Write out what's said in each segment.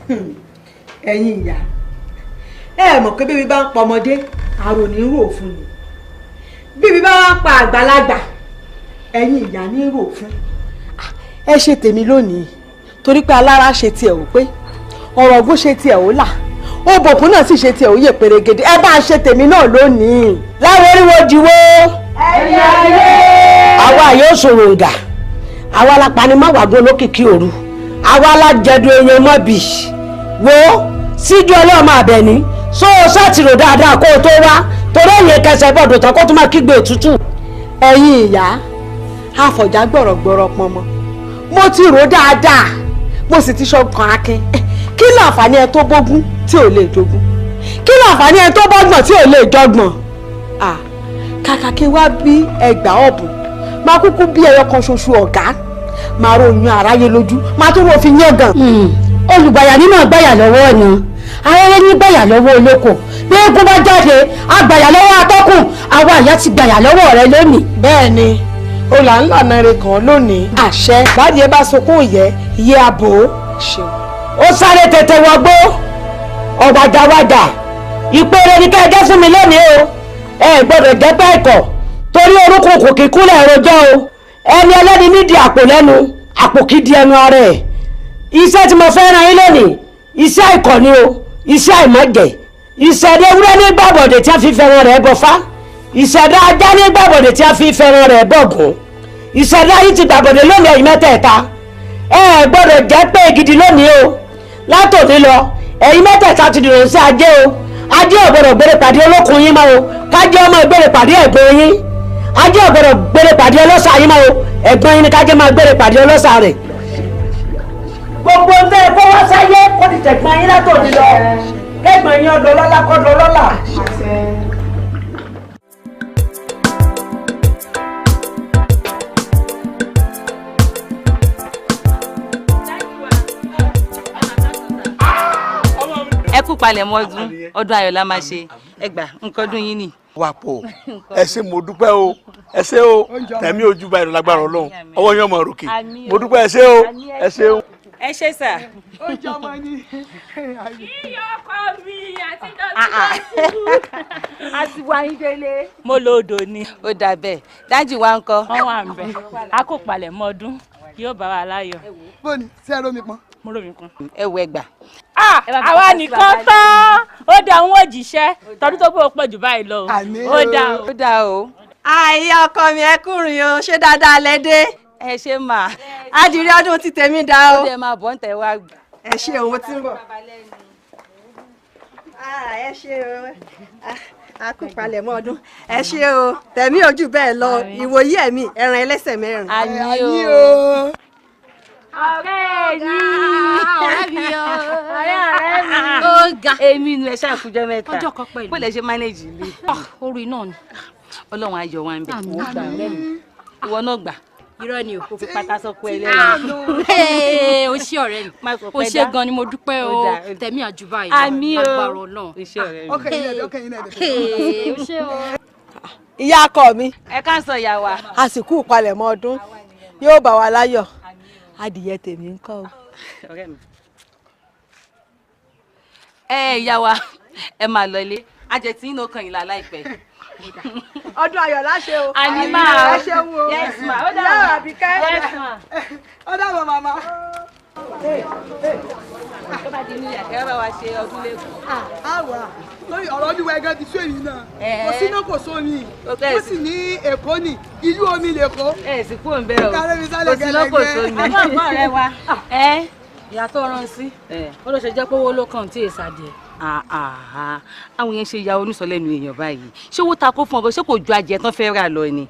Ẹ̀yin ìyá, ẹ mọ̀ pé bíbí bá ń pa ọmọdé, àrò ní rò fún ni. Bíbí bá wá pa àgbàlagbà, ẹ̀yin ìyá ní rò fún. Ẹ ṣe tèmi lónìí torí pé alára ṣe tiẹ̀ ò pé, ọ̀rọ̀ ògùn ṣe tiẹ̀ ò là, òbòkun náà sì ṣe tiẹ̀ ò yè pèrègèdè. Ẹ bá ṣe tèmi náà lónìí. Láwọn oríwo diwo. Ẹ̀yin ayé. Àwa yóò sọ̀rọ̀ ǹgà, àwa la pani má wàgún olókìkí òru, àwa la jẹ̀dù èèyàn mọ́bì. Wo síjú ọlọ́mọ Àbẹ̀ní, sọ sátìrò dáadáa kó o tó wá, torí èyàn kẹsẹ̀ bọ̀dọ̀ tán kó tún máa kígbe òtútù. Ẹ̀yin ìyá, àfọ̀já gbọ̀rọ̀gbọ̀rọ̀ pọnmọ, mo ti rò dáadáa, mo sì ti ṣọkàn akin. Kí láǹfààní ẹ tó bógún tí ò lè jogún? Kí láǹfààní ẹ tó bọ́gbọ̀n tí ò lè jọgbọ̀n? Kàkà kí wá bí ẹgbàá ọ̀bùn, máa kúkú bí ẹyọ kan ṣoṣo ọ̀gá, máa ròyìn aráyé lójú, máa tún rò fi yán gan. Olùgbàyà nínú àgbàyà lọ́wọ́ ọ̀nà, ayẹyẹ ní gbàyà lọ́wọ́ olóko, bí eégún bá jáde àgbàyà lọ́wọ́ atọ́kùn, àwa ìyá ti gbàyà lọ́wọ́ rẹ lónìí. Bẹ́ẹ̀ ni, olà ńlá náírà kan lónìí. Àṣẹ. Bádìí ẹ bá sunkún ìyẹ́ iye àbò. Ó sáré tètè wọgbó, ọ̀wàdàwàdà, ìpèrè ní ká ẹ jẹ́ fún mi lónìí o. Ẹ gbọ́dọ̀ jẹ́ pẹ́ ẹ̀kọ́ torí orúkún kò kí kúnlẹ̀ rojọ́ o. Ẹni ẹlẹ́ni nídìí àpò lẹ́nu, àpò kì í di ẹnu ara ẹ̀. Iṣẹ́ tí mo fẹ́ ran yín lónìí, iṣẹ́ àìkọ́ ni o, iṣẹ́ àìmọ̀jẹ̀. Ìṣẹ̀dá ewúrẹ́ ní gbàbọ̀dẹ̀ tí a fi fẹ́ràn rẹ̀ bọ̀fá, ìṣẹ̀dá ajá ní gbàbọ̀dẹ̀ tí a fi fẹ́ràn rẹ̀ bọ̀gùn. Ìṣẹ̀dá yìí ti gbàbọ̀dẹ̀ lónìí ẹ̀yin mẹ́tẹ̀ẹ̀ta. Ẹ gbọ́dọ̀ jẹ́ pé gidi lónìí o. Látòní lọ, ẹ̀yin mẹ́tẹ̀ẹ̀ta ti dìrò sí ajé o. Ajé ò gbọ́dọ̀ gbére pàdé olókun yín mọ́ o, kájé ọmọ gbére pàdé ẹ̀gbọ́n yín. Ajé ò gbọ́dọ̀ gbére pàdé ọlọ́ṣà yín mọ́ o, ẹ̀gbọ́n yín ni kájé máa gbére pàdé ọlọ́ṣà rẹ̀. Gbogbo ń tẹ́ ẹ kó wá sáyé kó ti tẹ̀gbọ́n yín látòní lọ, kẹ́gbọ́n yín ọdọ lọ́lá kọ́dọ̀ lọ́lá. Ẹ kú palẹ̀mọ́ ọdún, ọdún ayọ̀ la máa ṣe. Ẹ gbà nǹkan ọdún yín ni. Wà pọ̀, ẹ ṣé, mo dúpẹ́ o, ẹ ṣé o, tẹ̀mí ojú báyìí lágbára Ọlọ́run, ọwọ́ yín ọmọ òrùkè, mo dúpẹ́, ẹ ṣé o, ẹ ṣé o. Ẹ ṣé sà. Ó jọ ọmọ ni. Iyọ̀ ọkọ mi àti dọ́tí. A ti wá yín délé. Mo lo odò ni. Ó dà bẹ́ẹ̀, dájú wa ń kọ́. Wọ́n wà ń bẹ̀, a kò palẹ̀mọ́ ọdún, yóò bá wa láyọ̀. Bóni, ṣé ẹ rómi pọn? Mo rómi pọn. Ẹ wọ ẹgbà. Àwa nìkan tán, ó dá òun òjìṣẹ́ tọdún tó bó pọ̀ jù báyìí lọ. Ó dá o. Ó dá o. Àìyá ọkọ mi, ẹ kúrin o, ṣé dáadáa lẹ dé? Ẹ ṣe mà. Adìrẹ ọdún ti tèmi dá o. Ó dẹ̀ máa bọ̀ ń tẹ̀ wá. Ẹ ṣe òun tí ń bọ̀. Ẹ ṣe o, a kú palẹ̀mọ́ ọdún. Ẹ ṣe o, tẹ̀mí ojú bẹ́ẹ̀ lọ, ìwòyí ẹ̀mí ẹran ẹlẹ́sẹ̀ mẹ́rin. Àmín o. Ọ̀rẹ́ mi, ọ̀rẹ́ mi o, ọ̀rẹ́ ọ̀rẹ́ mi. Ó ga. Èmi nu ẹ ṣàkójọ mẹ́ta. Ọjọ́ kan pẹ̀lú. Bó lẹ ṣe manage ilé? Orí náà ni. Ọlọ́run ayọ̀ wa ń bẹ̀. Ìwọ náà gbà. Irọ́ ni o. Kò fi pátá sọ pé ẹlẹ́rìí. O ṣé ọ̀rẹ́ mi, o ṣé gan ni, mo dúpẹ́ o, tẹ̀mí àjùbá yìí. Àmín o. Agbára Ọlọ́run. O ṣé ọ̀rẹ́ mi. Ọkẹ́ yín náà dẹ̀. O ṣé o. Ìyá ọkọ mi. Ẹ ká sọ ìyá wa. Àsìkò ìpalẹ̀mọ́ ọdún yóò bá wa láyọ̀. Adìyẹ tèmi ń kọ́ o. Ẹ ìyá wa, ẹ máa lọ ilé, ajẹ tí inú kan ìlà láìpẹ́. Ọdún ayọ̀ láṣẹ o. Àní máa. Ẹ ṣeun o. Yes ma. Ó Ìyá dàbọ̀. Àbíkẹ́. Yes ma. Ó dàbọ̀ màmá. Tó bá di ní ìyàkẹ́ bá wa ṣe ọdún lẹ́kọ̀ọ́. Àwa lórí ọ̀rọ̀ olúwa ẹ̀gán ti sú èyí náà. Kò síná kò sómi. Ó sì ní Èkó ní ìlú omi lÈkó. Ẹ sì kúrò ń bẹ́ẹ̀ o. Kárẹ́ mi sálẹ̀ Kò síná kò gẹ́lẹ́gẹ́. sómi. Àbọ̀ ọ̀rẹ́ wa. Ẹ Ìyá tó rán sí, ó ló ṣe jẹ́ pé owó ló kàn tí èsà díẹ̀. Àwọn yẹn ṣe ya onísọlẹ́nu èèyàn báyìí. Ṣé owó ta kó fún ọ? Ṣé kò ju adìẹ tán fẹ́ rà lọ ni?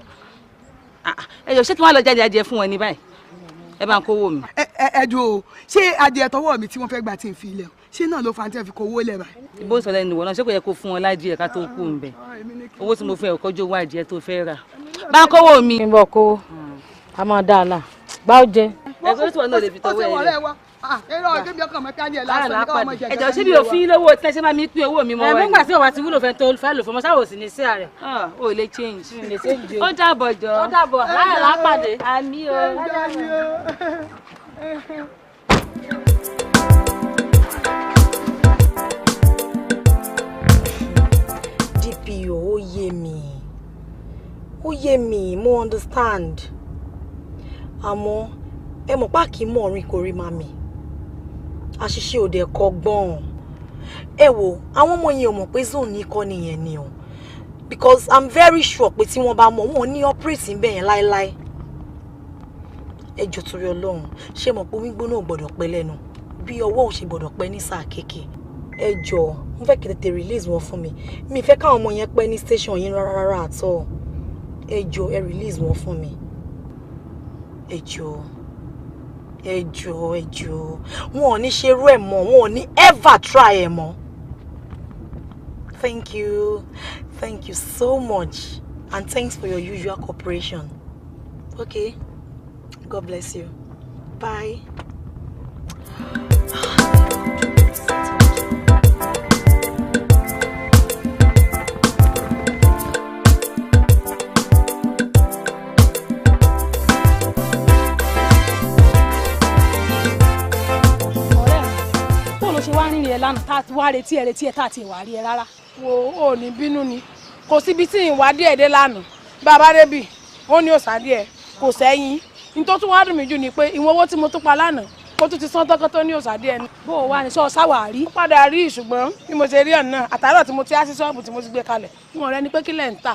Ẹ jọ, ṣé kí wọ́n lọ jáde adìẹ fún wọn ní báyìí? Ẹ bá ń kówó mi. Ẹ ẹ dùn o, ṣé adìẹ tọwọ́ mi tí wọ́n fẹ́ gbà tí ń fi ilẹ̀ o, ṣé náà ló fa tí ẹ fi kówó lẹ̀ báyìí? Ìbò sọlẹ́nu ìwọ náà, ṣé kò yẹ kó fún wọn ládìẹ ká tó kú ń bẹ̀? Owó tí mo fún ẹ ò kọjú owó adìẹ tó fẹ́ rà. Bá ń kówó mi. Kí n bọ̀ kó a máa dá a là gbá ó jẹ. Ẹ̀gbọ́n tí wọn náà lè fi Ó tọwọ́ ṣe ẹ wọ̀rẹ́ lẹ̀. wa. Eré ọ̀gẹ́ mi ọkàn mọ́ ká ní ẹ̀ lásán ní káwọn ọmọ jẹ. Ẹ jọ̀ọ́, ṣé mi ò fi lówó tí ẹ ṣe máa mi pín owó mi mọ́ Ẹ wa ni? nígbà tí òwà ti wúlò fẹ́ tó fẹ́ lò fún ọmọ sáwò sí ní sí ààrẹ. O lè change. Lè change o. Ó dàbọ̀ jọ. Ó dàbọ̀, láyọ̀ lápàdé. Àmín o. Ẹ jẹ́ mi o. Ó yé mi, mo understand. Àmọ́ ẹ mọ̀ pá kì í mọ̀ orin kò rí màmí. Àṣìṣe òde kọ́gbọ́n. Ẹ wo, àwọn ọmọ yẹn ò mọ̀ pé zone ní kọ́ nìyẹn ni o. Because I'm very sure pé tí wọ́n bá mọ̀, wọn ò ní operate ń bẹ̀ yẹn láéláé. Ẹ jọ̀ọ́ torí Ọlọ́run, ṣé mọ̀ pé omi gbóná ò gbọ́dọ̀ pẹ́ lẹ́nu bí ọwọ́ ò ṣe gbọ́dọ̀ pẹ́ ní sáà kéèké. Ẹ jọ̀ọ́, mo fẹ́ kí tètè release wọn fún mi. Mi fẹ́ káwọn ọmọ yẹn pẹ́ ní station yín rárá rárá at all. Ẹ jọ̀ọ́, ẹ release wọn fún mi. Ẹ jọ̀ọ́, ẹ jọ̀ọ́, ẹ jọ̀ọ́. Wọn ò ní ṣerú ẹ̀ mọ́, wọn ò ní ever try ẹ̀ mọ́. Thank you. Thank you so much. And thanks for your usual cooperation. Okay. God bless you. Bye. Ọ̀rẹ́ mi, bó ló ṣe wá rìnrìn ẹ lánàá tá a ti wá retí ẹ tá a ti wà rí ẹ rárá? Wo, ò ní bínú ni, kò síbi tí ìwà díẹ̀ dé lánàá. Bàbá débì ó ní òsà díẹ̀ kò sẹ́yìn. Ní tó tún wá dùn mí jù ni pé ìwọ̀n owó tí mo tún pa lánàá, mo tún ti san tọ́kọ́ tó ní òsà díẹ̀ ni. Bó o wá ní sọ sáwà rí? Ó padà rí, ṣùgbọ́n bí mo ṣe rí ọ̀nà àtàárọ̀ tí mo ti á sí ṣọ́ọ̀bù tí mo ti gbé kalẹ̀, wọn rẹ ni pé kílẹ̀ ń tà.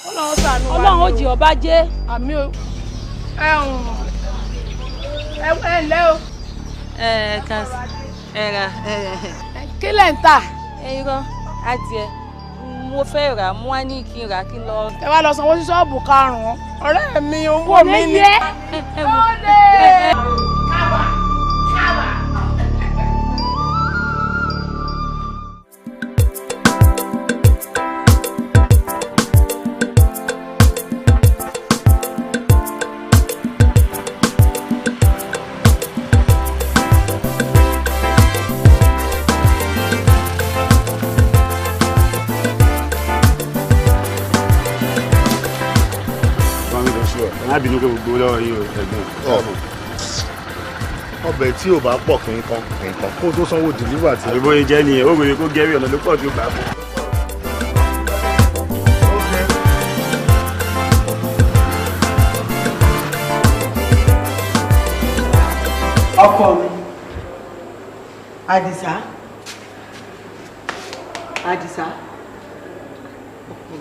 Ọlọ́run ṣàánú wa. Ọlọ́run ó jì ọba jẹ́. Àmì o. Ẹ ẹ ǹlẹ́ o. Ẹ ká ẹ ra. Kílẹ̀ ń tà? Ẹ irọ́, adìẹ mo fẹ́ rà, mo wá ní kí n rà kí n lọ. Ẹ wá lọ sanwó sí ṣọ́ọ̀bù karùn-ún. Ọ̀rẹ́ mi, owó mi ni. Ó lè. Káwà káwà. Má bínú pé gbogbo lọ́wọ́ yìí o, ẹ̀gbọ́n. Ọbẹ̀ tí ò bá pọ̀ kì í kan kì í kan kó tó sanwó deliver tí. Àbí bóyá jẹ́ nìyẹn, ó wèrè kó gẹ́rì ọ̀nà ló pọ̀ tí ó gbà fún. Ọkọ mi, Àdìsá, Àdìsá, ọkọ mi,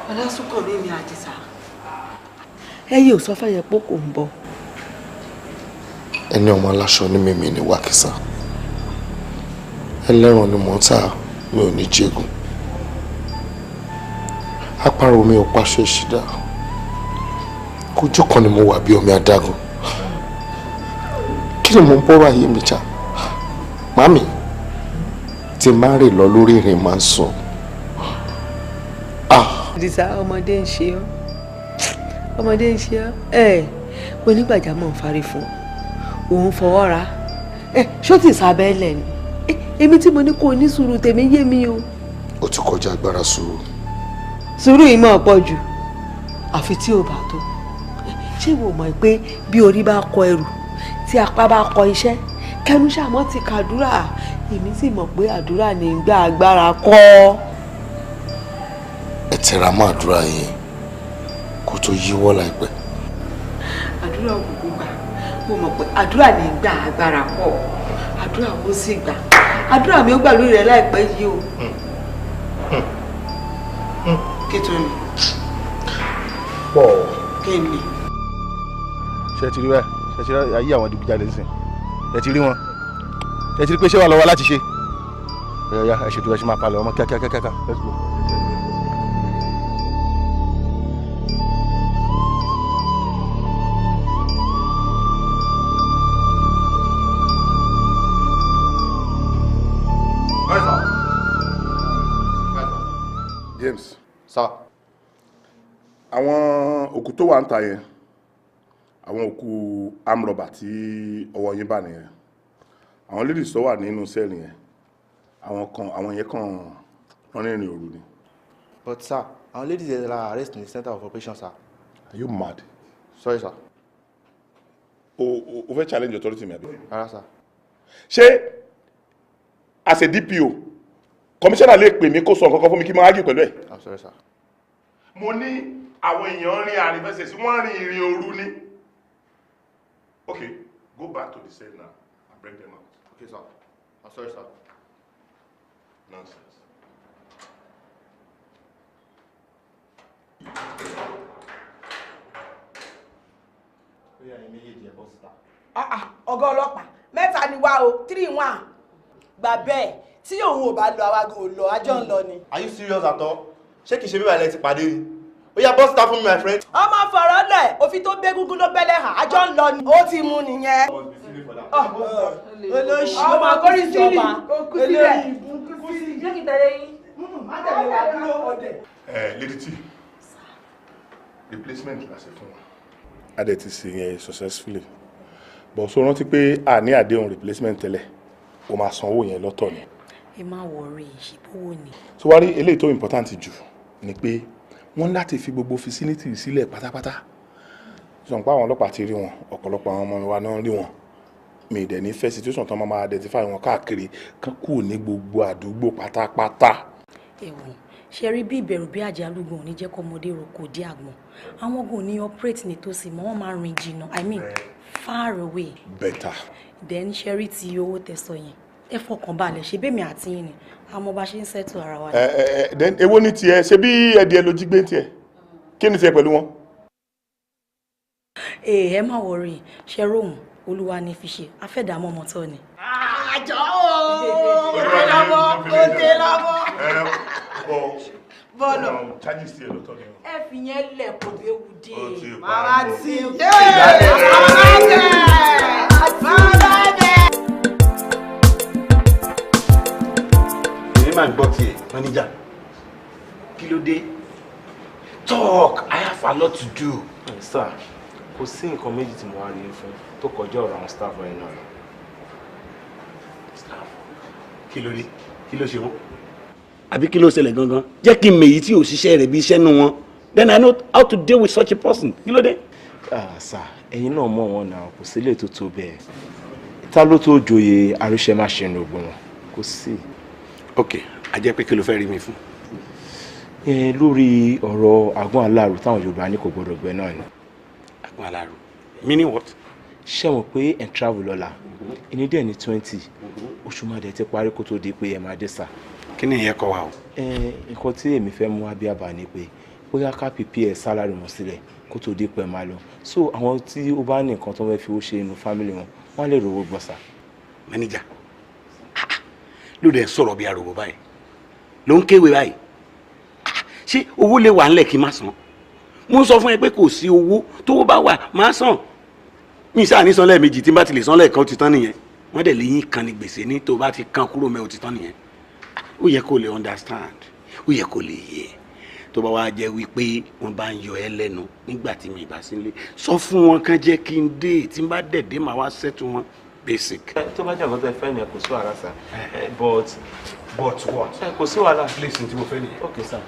Ọlásùnkànmí mi, Àdìsá. Ẹyẹ ò sọ fẹ́yẹ pé kò ń bọ̀. Ẹni ọmọ aláṣọ ní mímí ní wákìsà, ẹlẹ́ran ni mò ń tà, mi ò ní jẹ́gun. Àparò mi ò paṣọ ìṣídà, kójú kan ni mo wà bí omi adágún. Kí ni mo ń bọ́rọ̀ ayé mi jà? Màmí, tí n bá rìn lọ lórí ìrìn máa ń sùn. Àdìsá, ọmọdé ń ṣe ọ́, ọmọdé ń ṣe ọ́. Ẹ onígbàjámọ̀ ń farí fún ọ, òun fọwọ́ ra ẹ ṣó ti sábẹ́ lẹ̀ ni. Èmi tí mo ní kó o ní sùúrù, tèmi yé mi o. Ó ti kọjá agbára sùúrù. Sùúrù yìí máa pọ̀ jù, àfi tí ò bá tó. Ṣé ìwọ mọ̀ pé bí orí bá kọ ẹrù tí apá bá kọ iṣẹ́, kẹnu ṣàmọ́ ti kàdúrà? Èmi sì mọ̀ pé àdúrà ní gbà agbára kọ́. Ẹ tẹra mọ́ àdúrà yẹn kó tó yíwọ́ láìpẹ́. Àdúrà òkùnkùn gbà. Mo mọ̀ pé àdúrà ní gbà agbára kọ́, àdúrà kó sì gbà. Àdúrà mi ó gbà lórí rẹ láìpẹ́ yìí o. Kí tó ni? Pọ̀. Kí ni? Ṣé ti rí báyìí? Ṣé ti rí ayé àwọn adigunjalè nísìn? Ṣé ti rí wọn? Ṣé ti rí pé ṣé wà lọ́wọ́ láti ṣe? Ẹ̀yà ẹ ṣètò ẹ ṣe máa palẹ̀ ọmọ kíákíákíá, let's go. James. Sir. Àwọn òkú tó wà ń ta yẹn, àwọn òkú amrọ̀bà tí ọwọ́ yín bá nìyẹn. Àwọn ladies tó wà nínú sẹ́ẹ̀lì yẹn, àwọn kan, àwọn yẹn kàn wọ́n rìnrìn òru ni. But sir, àwọn ladies yẹn la arrest in the center of operation, sir. Are you mad? Sorry, sir. O fẹ́ challenge authority mi, àbí? Rárá, sir. Ṣé as a DPO, commissioner lè pè mí kó sọ nǹkan kan fún mi kí n máa argue pẹ̀lú ẹ̀? I'm sorry, sir. Mo ní àwọn èèyàn rin àrìnfẹsẹ̀ sí, wọ́n rin ìrìn òru ni. Okay, go back to the cell now and bring them out. Okay, sir. I'm sorry, sir. Nonsense. Ọ̀gá ọlọ́pàá mẹ́ta ni wá o, 3-1 gbà bẹ́ẹ̀ tí òun ò bá lọ àwa gan ò lọ, àjọ ń lọ ni. Are you serious at all? Ṣé kìí ṣe bíbá ilẹ̀ ti pàdé ni? Ó yá bọ́ síta fún mi, my friend. Ọmọ fọ̀rọ̀ lẹ̀, òfin tó gbé gúngún ló bẹ́lẹ̀ hàn, àjọ ń lọ ni. Ó ti mú nìyẹn. Olóṣì ọmọ akórísílì olórí ibú. Jẹ́ kí n tẹ̀lé yín. Má tẹ̀lé wa dúró ọdẹ. Lady T, replacement la ṣe fún wa. A dẹ̀ ti ṣe yẹn successfully. But so rántí pé a ní àdéhùn replacement tẹ́lẹ̀, o máa san owó yẹn lọ́tọ̀ ni. Ẹ má worry, ṣìbówó ni. So wá rí eléyìí tó important jù ni pé wọ́n láti fi gbogbo facility sílẹ̀ pátápátá. Sọ pé àwọn ọlọ́pàá ti rí wọn, ọ̀pọ̀lọpọ̀ àwọn ọmọ wa náà rí wọn. Mi dẹ̀ ní fẹ́ situation tán máa identify wọn káàkiri kán kúrò ní gbogbo àdúgbò pátápátá. Ẹ̀wọ̀n ṣe rí bí ìbẹ̀rù bí àjálù gan ò ní jẹ́ kọ́mọdé roko dé àgbọ̀n. Àwọn gan ò ní operate nítòsí mọ́, wọ́n máa rìn jìnnà, I mean far away. Better. Then ṣe rí ti owó tẹ̀sọ yẹn, ẹ fọkàn balẹ̀, ṣe bẹ́ẹ̀ mi àti yín ni àmọ́ bá ṣe ń settle ara wa. Then èwo ni tiẹ̀, ṣe bí ẹ̀dìẹ ló jí gbé tiẹ̀, kí ni tiẹ̀ pẹ̀lú wọn? Ẹ má worry, ṣe róhùn olúwa ní fi ṣe afẹ́dàmọ́ ọmọ tó ni. Àjọ ooo, òde lọ́wọ́, òde lọ́wọ́. Bọ́ọ̀lù. Charges tiẹ̀ lọ́tọ̀ ni. Ẹ fi yẹn lẹ̀ kò béwu dé. Màmá tí. Màmá tẹ̀. Màmá tẹ̀. Èmi máa ń gbọ́ tiẹ̀, manager. Kí ló dé? Talk, I have a lot to do. Sir, kò sí nǹkan méjì tí mo wá rí fún tó kọjá ọ̀rọ̀ àwọn staff rẹ̀ náà. Staff? Kí ló dé? Kí ló ṣe wọ́n? Àbí kí ló ṣẹlẹ̀ gangan? Jẹ́ kí n mèyí tí òṣìṣẹ́ rẹ̀ bí iṣẹ́ nu wọn. Then I know how to deal with such a person. Kí ló dé? Sir, ẹ̀yin náà mọ̀ wọn náà, kò sí lè tó tó bẹ́ẹ̀. Ta ló tó joyè àríṣẹ́máṣe ní ogun wọn? Kò sí. Ok, a jẹ́ pé kí ló fẹ́ rí mi fún? Lórí ọ̀rọ̀ àgbọn aláàrú táwọn Yorùbá ní kò gbọdọ̀ gbẹ náà ni. Àgbọn aláàrú? Meaning what? Ṣé mọ̀ pé ẹ̀ ń travel lọ́la? Ẹni dẹ̀ ní 20, oṣù máa dẹ̀ ti parí kó tó di pé ẹ máa dé sà. Kí ni ìyẹn kọ wa o? Nǹkan tí èmi fẹ́ mú abíyábà ni pé bóyá ká prepare salary wọn sílẹ̀ kó tó di pé ẹ máa lọ. So àwọn tí ó bá ní nǹkan tó fẹ́ fi ó ṣe inú family wọn, wọ́n lè rówó gbọ́ sà. Manager, ló dẹ̀ sọ̀rọ̀ bí arògbò báyìí, ló ń kéwèé báyìí. Ṣé owó lè wà ńlẹ̀ kí n má san? Mo ń sọ fún ẹ pé kò sí owó, tówó bá wà má san. Mi sáà ní san lẹ́ẹ̀mejì, tí n bá ti lè san lẹ́ẹ̀kan ó ti tán nìyẹn. Wọ́n dẹ̀ léyìn kan ní gbèsè ní tó bá ti kan kúrò mẹ́ ó ti tán nìyẹn. Ó yẹ kó lè understand, ó yẹ kó lè yẹ. Tó bá wá jẹ́ wípé wọ́n bá ń yọ ẹ́ lẹ́nu nígbà tí mi bá sí nílé, sọ fún wọn kán jẹ́ kí n dé, tí n bá dẹ̀ dé màá wá settle wọn basic. Tó bá jẹ́ nǹkan tó ẹ fẹ́ nìyẹn kò sí wàhálà sà, but. But what? Kò sí wàhálà. Please, n tí mo fẹ́ nìyẹn. Ok sà,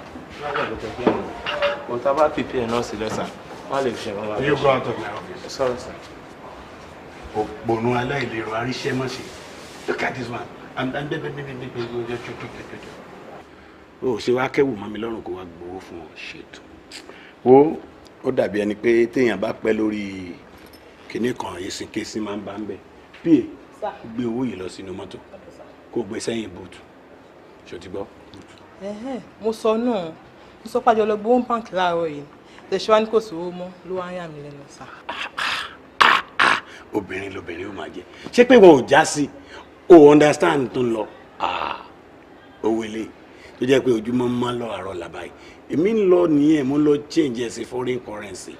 kò tá a bá prepare náà sílẹ̀ sà, wọ́n lè fi ṣe wọn. You go out of my office. Sorry sir. Òpònú aláìlérò aríṣẹ́mọ̀ṣe. Look at this one. O ṣe wá kẹ́wù mọ́ mi lọ́rùn kó wá gbowó fún ọ ṣètò. Wo ó dàbí ẹni pé téèyàn bá pẹ́ lórí kinní kan èsìkèsí máa ń bá ń bẹ̀. Pa gbé owó yìí lọ sínú mọ́tò kó gbé sẹ́yìn bùtù. Ṣó ti gbọ́? Mo sọ náà, mo sọ pàjọ lọ gbowó báǹkì láàárọ̀ yìí. Tẹ̀síwá ní kò sówó mọ́ ló wá ń yà mí lẹ́nu sá. Obìnrin lobìnrin ó máa jẹ. Ṣé pé wọn ò já sí? O understand tó ń lọ. Owó ilé tó jẹ́ pé ojúmọ́ máa ń lọ àárọ̀ làbá yìí. Èmi ń lọ nìyẹn, mo ń lọ change ẹ̀ sí foreign currency.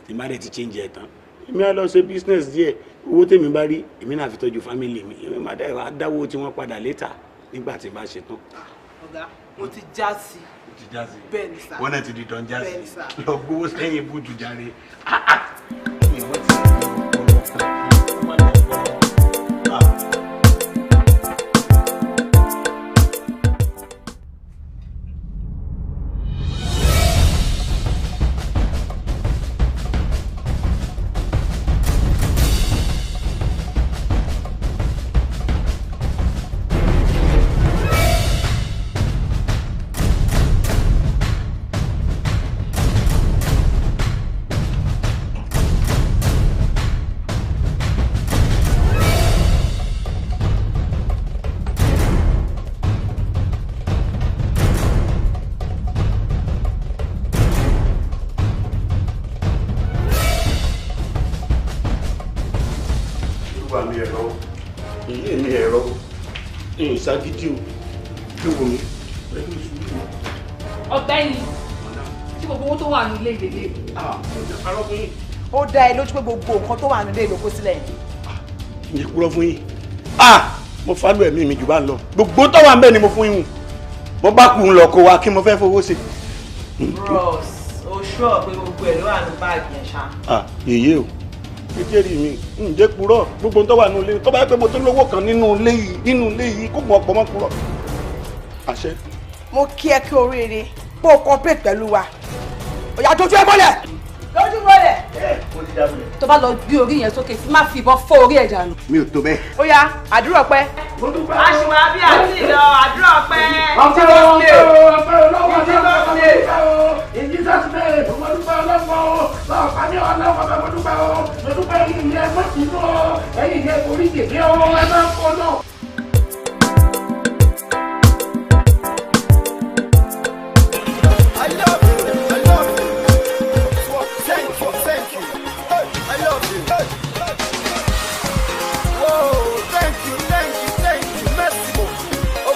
Tí má dẹ̀ ti change ẹ̀ tán, èmi á lọ ṣe business díẹ̀. Owó tèmi bá rí, èmi náà fi tọ́jú family mi. Èmi má dẹ̀ wá dáwó tí wọ́n padà later nígbà tí bá ṣe tán. Ọ̀gá, mo ti já sí. Mo ti já sí. Bẹ́ẹ̀ ni sà. Wọ́n náà ti di dán já sí. Bẹ́ẹ̀ ni sà. Lọ gbowó sẹ́yìn bútu jàre. Èyí mi ẹ̀rọ ìṣàgídí o kí wo mi pẹ̀lú sùúrù. Ọ̀gbẹ́ni, ṣé gbogbo owó tó wà nílé ìdílé? Ó dá ẹ lójú pé gbogbo nǹkan tó wà nílé ló kó sílẹ̀ yìí. Ǹjẹ́ kúrọ́ fún yín? Mo fálù ẹ̀mí mi jù bá ń lọ. Gbogbo tó wà ń bẹ̀ ni mo fún yín. Mo bá kú ń lọ kó wa kí mo fẹ́ fowó ṣe. Bros, o ṣọ́ pé gbogbo ẹ̀ ló wà ní báàgì yẹn ṣá. Yèyé o, kékeré mi, ǹjẹ́ kúrọ́ gbogbo tó wà nínú ilé tó bá yẹ pé mo tó lówó kan nínú ilé yìí kó mọ̀ ọ̀pọ̀ mọ́ kúrọ́. Àṣẹ. Mo kí ẹ kí oríire kó o cooperate pẹ̀lú wa. Ọ̀yà dojú ẹ mọ́lẹ̀. Dojú mọ́lẹ̀. Tó bá lọ gbé orí yẹn sókè tí má fi ìbọn fọ́ orí ẹ̀ dànù. Mi ò tó bẹ́ẹ̀. Ó yá, àdúrà ọpẹ́. Aṣùwọ̀n àbí àti ìlọ àdúrà ọpẹ́. Ọpẹ́ ọpẹ́ ọlọ́wọ́ in Jesus name, mo dúpẹ́ ọlọ́wọ́ ọ̀pá ní ọlọ́wọ́ mo dúpẹ́ o, mo dúpẹ́ ẹ̀yin yẹn mọ́ sínú o, ẹ̀yin yẹn orí jèmi o, ẹ máa ń kọ́ náà.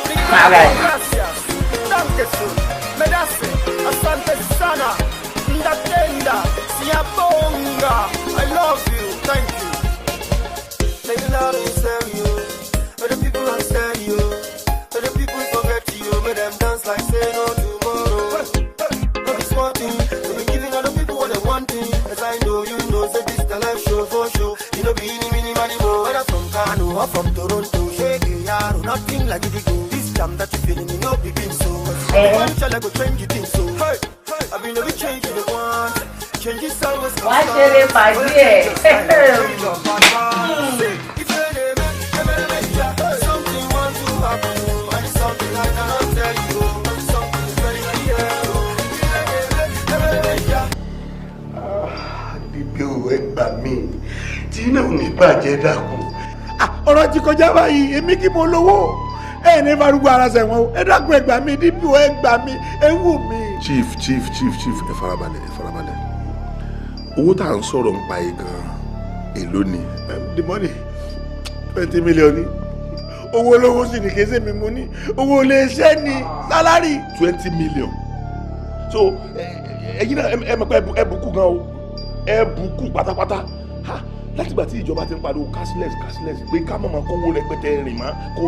Gracias, dankeschön, medase, asante sana, ndatenda, siyabonga, I love you, thank you. Make the Lord serve you, may the people understand you, may the people forget you, may them dance like say no tomorrow. No be small thing, they be giving other people what they wanting. As I know you know, say this the life show for show. You know be any mini money more, whether from Kano or from Toronto, shake it, yaro, nothing like it go. That you feeling, you know, begin so. One shall I go change you think so? Hey, I mean, no change you want. Change is always. Why should it my dear? Something want to happen, and it's something I cannot tell you. Something very clear. Bíbí o, ẹ gbà mí, tí náà ò ní bàjẹ́ dákun. Ọ̀rọ̀ ti kọjá báyìí, èmi kí mo lówó. Ẹ ní farúgbó ara sẹ̀wọ̀n o, ẹ dákun ẹ gbà mí, DPO ẹ gbà mí, ẹ wù mí. Chief chief chief chief, ẹ farabalẹ̀, ẹ farabalẹ̀. Owó tá à ń sọ̀rọ̀ ń pa yìí gan-an èló ni? The money 20 million ni. Owó olówó sì ní kése mi mú ní. Owó iléeṣẹ́ ni sálárì. 20 million. So ẹ̀yin náà ẹ mọ̀ pé ẹ bùkún gan o, ẹ bùkún pátápátá. Látìgbà tí ìjọba ti ń pariwo cashless cashless pé ká mọ̀mọ́ kówó rẹpẹtẹ rìn mọ́ kò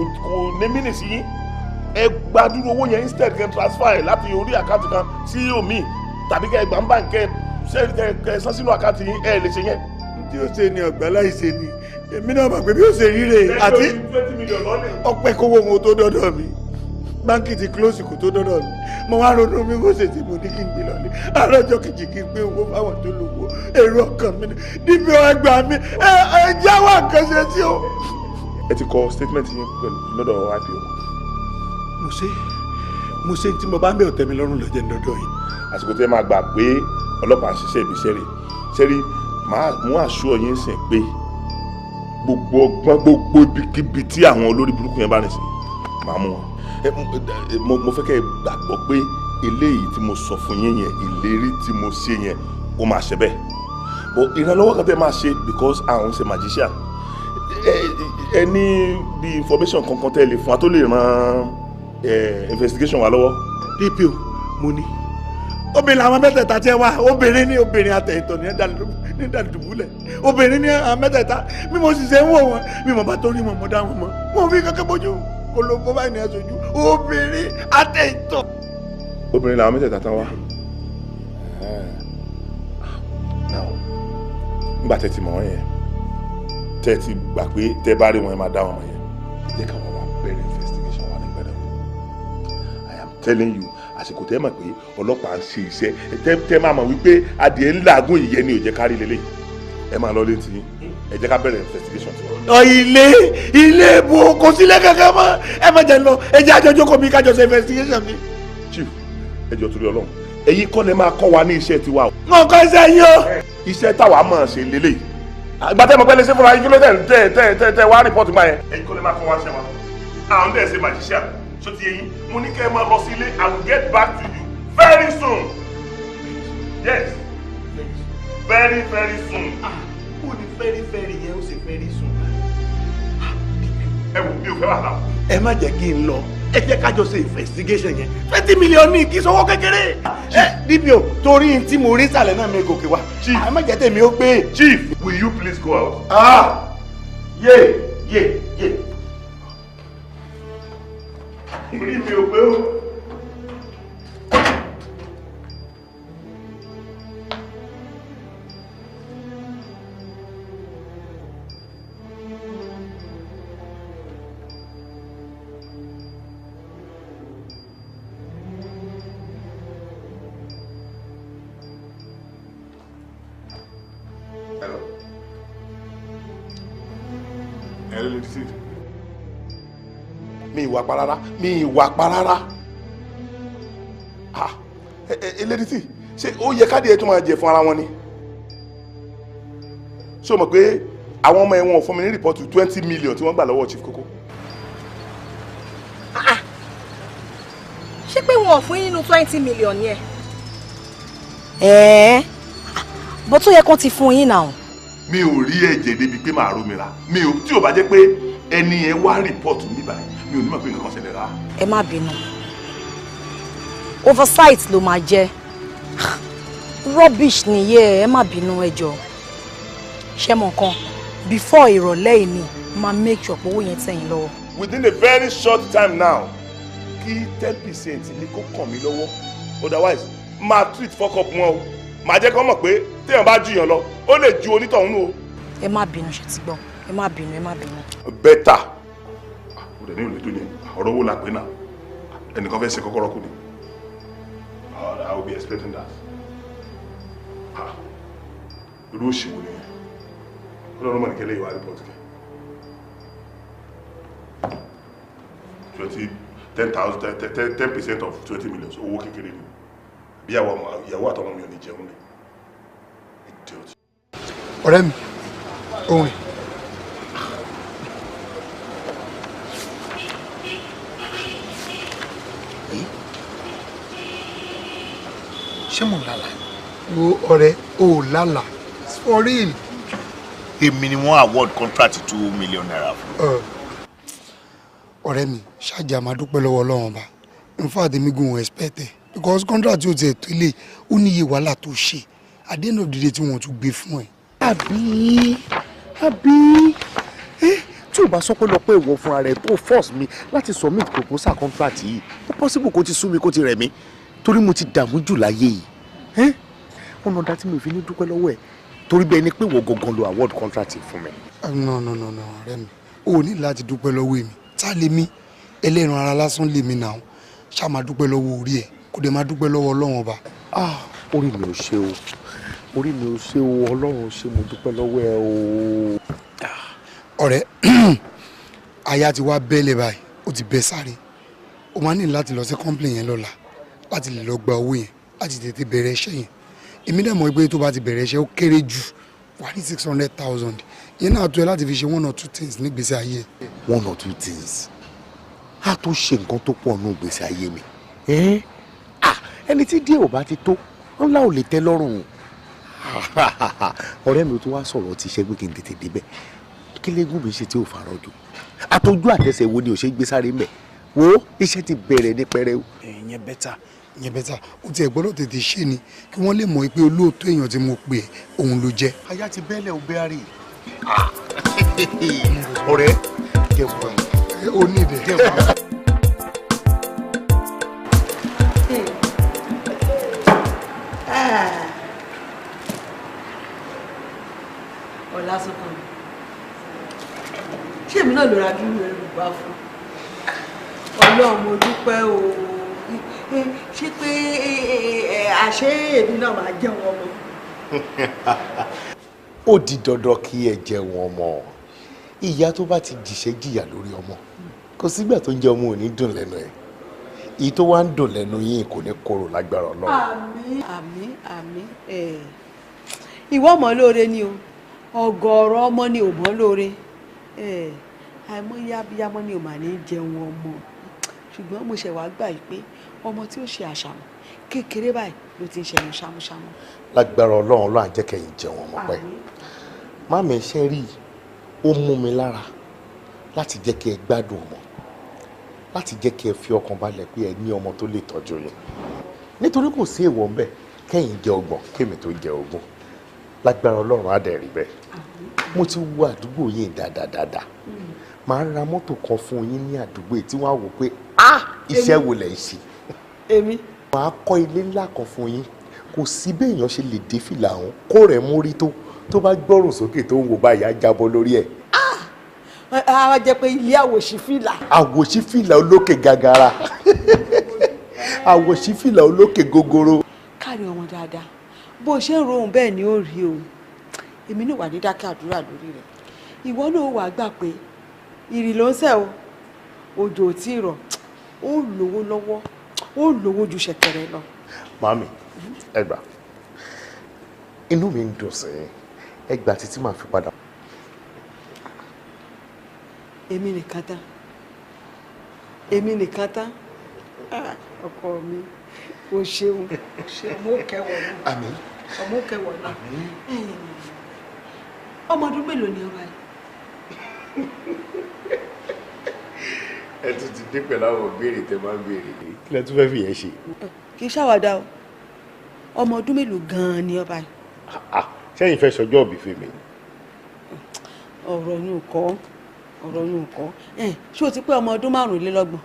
ní mínì sí yín. Ẹ gbàdúró owó yẹn instead kẹ́ transfer ẹ̀ láti orí àkáǹtì kan sí omi tàbí kẹ́ gbà ń bá kẹ́ kẹ́ san sínú àkáǹtì yín, ẹ lè ṣe yẹn. Tí ó ṣe ni ọ̀gbá láì ṣe ni èmi náà mọ̀ pé bí ó ṣe ríre àti ọpẹ́ kówó wọn tó dọ́dọ̀ mi, báńkì ti close kò tó dọ́dọ̀ mi, mo wá ronú mi kó ṣe tí mo ní kí n gbé lọlé àárọ̀ kejì kí n gbé owó fáwọn tó lówó èrò ọkàn mi níbi ọgbà mi ẹ jáwọ́ àkànṣe sí o. Ẹ ti kọ statement yín pẹ̀lú lọ́dọ̀ IPO. Mo ṣe tí mo bá ń bẹ̀ ọ̀tẹ̀ mi lọ́rùn lọ́jọ́ ìdọ́dọ̀ yìí. Àsìkò tí ẹ máa gbà pé ọlọ́pàá ń ṣiṣẹ́ ibi iṣẹ́ rẹ̀ ṣẹ́rí máa mú àṣọ yín sìn pé gbogbo ọgbọ́n gbogbo ibikíbi tí àwọn olórí burúkú yẹn bá rìn sí máa mú wọn. Mo fẹ́ kẹ́ ẹ gbàgbọ́ pé eléyìí tí mo sọ fún yín yẹn, ìlérí tí mo ṣe yẹn, ó máa ṣe bẹ́ẹ̀. But ìrànlọ́wọ́ kan tẹ́ máa ṣe because àwọn ṣe magician. Ẹ ní bí information kankan tẹ́ lè fún wa tó lè ran investigation wa lọ́wọ́. DPO mo ní obìnrin làwọn mẹ́tẹ̀ẹ̀ta tí ẹ wá, obìnrin ní obìnrin àtẹ̀yìntọ̀ ní dàdúbúlẹ̀, obìnrin ní àwọn mẹ́tẹ̀ẹ̀ta. Bí mo sì ṣe ń wò wọ́n bí mo bá tó rí wọn mo dá wọn mọ̀, mo fi kankan bójú kò ló báyìí ní aṣojú obìnrin àtẹ̀yìntọ̀. Obìnrin làwọn mẹ́tẹ̀ẹ̀ta tán wá. Now nígbà tẹ́ ti mọ̀ wọ́n yẹn, tẹ́ ti gbà pé tẹ́ bá rí wọn ẹ máa dá wọn mọ̀ yẹn, jẹ́ káwọn wá bẹ̀rẹ̀ investigation wa ní gbẹdọ̀. I am telling you, àsìkò tẹ́ mọ̀ pé ọlọ́pàá ń ṣe iṣẹ́ tẹ́ máa mọ̀ wípé adìẹ ńlá agún ìyẹn ni ò jẹ́ kárí lélẹ̀. Ẹ máa lọ létí yín, ẹ jẹ́ ká bẹ̀rẹ̀ investigation tiwa. Ọ ilé ìbò kò sílẹ̀ kankan mọ́, ẹ má jẹ́ lọ, ẹ jẹ́ àjọjọ́ kò mí kájọ ṣe investigation mi. Chief, ẹ jọ̀ọ́ torí Ọlọ́run, ẹ̀yin kọ́ lẹ máa kọ́ wa ní iṣẹ́ tiwa o. Mo kọ́ iṣẹ́ yín o. Iṣẹ́ táwa máa ṣe lélẹ̀. Àgbà tẹ́ mọ̀ pé lè ṣe fúnra yín kí ló tẹ̀ tẹ̀ wá rìpọ́tù máa yẹn. Ẹ̀yin kọ́ lẹ máa kọ́ wa ṣe wa. Àwọn dẹ̀ ṣe magician. Ṣó ti yé yín? Mo ní kẹ́ ẹ máa lọ sí ilé, I will get back to you very soon. Yes, very very soon. Ó ní very very yẹn ó sì very soon. mi ò fẹ́ wàhálà. Ẹ má jẹ́ kí n lọ, ẹ jẹ́ ká jọ ṣe investigation yẹn. 20 million ní kí sọ́wọ́ kékeré. Ẹ DPO, torí tí mo rí sàlẹ̀ náà mi gòkè wá. Chief, ẹ má jẹ́ tèmi ó gbé. Chief, will you please go out? Ah, yé yé yé. Orí mi ò pé o. Hello. Hello, Lady Sid. Mi ìwà pa rárá, mi ìwà pa rárá. Ah, ẹ Lady Sid, ṣé ó yẹ káàdì ẹ tó máa jẹ fún ara wọn ni? Ṣé o mọ̀ pé àwọn ọmọ ẹ̀wọ̀n fún mi ní report 20 million tí wọ́n gbà lọ́wọ́ Chief Koko? Ṣé pé wọn ò fún yín nínú 20 million yẹn? Ẹ̀ẹ́, bó tó yẹ kó ti fún yín náà. Mi ò rí ẹ̀jẹ̀ débi pé màá rómi ra. Mi ò, tí ò bá jẹ́ pé ẹni yẹn wá report mi báyìí, mi ò ní mọ̀ pé nǹkan kan ṣẹlẹ̀ rárá. Ẹ má bínú, oversight ló máa jẹ́, rubbish nìyẹn. Ẹ má bínú, ẹ jọ̀ọ́. Ṣé mọ̀ nǹkan, before ìrọ̀lẹ́ yìí ni máa make sure pé owó yẹn tẹ̀ yín lọ́wọ́. Within a very short time now, kí 10% ní kó kàn mí lọ́wọ́, otherwise máa treat fuck up wọn o. Màá jẹ́ kó mọ̀ pé téèyàn bá ju yàn lọ, ó lè ju onítọ̀hún nù o. Ẹ má bínú, ṣe ti gbọ́? Ẹ má bínú, ẹ má bínú. Better ó dẹ̀ ní ìlú tó yẹn. Ọ̀rọ̀ owó la pé náà, ẹnìkan fẹ́ ṣe kọ́kọ́rọ́ kù ni. I will be expecting that. Ah, irú òṣìwò nìyẹn? Ọlọ́run mọ̀ ní kẹ́lẹ́ ìwà report kẹ́ twenty ten thousand 10% of 20 million, owó kékeré ni. Bí ìyàwó àtọmọ mi ò ní jẹun lé. Idiot. Ọ̀rẹ́ mi, òun rẹ̀. Ṣé mò ń lálàá? Wo ọ̀rẹ́, o ò lálàá, it's for real. Èmi ni wọ́n award contract ₦2 million fún. Ọ̀rẹ́ mi, ṣáàjì máa dúpẹ́ lọ́wọ́ Ọlọ́run Ọba. In fact, èmi gan ò expect ẹ̀, because contract yóò tiẹ̀ tó lè ó níye wàhálà tó ṣe, at the end of the day tí wọ́n tún gbé fún ẹ. Àbí tí o bá sọ pé lọ pé ìwọ fúnra rẹ tó force mi láti submit proposal contract yìí, ó possible kó ti sú mi, kó ti rẹ̀ mí, torí mo ti dààmú jù láyé yìí. Ọ̀nà ọ̀dà tí mi ò fi ní dúpẹ́ lọ́wọ́ ẹ̀, torí bẹ́ẹ̀ ni pé ìwọ gangan lo award contract fún mi. No, no, no, no, ọ̀rẹ́ mi, o ò ní láti dúpẹ́ lọ́wọ́ èmi. Tá lè mí, ẹlẹ́ran ara lásán lèmi náà. Ṣá máa dúpẹ́ lọ́wọ́ orí ẹ̀, kó dẹ̀ máa dúpẹ́ lọ́wọ́ Ọlọ́run Ọba. Ah, orí mi ò ṣe o, orí mi ò ṣe o, Ọlọ́run ò ṣe, mo dúpẹ́ lọ́wọ́ ẹ o. Ọ̀rẹ́, aya ti wá bẹ́ẹ̀lẹ̀ báyìí, ó ti bẹ́ sáré. O máa ní láti lọ sí company yẹn lọ́la láti lè lọ gba owó yẹn, láti tètè bẹ̀rẹ̀ iṣẹ́ yẹn. Èmi dẹ̀ mọ̀ pé tó bá ti bẹ̀rẹ̀ iṣẹ́, ó kéré jù wà ní 600,000 yẹn náà tó ẹ láti fi ṣe one or two things nígbèsè ayé. One or two things á tó ṣe nǹkan tó pọ̀ nù gbèsè ayé mi. Ẹni tí díẹ̀ ò bá ti tó ńlá ò lè tẹ́ lọ́rùn. Ọ̀rẹ́ mi, tó wá sọ̀rọ̀ ti ṣe pé kí n tètè débẹ̀, kí lẹ́gùn mi ṣe tí ò farọ́ jù, àtọ́jú àtẹsẹ̀ wo ni ò ṣe gbé sáré mẹ́? Wo, iṣẹ́ ti bẹ̀rẹ̀ ní pẹrẹu. Ìyẹn better, ìyẹn better. Ó tiẹ̀ gbọ́dọ̀ tètè ṣe ni kí wọ́n lè mọ̀ pé olóòótọ́ èèyàn tí mo pè é òun ló jẹ́. Aya ti bẹ́lẹ̀ ò bẹ́ẹ̀rì. Ọ̀rẹ́, jẹun. Ó ní ìdẹ. Ọlásùnkànmí, ṣé èmi náà ló ra dúró ẹrù wá fún Ọlọ́run? Mo dúpẹ́ o. Ṣé pé àṣé èmi náà máa jẹun ọmọ? Ó di dandan kí ẹ jẹun ọmọ. Ìyá tó bá ti jìṣẹ́ jìyà lórí ọmọ, kò sígbà tó ń jẹ ọmọ ò ní dùn lẹ́nu ẹ̀. Èyí tó wá ń dùn lẹ́nu yín kò ní korò lágbára Ọlọ́run. Àmín, àmín, àmín. Ìwọ mọ̀ lóore ni o, ọ̀gọ̀ọ̀rọ̀ ọmọ ni ò mọ̀ lóore. Àìmọye abiyamọ ni ò mà ní jẹun ọmọ, ṣùgbọ́n mo ṣẹ̀ wá gbà yìí pé ọmọ tí ó ṣe àṣàmù kékeré báyìí ló ti ń ṣẹnu ṣámúṣámú. Lágbára Ọlọ́run, Ọlọ́run á jẹ́ kẹ́yìn jẹun ọmọ pẹ́. Má mi ṣe rí i, ó mú mi lára Láti jẹ́ kí ẹ gbádùn ọmọ, láti jẹ́ kí ẹ fi ọkàn balẹ̀ pé ẹ ní ọmọ tó lè tọ́jú yín. Nítorí kò sí èèwọ̀ ńbẹ̀ kẹ́yìn jẹ 30 kémi tó jẹ 20. Lágbára Ọlọ́run á dẹ̀ rí bẹ́ẹ̀. Mo ti wo àdúgbò yín dáadáa. Màá ra mọ́tò kan fún yín ní àdúgbò yìí tí wọ́n á wò pé ah iṣẹ́ wo lẹ̀ ń ṣe. Èmi. Màá kọ́ ilé ńlá kan fún yín. Kò sí béèyàn ṣe lè dé fìlà ọ̀hún kó rẹ̀ mórí tó bá gbọ́rùn sókè tó ń wo báyìí á jábọ́ lórí ẹ̀. A jẹ́ pé ilé àwòṣífìlà. Àwòṣífìlà olókè gàgàrà. Àwòṣífìlà olókè gogoro. Kárí ọmọ dáadáa, bó o ṣe ń rohùn bẹ́ẹ̀ ni ó rí o. Èmi náà wà ní dákẹ́ àdúrà lórí rẹ̀. Ìwọ náà wàá gbà pé ìrì ló ń sẹ̀ o, òjò ò tí ì rọ̀, ó lówó lọ́wọ́, ó lówó ju ṣẹ̀kẹ̀rẹ̀ lọ. Màámi, ẹ gbà, inú mi ń dùn sí ẹ gbà títí màá fi padà. Èmi nìkan tán, èmi nìkan tán, ọkọ mi, o ṣeun, o ṣeun, mo kẹwọ náà. Àmín. Ọmọ kẹwọ náà. Ọmọ ọdún mélòó ni ọba yìí? Ẹ tún ti dé pẹ̀lú àwọn ìbéèrè tẹ máa ń béèrè. Kí lẹ tún fẹ́ fi yẹn ṣe? Kì í ṣàwàdà o, ọmọ ọdún mélòó gan-an ni ọba yìí? Ṣẹ́yìn fẹ́ ṣọjọ́ òbí fún mi. Ọ̀rọ̀ yín kọ́, ọ̀rọ̀ yín kọ́. Ṣé o ti pé ọmọ ọdún 25?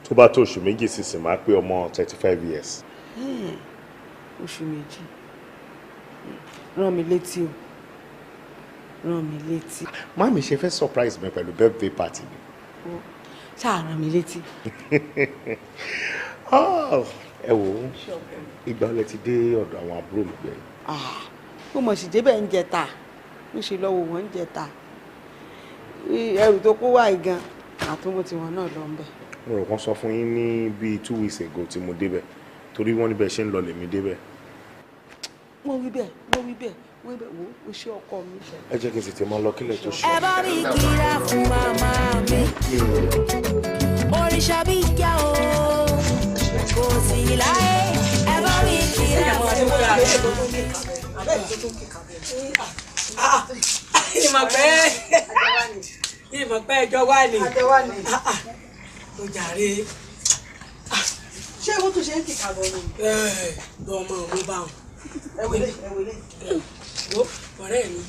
Tó bá tó oṣù 2 sísìn máa pé ọmọ 35 years. Oṣù 2. Rán mi létí o, rán mi létí. Màámi ṣe fẹ́ surprise mi pẹ̀lú birthday party mi. Ṣáà rán mi létí. Ẹ wo, ìgbà ọlẹ ti dé ọ̀dọ̀ àwọn àbúrò mi gbẹ̀yìn. Mo mọ̀ sí débẹ̀ ń jẹta, mo ṣe lọ́wọ́ wọn ń jẹta. Ẹrù tó kó wá gan, àtúnwò tiwọn náà lọ ń bẹ̀. Mo rò kán sọ fún yín ní bíi 2 weeks ago tí mo débẹ̀, torí wọ́n níbẹ̀ ṣe ń lọ lèmi débẹ̀. Wọ́n wí bẹ́ẹ̀, wọ́n wí bẹ́ẹ̀, wọ́n wí bẹ́ẹ̀, wo o ṣe ọkọ mi. Ẹ jẹ́ kí n tètè máa lọ kílẹ̀ tó ṣe. Ẹ bá mi kíra fún màmá mi, òrìṣà bí ìjà o, kò sí láyé. Ẹ bá mi kíra fún màmá mi. Ìmọ̀ pẹ́ ẹjọ́ wà ní. Ó jàre. Ṣé owó tó ṣe ń kìkà bọ̀ ni? Ọmọ òun bá wọn. Ẹ wọlé, ẹ wọlé. Ọ̀rẹ́ mi.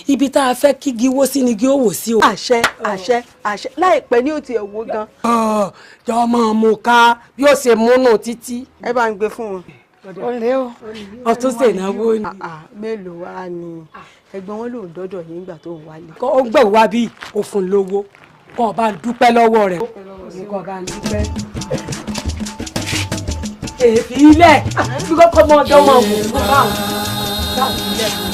Ibi tá a fẹ́ kígi wó sí ni kí ó wò sí o. Àṣẹ, àṣẹ, àṣẹ, láìpẹ́ ní ó ti ẹ̀ wó gan. Jọ máa mú ká bí ó ṣe múnú títí. Ẹ bá ń gbé fún wọn. Ó lé o, ọtún ṣènáwó ni. Mélòó wá ni ẹ̀gbọ́n wọn lòún dọ́dọ̀ yín nígbà tó ń wálé. Ó ń gbẹ̀wò wá bí òfin lówó, kó o bá ń dúpẹ́ lọ́wọ́ rẹ̀. Kó o bá ń dúpẹ́. Èéfì ilẹ̀ bí kọ́kọ́ mọ ọjọ́ mọ̀ wò ó bá wọn. Báwo ilẹ̀ fún mi.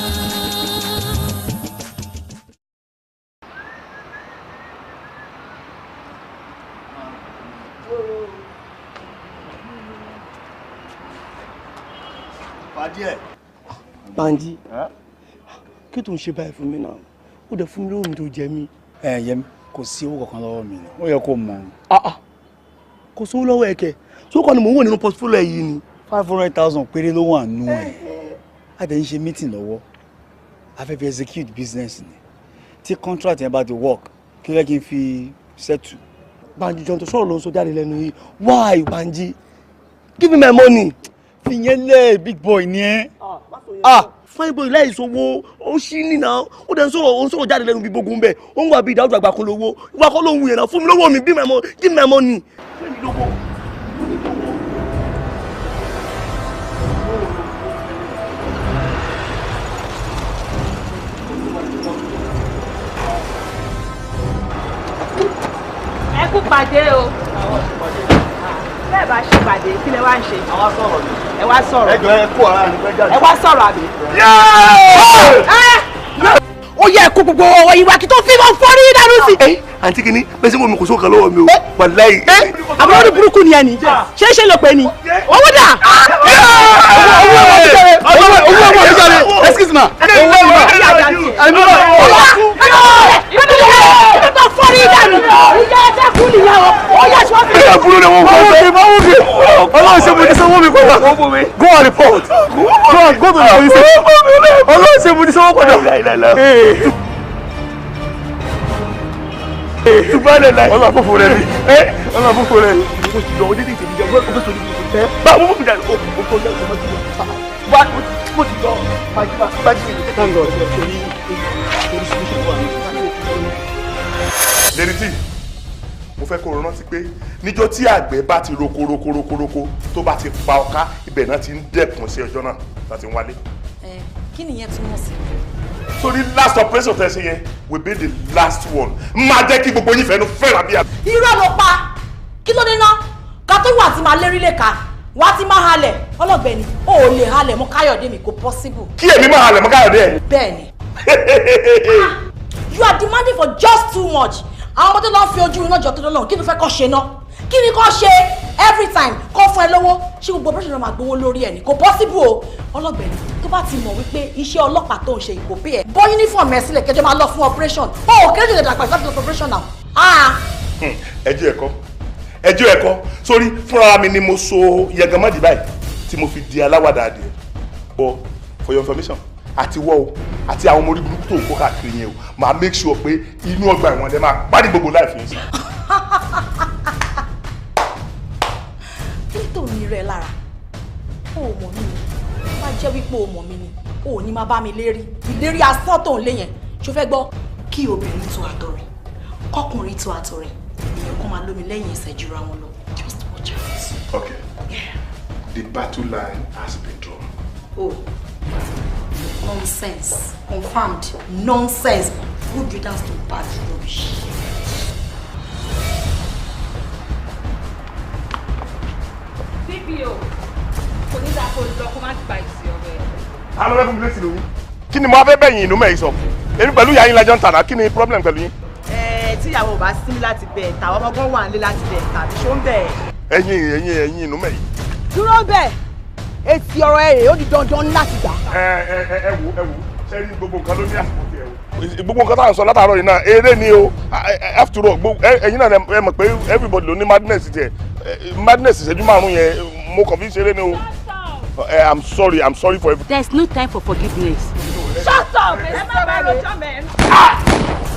Banji, kí tó ń ṣe báyìí fún mi náà? Ó dẹ̀ fún mi lówó mi tó jẹ mí. Ẹ Yẹmi, kò sí owó kankan lọ́wọ́ mi ni, ó yẹ kó mọ̀. Kò sówó lọ́wọ́ ẹ kẹ̀, tó kọ́ ni mò ń wò nínú portfolio yìí ni. 500,000 péré ló wà nù ẹ̀. A dẹ̀ ń ṣe meeting lọ́wọ́, a fẹ́ fi execute business ni. Tí contract yẹn bá ti work, kí ló yẹ kí n fi settle. Banji jọ̀ọ́ tó sọ̀rọ̀ ló ń sọ jáde lẹ́nu yìí. Why Banji? Give me my money. Fìyẹn lẹ̀, big boy ni ẹ́. Fine boy láì sowó, ó ṣí nínà, ó dẹ̀ ń sọ̀rọ̀, ó ń sọ̀rọ̀ jáde lẹ́nu bí gbogbo ń bẹ̀, ó ń wà bí ìdájọ́ àgbà kan lówó, ìwà kọ́ ló ń wù yẹn náà, fún mi lówó mi, give me my money. Ẹ kú pàdé o. Bẹ́ẹ̀ bá ṣe pàdé, kí lẹ wá ń ṣe? Àwa sọ̀rọ̀ ni. Ẹ wá sọ̀rọ̀. Ẹ jọ ẹ kú ọ̀rá ni fẹ́ jáde. Ẹ wá sọ̀rọ̀ àbí? Ó yẹ kó gbogbo ọwọ́ ìwà kí tó fi mọ́ fọ́rí dànù sí. Àǹtí kìíní, bẹ́ẹ̀ sí mo mi kò sóò kan lọ́wọ́ mi o. Wàláhì. Àbúrò ní burúkú ni ẹ ní. Ṣé ṣe ló pè ní? Owó dà! Owó ẹ̀wọ̀n mi jáde. Owó ẹ̀wọ̀n mi jáde. Excuse me. Owó ẹ̀wọ̀n mi. Tó fọ́rí dànù. Ìyá ẹ̀dá kú nìyẹn o. Ó yẹ ṣọ́ fi. Ìyá burú ni wọ́n fọ́ mi. Ọlọ́run ṣe mo ní sanwó mi padà. Go and report. Go and go to the police station. Ọlọ́run ṣe mo ní sanwó padà. Tùbálẹ̀ láì. Ọlọ́ àfọ̀fọ̀ rẹ̀ ni. Ọlọ́ àfọ̀fọ̀ rẹ̀ ni. Mo ti lọ ọdẹ ní ìtẹ̀mí jẹ́ wọ́n fẹ́ sọ ní ìtẹ̀mí. Báwo mo ti dà o tó yẹ kó má ti lọ. Mo ti lọ bájú mi. Thank God. Torí solution wà ní. Lady T, mo fẹ́ kó o rántí pé níjọ́ tí àgbẹ̀ bá ti roko roko roko roko tó bá ti pa ọká ibẹ̀ náà ti ń dẹ́kun sí ọjọ́ náà láti ń wálé. Ẹ kí nìyẹn túmọ̀ sí? Sórí last operation tẹ́ ṣe yẹn will be the last one. Máa jẹ́ kí gbogbo yín fẹ́nu fẹ́ra bí i. Irọ́ ló pa. Kí ló dé ná? Ká tó wà tí máa lérí lè ka, wà tí máa halẹ̀. Ọlọ́gbẹ́ni, o ò lè halẹ̀ mọ́ Káyọ̀dé mi, kò possible. Kí èmi máa halẹ̀ mọ́ Káyọ̀dé ẹ̀? Bẹ́ẹ̀ni. You are demanding for just too much. Àwọn ọmọdé lọ fi ojú iná jọ tó lọ́nà, kí ló fẹ́ kọ́ ṣe ná? Kí ni kọ́ ṣe every time kọ́ fún ẹ lówó? Ṣé gbogbo operation náà máa gbowó lórí ẹ̀ ni? Kò possible o. Ọlọ́gbẹ̀ni, tó bá ti mọ̀ wípé iṣẹ́ ọlọ́pàá tó ń ṣe ìkó pé ẹ̀ bọ́ uniform ẹ sílẹ̀ kẹjọ máa lọ fún operation. O ò kéré jù lè dàgbà ìsáfì lọ fún operation now. Ẹjọ́ ẹ̀kọ́, ẹjọ́ ẹ̀kọ́, sórí fúnra mi ni mo so yẹgànmọ́dì báyìí tí mo fi di aláwàdà adìẹ. But for your information, àti wọ́ o àti àwọn ọmọ orí burúkú tó ń kó káàkiri yẹn o, màá make sure pé inú ọgbà ẹ̀wọ̀n lẹ máa parí gbogbo láìfi yín sí. Kí tó ní rẹ lára? O ò mọ̀ mí ni. Má jẹ́ wípé o mọ̀ mí ni. O ò ní máa bá mi lérí. Ìlérí asán tó ń lé yẹn. Ṣo fẹ́ gbọ́? Kí obìnrin tó àtọ̀ rẹ̀, kọ́kùnrin tó àtọ̀ rẹ̀, èèyàn kan máa lómi lẹ́yìn ẹsẹ̀ jura wọn lọ. Just watch out. Okay. The battle line has been drawn. Oh. Nonsense. Confirmed. Nonsense. Good riddance to bad rubbish. DPO, kò ní dáa kó lọ kó má gba ìsì ọ̀rọ̀ ẹ̀. Ta ló fẹ́ fún mi létí lóyún? Kí ni mo fẹ́ bẹ̀yìn inú mẹ́yìn sọ? Èmi pẹ̀lú ìyá yín lajọ ń tànà, kí ni problem pẹ̀lú yín? Ẹ tíyàwó bá sí láti bẹ̀ tàwọn ọmọ gan wà nílé láti bẹ̀ tàbí ṣó ń bẹ̀. Ẹ̀yin ẹ̀yin ẹ̀yin inú mẹ́yìn. Dúró bẹ́ẹ̀, èsì ọ̀rọ̀ ẹ̀ rè ó di dandan láti gbà. Ẹ ẹ ẹ wo ẹ wo, ṣé ní gbogbo nǹkan ló ní àsìkò tiẹ̀ o. Gbogbo nǹkan tá à ń sọ látàárọ̀ yìí náà eré ni o. After all, ẹ̀yin náà ẹ mọ̀ pé everybody ló ní madness tiẹ̀. Madness ìṣẹ́jú márùn-ún yẹn mo kàn fi ń ṣeré ni o. I'm sorry for everything. There is no time for forgiveness. Shut up! Ẹ má bá rojọ́ mẹ́.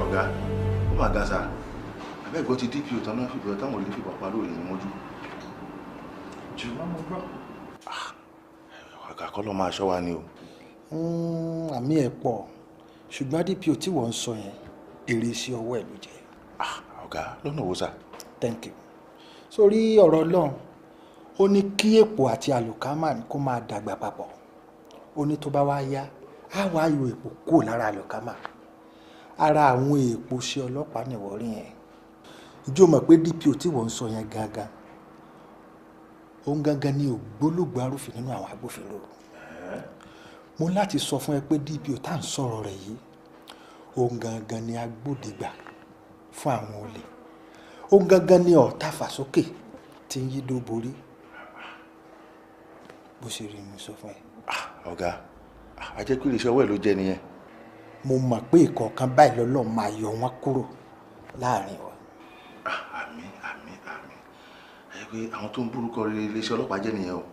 Ọ̀gá, ó mà ga sa. Abẹ́gbọ́ ti DPO tán náà fìbọn táwọn olè fìbọn parí òye mọ́jú. Jù wọ́n mo gbọ́. Ọ̀gá kọ́ ló máa ṣọ́ wa ni o. Àmì ẹ̀ pọ̀, ṣùgbọ́n DPO tí wọ́n ń sọ yẹn èrè sí ọwọ́ ẹ̀ ló jẹ́. Ọ̀gá, lọ́nà wo sà? Thank you. Sórí ọ̀rọ̀ Ọlọ́run, ó ní kí èpò àti àlùkámà kó máa dàgbà papọ̀. Ó ní tó bá wá yá, á wá yọ èpò kúrò lára àlùkámà. Ara àwọn èèpo ṣe ọlọ́pàá nìwọ rí yẹn. Ǹjẹ́ o mọ̀ pé DPO tí wọ́n ń sọ yẹn gangan, òun gangan ni ògbólógbòó arúfin nínú àwọn agbófinró. Mo láti sọ fún ẹ pé DPO tá à ń sọ̀rọ̀ rẹ̀ yìí, òun gangan ni agbódegbà fún àwọn olè. Òun gangan ni ọ̀tá fàsókè tí ń yí dó borí. Bó ṣe rí mi sọ fún ẹ. Ọ̀gá, a jẹ́ pé iṣẹ́ ọwọ́ ẹ̀ ló jẹ́ nìyẹn. Mo mọ̀ pé ìkọ̀ọ̀kan báyìí lọ́lọ́run máa yọ wọ́n kúrò láàrin wa. Àmín àmín àmín. A jẹ́ pé àwọn tó ń burúkọ rere iléeṣẹ́ ọlọ́pàá jẹ́ nìyẹn o.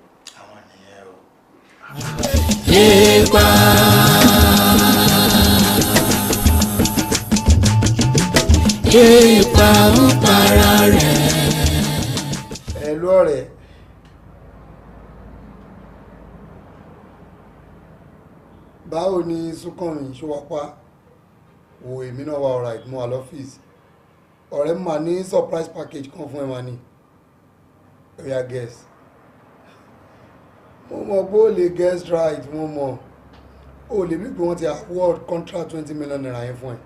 Àwọn nìyẹn o. Epa. Epa ń para rẹ̀. Ẹ lọ́rẹ̀ẹ́. Báwo ni Súnkànmí ṣó wá pa? Wo èmi náà wà alright, mo wà lọ́fíìsì. Ọ̀rẹ́ mi máa ní surprise package kan fún ẹ máa ní. Oya guess. Mo mọ̀ pé o lè guess right, mo mọ̀. O lè bí pé wọ́n ti award contract 20 million naira yẹn fún ẹ.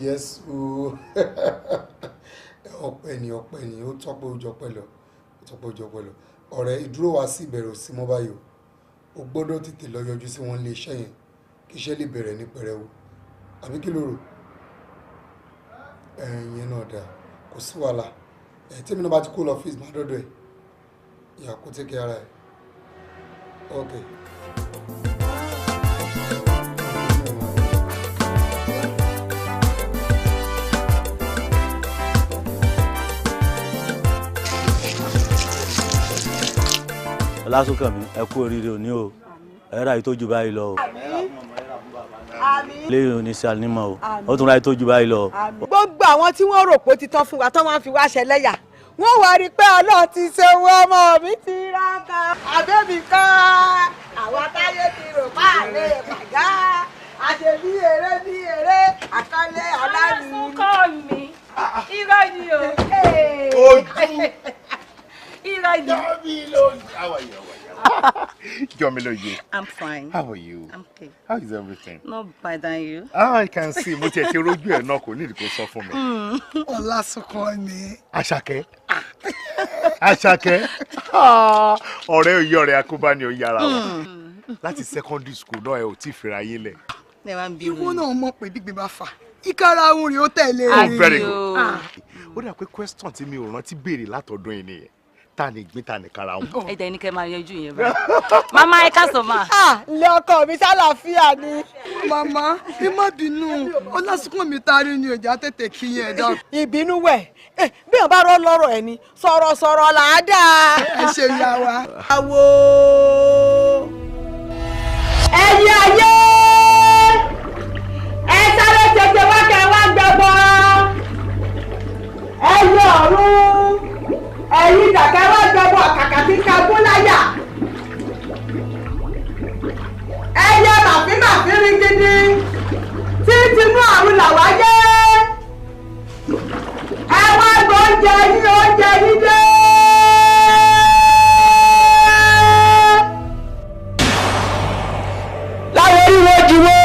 Yes o. Ọpẹ́ ni ọpẹ́ ni, ó tọ́pẹ́ ó jọpẹ́ lọ. Ó tọ́pẹ́ ó jọpẹ́ lọ. Ọ̀rẹ́ ìdúró wa sí ìbẹ̀rẹ̀ òsì mọ́ báyìí o. O gbọ́dọ̀ tètè lọ yọjú sí wọn lé iṣẹ́ yẹn kí iṣẹ́ lè bẹ̀rẹ̀ ní pẹrẹwu. Àbí kí ló rò? Ẹ̀yin náà dáa, kò sí wàhálà. Ẹ̀ tèmi náà bá ti kó lọ ọ́fíìsì máa dọ́dọ̀ ẹ̀. Ìyá kó take care ara ẹ̀. Okay. Ọlásùnkànmí, ẹ kú oríire òní o. Ẹ ra ìtọ́jú báyìí lọ o. Lẹ́yìn oníṣẹ́ ànímọ̀ o, ó tún ra ìtọ́jú báyìí lọ. Gbogbo àwọn tí wọ́n rò pé ó ti tán fún wa tán wọ́n fi wá ṣẹlẹ́yà, wọ́n wá rí i pé Ọlọ́run ti ṣe owó, ọmọ mi ti ra ká àbẹ́bí kan àwọn táyé ti rò páàlẹ́ pàgá àṣẹ bí eré bí eré àkọlé aláàbí. Ọlásùnkànmí, irọ́ ni o. Ojú. Irọ́ ni. How are you? Jọmilóye. I'm fine. How are you? I'm okay. How is everything? Not bad than you. Ah, I can see. Mo tiẹ̀ ti rójú ẹ̀ náà, kò ní ìdí kó sọ fún mi. Ọlásùnkànmí. Àṣàkẹ́. Àṣàkẹ́. Ọ̀rẹ́ òye ọ̀rẹ́ akóbá ni ó yára wọn. Láti secondary school náà ẹ ò tí ì fira yín lẹ̀. Ìwọ náà mọ̀ pé gbígbé bá fà ìkara ohun rẹ̀ ó tẹ̀lé. Oh, very good. Ó dà pé question tí mi ò rántí béèrè látọ̀dún yìí nìyẹn. Ta ni ìgbín, ta ni kara wọn. Ẹ dẹ̀ ní kẹ́ máa yanjú yẹn báyìí. Màmá, ẹ káàsán mà. Ilé ọkọ mi ṣàlàáfíà ni. Màmá, ẹ má bínú, Ọlásùnkànmí tarí ni òjá tètè kí yẹn dá. Ìbínú wẹ̀ bí wọn bá rọ lọ́rọ̀ ẹ̀ ni sọ̀rọ̀sọ̀rọ̀ là á dà. Ẹ ṣe ìyá wa. Àwo ẹ̀yin ayé, ẹ sáré tètè wá kẹ́ wá gbẹbọ. Ẹ̀yin ọ̀run, ẹ̀yin dàkẹ́ wá gbẹbọ kàkà tí ká gún láyà. Ẹyẹ màfímàfí rí gidi tí tinú àrùn làwá yé. Ẹ wá gbọ́ oúnjẹ yín, oúnjẹ yín dé. Láwọn oríwo jìwó.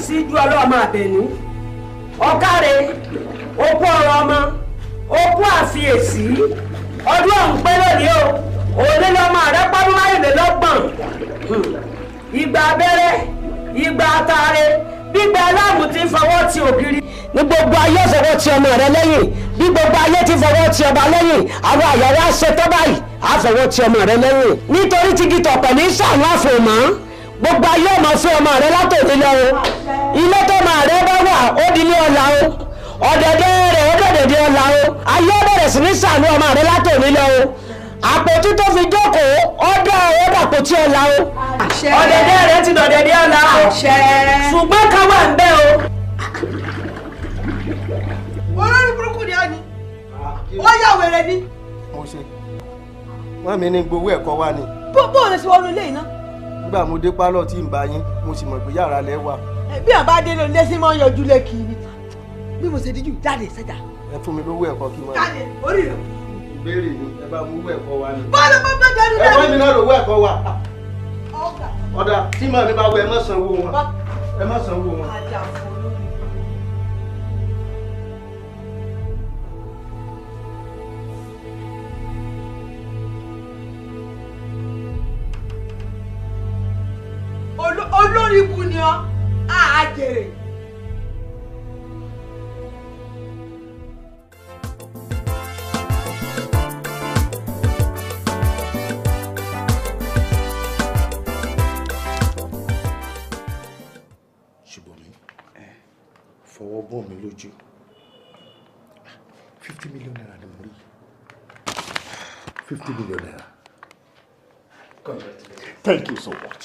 Síjú ọlọ́mọ àbẹ̀ní ọ̀kàrẹ̀ okú ọ̀rọ̀ ọmọ okú àfiyèsí ọdún ọ̀hún pé lónìí o, òní lọ́mọ rẹ pọ́dún márùnlélọ́gbọ̀n. Ìgbà abẹ́rẹ́, ìgbà àtàrẹ, gbígbà aláàmù ti fọwọ́ ti ògiri. Ní gbogbo ayé fọwọ́ ti ọmọ rẹ lẹ́yìn, bí gbogbo ayé ti fọwọ́ ti ọba lẹ́yìn, àwọn àyàwó àṣetọ́ báyìí á fọwọ́ ti ọmọ rẹ lẹ́yìn. Nítorí tí gitọ̀ pẹ̀lú ìṣàánú àfòmọ́, gbogbo ayé ọmọ fún ọmọ rẹ látòní lọ o. Ilé tó máa rẹ bá wà ó di ilé ọlà o, ọ̀dẹ̀dẹ̀ rẹ̀ ó dẹ̀dẹ̀dẹ̀ ọlà o. Ayé bẹ̀rẹ̀ sí ní ṣàánú ọmọ rẹ látòní lọ o. Àpótí tó fi jókòó ọdọ ọdàpótí ọlà o. Ọ̀dẹ̀dẹ̀ rẹ̀ ti dọ̀dẹ̀dẹ̀ ọlà o. Ṣùgbọ́n ká wà ń bẹ́ o. Olórí burúkú ni ọ ni, ó yà wèrè ni. Mo ṣe wọ́n mi ní gbowó ẹ̀kọ́ wa ni. Bó o lè ṣe wọnú ilé yìí ná. Nígbà mo dé pálọ̀ tí ń bá yín, mo sì mọ̀ pé yàrá lẹ wà. Bí àbá dé ló lé sí mọ́ yọjú lé kiri. Bí mo ṣe díjú jáde sẹ́jà. Ẹ fún mi lówó ẹ̀kọ́ kí n máa. Jáde orí rẹ̀. Ìbéèrè ni, ẹ bá mú owó ẹ̀kọ́ wa ni. Bọ́lá bá bá jáde ẹ fún mi náà lówó ẹ̀kọ́ wa. Ọ̀dà tí màá mi bá wọ, ẹ má sanwó wọn. Ẹ má sanwó wọn. Olórí ikú ni ọ, á jèrè. Ṣùgbọ́n mi fọwọ́ bọ̀ mí lójú, 50 million naira ni mo rí, 50 million naira. Thank you so much,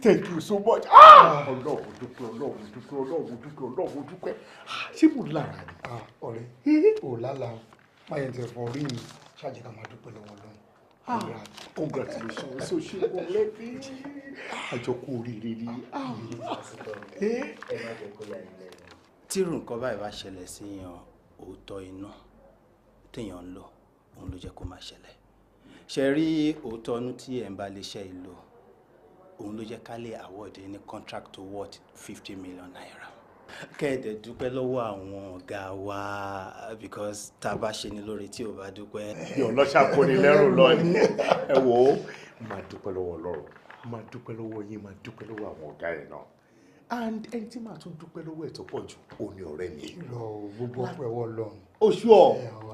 thank you so much. Ah, Ọlọ́run dúpẹ́, Ọlọ́run dúpẹ́, Ọlọ́run dúpẹ́, Ọlọ́run dúpẹ́. Ah, ṣé mo lára ni? Ọ̀rẹ́ ò lálàá o, má yẹn tẹ̀ fọ́ rí mi ṣáàjì, ká máa dúpẹ́ lọ́wọ́ Ọlọ́run. Ah, congratulations, so ṣe mo lẹ́bi àjọkú oríire ni. Ah, eh. Tírù nǹkan báyìí bá ṣẹlẹ̀ sí yan, òótọ́ iná téèyàn ń lò òun ló jẹ́ kó máa ṣẹlẹ̀. Ṣe rí òótọ́ inú tí ẹ̀ ń bá lè ṣe ìlò, òun ló jẹ́ ká lè award ní contract to worth 50 million naira. Kẹ́ẹ̀dẹ̀ dúpẹ́ lọ́wọ́ àwọn ọ̀gá wa, because tá a bá ṣe ni lóore tí ò bá dúpẹ́. Bí ọlọ́ṣà kò ní lẹ́rù lọ ni. Ẹ wò ó, máa dúpẹ́ lọ́wọ́ Ọlọ́run, máa dúpẹ́ lọ́wọ́ yín, máa dúpẹ́ lọ́wọ́ àwọn ọ̀gá yẹn náà, and ẹni tí màá tún dúpẹ́ lọ́wọ́ ẹ̀ tó pọ̀ jù ó ní ọ̀rẹ́ mi. Lọ gbogbo ọpẹ́ wọ Ọlọ́run. Oṣù ọ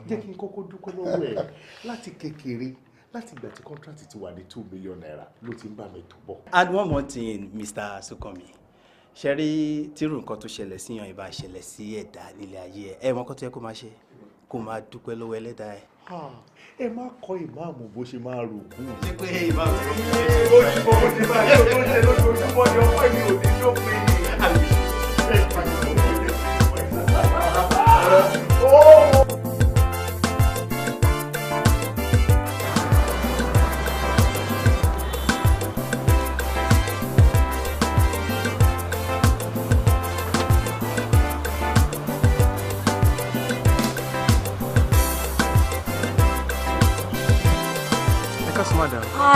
jẹ́ kí n kọ́kọ́ dúpẹ́ lọ́wọ́ ẹ̀. Láti kékeré, láti ìgbà tí contract ti wà ní 2 million naira ló ti ń bá mi tó bọ̀. And one more thing, Mr. Sukanmi, ṣe rí tírù nǹkan tó ṣẹlẹ̀ síyan ìbá ṣẹlẹ̀ sí ẹ̀dá nílé ayé ẹ̀, ẹ̀ mọ̀ kó tó yẹ kó máa ṣe Kó máa dúpẹ́ lọ́wọ́ ẹlẹ́dàá ẹ̀. Ẹ má kọ́ ìmáàmù bó ṣe máa rò kú. Ṣé pé ìmáàmù lójúmọ́ bó ṣe máa yóò tó ṣe lójoojúmọ́ ni ọpẹ́ mi ò ní dópin.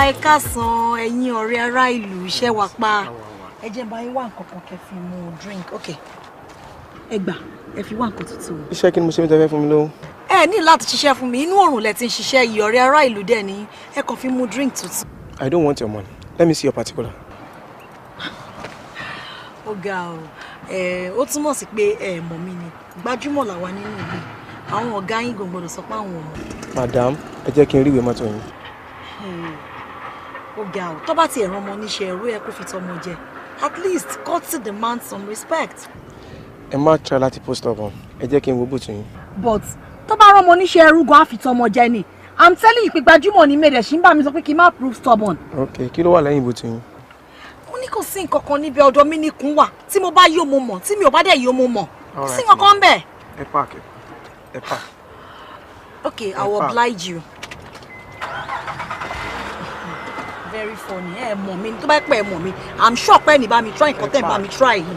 Ẹ káàsán ẹ̀yin ọ̀rẹ́ ará ìlú, iṣẹ́ wa pa. Ẹ jẹ́ bá yín wá nǹkan kan kẹ́ fi mu drink. Ok, ẹ gbà, ẹ fi wá nǹkan tuntun. Iṣẹ́ kí ni mo ṣe mi tẹ́ fẹ́ fún mi lówó? Ẹ ní láti ṣiṣẹ́ fún mi, inú òrùn lẹ ti ń ṣiṣẹ́ yìí, ọ̀rẹ́ ará ìlú dẹ̀ ní ẹ kàn fi mu drink tuntun. I don't want your money. Let me see your particular. Ó ga o, ó túmọ̀ sí pé ẹ mọ̀ mí ni, gbajúmọ̀ làwa nínú ìlú, àwọn ọ̀gá yín gan gbọ́dọ̀ sọ pé àwọn ò mọ̀. Madam, ẹ jẹ́ kí n rí ìwé mọ́tò yín. Ó ga o, tó bá ti ẹ̀rọ ọmọ níṣẹ́ ẹ̀rú ẹ kó fi tọmọ jẹ, at least courtesy demands some respect. Ẹ má try láti post up on, ẹ jẹ́ kí n wo bùtù yín. But tó bá rọmọ níṣẹ́ ẹrú gan á fi tọmọ jẹ ni, I'm telling you pé gbajúmọ̀ ni mẹ́rẹ̀ ṣì ń bá mi sọ pé kí n má prove stubborn. Ok, kí ló wà lẹ́yìn bùtù yín? Mo ní kò sí nǹkan kan níbẹ̀, ọ̀dọ̀ mi nìkún wà, tí mo bá yó mo mọ̀, tí mi ò bá dẹ̀ yó mo mọ̀, kò sí nǹkan kan bẹ̀. Ẹ park, ẹ park. Ok, I will oblige you. Very funny. Ẹ mọ̀ mi, tó bá pẹ́ ẹ mọ̀ mi, I'm sure pé ẹni bá mi try nǹkan tẹ́ ẹ bá mi try yìí.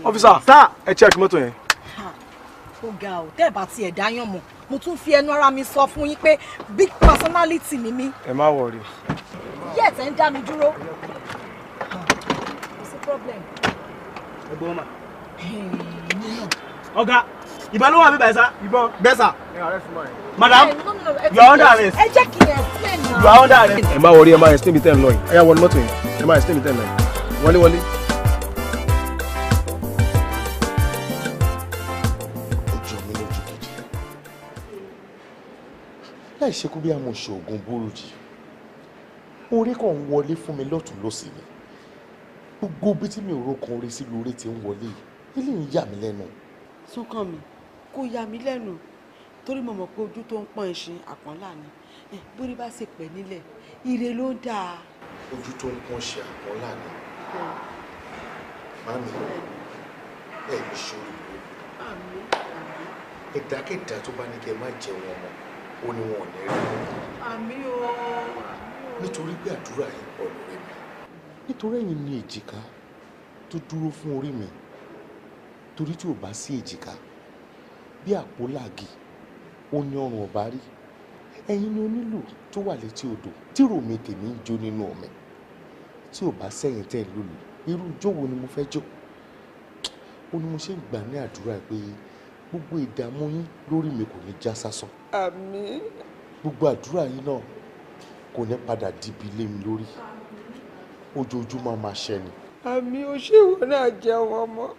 Officer, sir, ẹ check mọ́tò yẹn. Ó ga o, tẹ́ ẹ bá tiẹ̀ dáyàn mọ̀, mo tún fi ẹnu ara mi sọ fún yín pé big personality ni mí. Ẹ má worry. Yet ẹ ń dá mi dúró. Kò sí problem. Ẹ gbọ́ mà. Ọ̀gá, ìbọn ló wà bí báyìí sá. Ìbọn. Bẹ́ẹ̀ sà. Madam, you are under arrest. Ẹ jẹ́ kí n explain now. You are under arrest. Ẹ má worry, ẹ má explain bí tẹ́ ń lọ yìí. Ẹ yá wọlé mọ́tò yìí. Ẹ má explain bí tẹ́ ń lọ yìí. Wọlé wọlé. Ó jọ mí lójú gidi. Láì ṣe kú bí àwọn oṣoògùn búrújì. Orí kan ń wọlé fún mi lọ́tùn lósì ni. Gbogbo bí tí mi ò ro kan orí sí lórí ti ń wọlé yìí. Eléyìí ń yà mí lẹ́nu. Súnkànmí, kò yà mí lẹ́nu torí mo mọ̀ pé ojú tó ń pọ́n ẹṣin àpọ́nlá ni, bórí bá ṣe pẹ̀ nílẹ̀ ire ló ń dáa. Ojú tó ń pọ́n ṣe àpọ́nlá ni. Mami, ẹ ní ṣòro ẹ̀dákẹ́dá tó bá ní kẹ́ ẹ má jẹun ọmọ ó ní wọn ò ní rí. Àmín o. Nítorí pé àdúrà yín pọ̀ lórí mi, nítorí ẹ̀yin ní èjìká tó dúró fún orí mi, torí tí ò bá sí èjìká bí àpò làgì ó ní ọrùn ọba rí. Ẹ̀yin ni onílù tó wà létí odò tí ròmí tèmi ń jó nínú ọmọ, tí ò bá sẹ́yìn tẹ́ lùlù irú ijó wo ni mo fẹ́ jó? Ó ní mo ṣe ń gbà ní àdúrà pé gbogbo ìdààmú yín lórí mi kò ní já sásán. Àmín. Gbogbo àdúrà yín náà kò ní padà dibi lé mi lórí, ojoojúmọ́ máa ṣẹ ni. Àmín, o ṣé ìwọ náà jẹun ọmọ.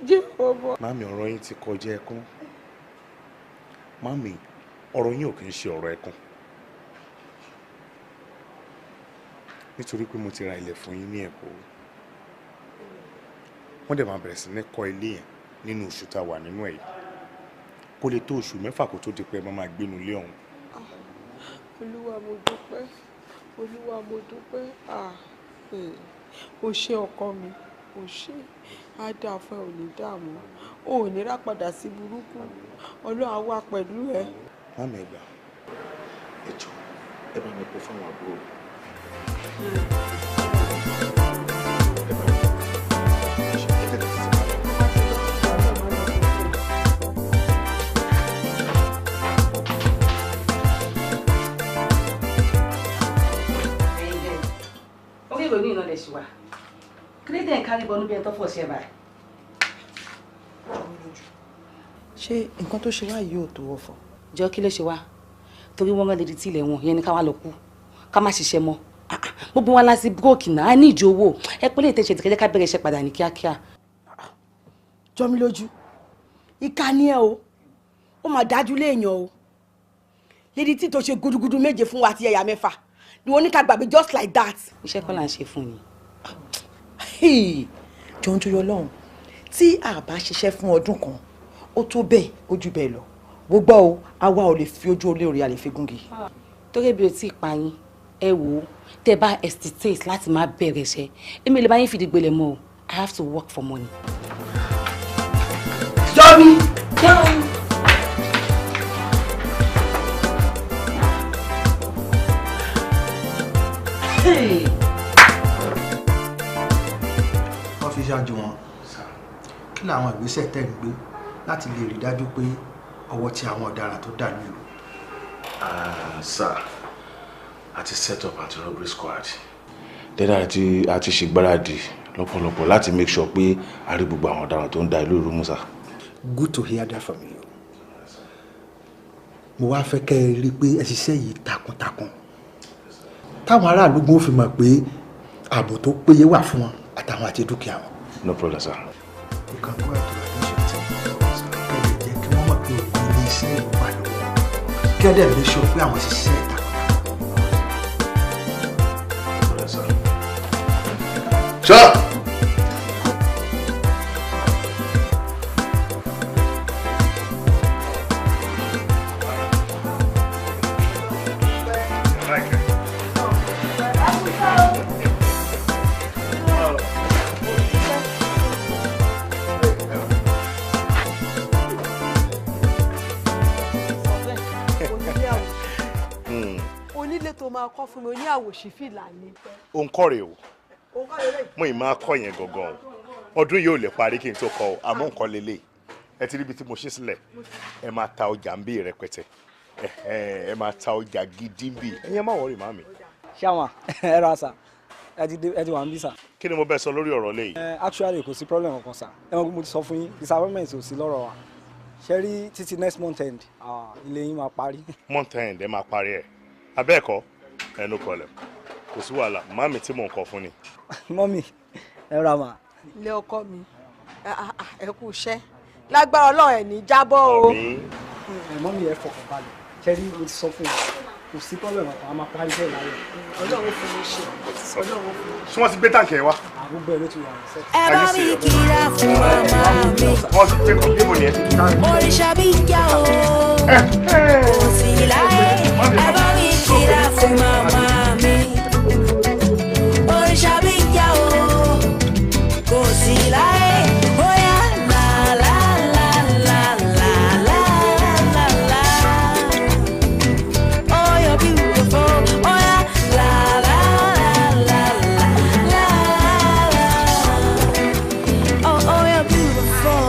Jẹun ọmọ. Màmí, ọ̀rọ̀ yín ti kọjá ẹkún. Màmí, ọ̀rọ̀ yín ò kì í ṣe ọ̀rọ̀ ẹkún. Nítorí pé mo ti ra ilẹ̀ fún yín ní Èkó. Wọ́n dẹ̀ máa bẹ̀rẹ̀ sí ní kọ́ ilé yẹn nínú oṣù tá a wà nínú ẹ̀ yìí. Kó lè tó oṣù mẹ́fà kó tó di pé ẹ máa gbénu ilé ọ̀hún. Olúwa mo dúpẹ́, Olúwa mo dúpẹ́. O ṣé ọkọ mi, o ṣé, á dáa fún ẹ, ò ní dààmú, o ò ní rá padà sí burúkú, Ọlọ́run á wà pẹ̀lú ẹ. Màmí, ẹ gbà, ẹ jọ̀ọ́, ẹ bá mi kó fáwọn àbúrò mi. Orí ìròyìn iná lè ṣì wà. Kí ló dé ń kárí bọnú bí ẹni tó fọ̀ ṣe báyìí? Ṣé nǹkan tó ṣe wá yìí ò tó ọ̀fọ̀? Jọ kí ló ṣe wá? Torí wọ́n rán lédi tí ilẹ̀ wọn yẹn ni ká wá lọ kú, ká má ṣiṣẹ́ mọ́. Gbogbo wa la sí búrókì náà, a ní ìjọ owó. Ẹ pé lè tẹ̀sẹ̀ tẹ̀kẹ́jẹ́ ká bẹ̀rẹ̀ iṣẹ́ padà ní kíákíá. Jọ mí lójú, ìkà ni ẹ o, ó mà dájú léèyàn o. Lédi tí tó ṣe gudugudu méje fún wa àti ẹ̀yà mẹ́fà ni wọ́n ní ká gbàgbé just like that. Iṣẹ́ kọ́ là ń ṣe fún ni. Jọ ń torí Ọlọ́run, tí a bá ṣiṣẹ́ fún ọdún kan, ó tó bẹ́ẹ̀, ó jù bẹ́ẹ̀ lọ. Gbogbo o, àwa ò lè fi ojú olóore, a lè fi gúngi. Torí bí o ti pa yín, ẹ wò ó, tẹ bá hesitate láti máa bẹ̀rẹ̀ iṣẹ́, èmi lè bá yín fìdí gbolẹ̀ mọ́ o. I have to work for money. Jọ́mi. Ọ́fíìsì Jùwọ́n, kí làwọn ìgbésẹ̀ tẹ̀ ń gbé láti lè rí dájú pé ọwọ́ ti àwọn ọ̀daràn tó dà lóru? Sir, a ti set up anti-robbery squad. Then a ti ṣègbáradì lọ́pọ̀lọpọ̀ láti make sure pé a rí gbogbo àwọn ọ̀daràn tó ń da ìlú rú mú, sir. Good to hear that from you. Mo wá fẹ́ kẹ́ ẹ rí i pé ẹ ṣiṣẹ́ yìí takuntakun, táwọn aráàlú gbọ́n fi mọ̀ pé ààbò tó péye wà fún wọn àtàwọn àti dúkìá wọn. No problem, sir. You can go out to attention team. Kẹ́ ẹ lè jẹ́ kí wọ́n mọ̀ pé òkú ilé iṣẹ́ yìí wà lọ́wọ́. Kẹ́ ẹ dẹ̀ make sure pé àwọn ṣiṣẹ́ takuntakun. Sir. Onílé tó máa kọ́ fún mi, oní àwòṣí fìlà ni. Òun kọ́ rèé o, mo ì máa kọ́ yẹn gangan o. Ọdún yìí ò lè parí kí n tó kọ́ o, àmọ́ nǹkan lélẹ̀. Ẹ ti ríbi tí mo ṣe sílẹ̀, ẹ máa ta ọjà ń bí rẹpẹtẹ, ẹ máa ta ọjà gidi ń bí. Ẹ̀yin ẹ má wọrí màmí. Ṣáwọn ẹ ra sà, ẹ ti wà ń bí sà. Kí ni mo bẹ sọ lórí ọ̀rọ̀ léyìí? Actually kò sí problem kankan sà. Ẹ mọ̀ pé mo ti sọ fún yín, disappointment ò sí lọ́rọ̀ wa. Ṣé rí títí next month end, ilé yín máa parí. Month end ẹ máa parí ẹ̀. Abẹ́ẹ̀kọ́, ẹ no problem, kò sí wàhálà. Màmí tí mò ń kọ fún ni. Mọ́mì, ẹ ra mà. Ilé ọkọ mi, ẹ kú iṣẹ́, lágbára Ọlọ́run ẹ̀ ní jábọ́ o. Mọ́mì, ẹ fọkàn balẹ̀. Ṣé rí mo ti sọ fún yín, kò sí problem kan, a máa parí iṣẹ́ ìlàyé. Ọlọ́run fún mi ṣe, Ọlọ́run fún mi ṣe. Ṣé wọ́n ti gbé táǹkì ẹ wá? Àgbègbè ló ti wà ní sẹ́ẹ̀. Ẹ bá mi kíra fún màmá mi. Wọ́n ti gbé kọ́ níbo ni ẹ ti. Òrìṣà bí ìjà o, kò sí láyé. Ẹ bá mi kíra fún màmá mi. Òrìṣà bí ìjà o, kò sí láyé. Bóyá la la la la la la la la. Oh, you're beautiful. Oh, yeah. La la la la la la. Oh, oh, you're beautiful.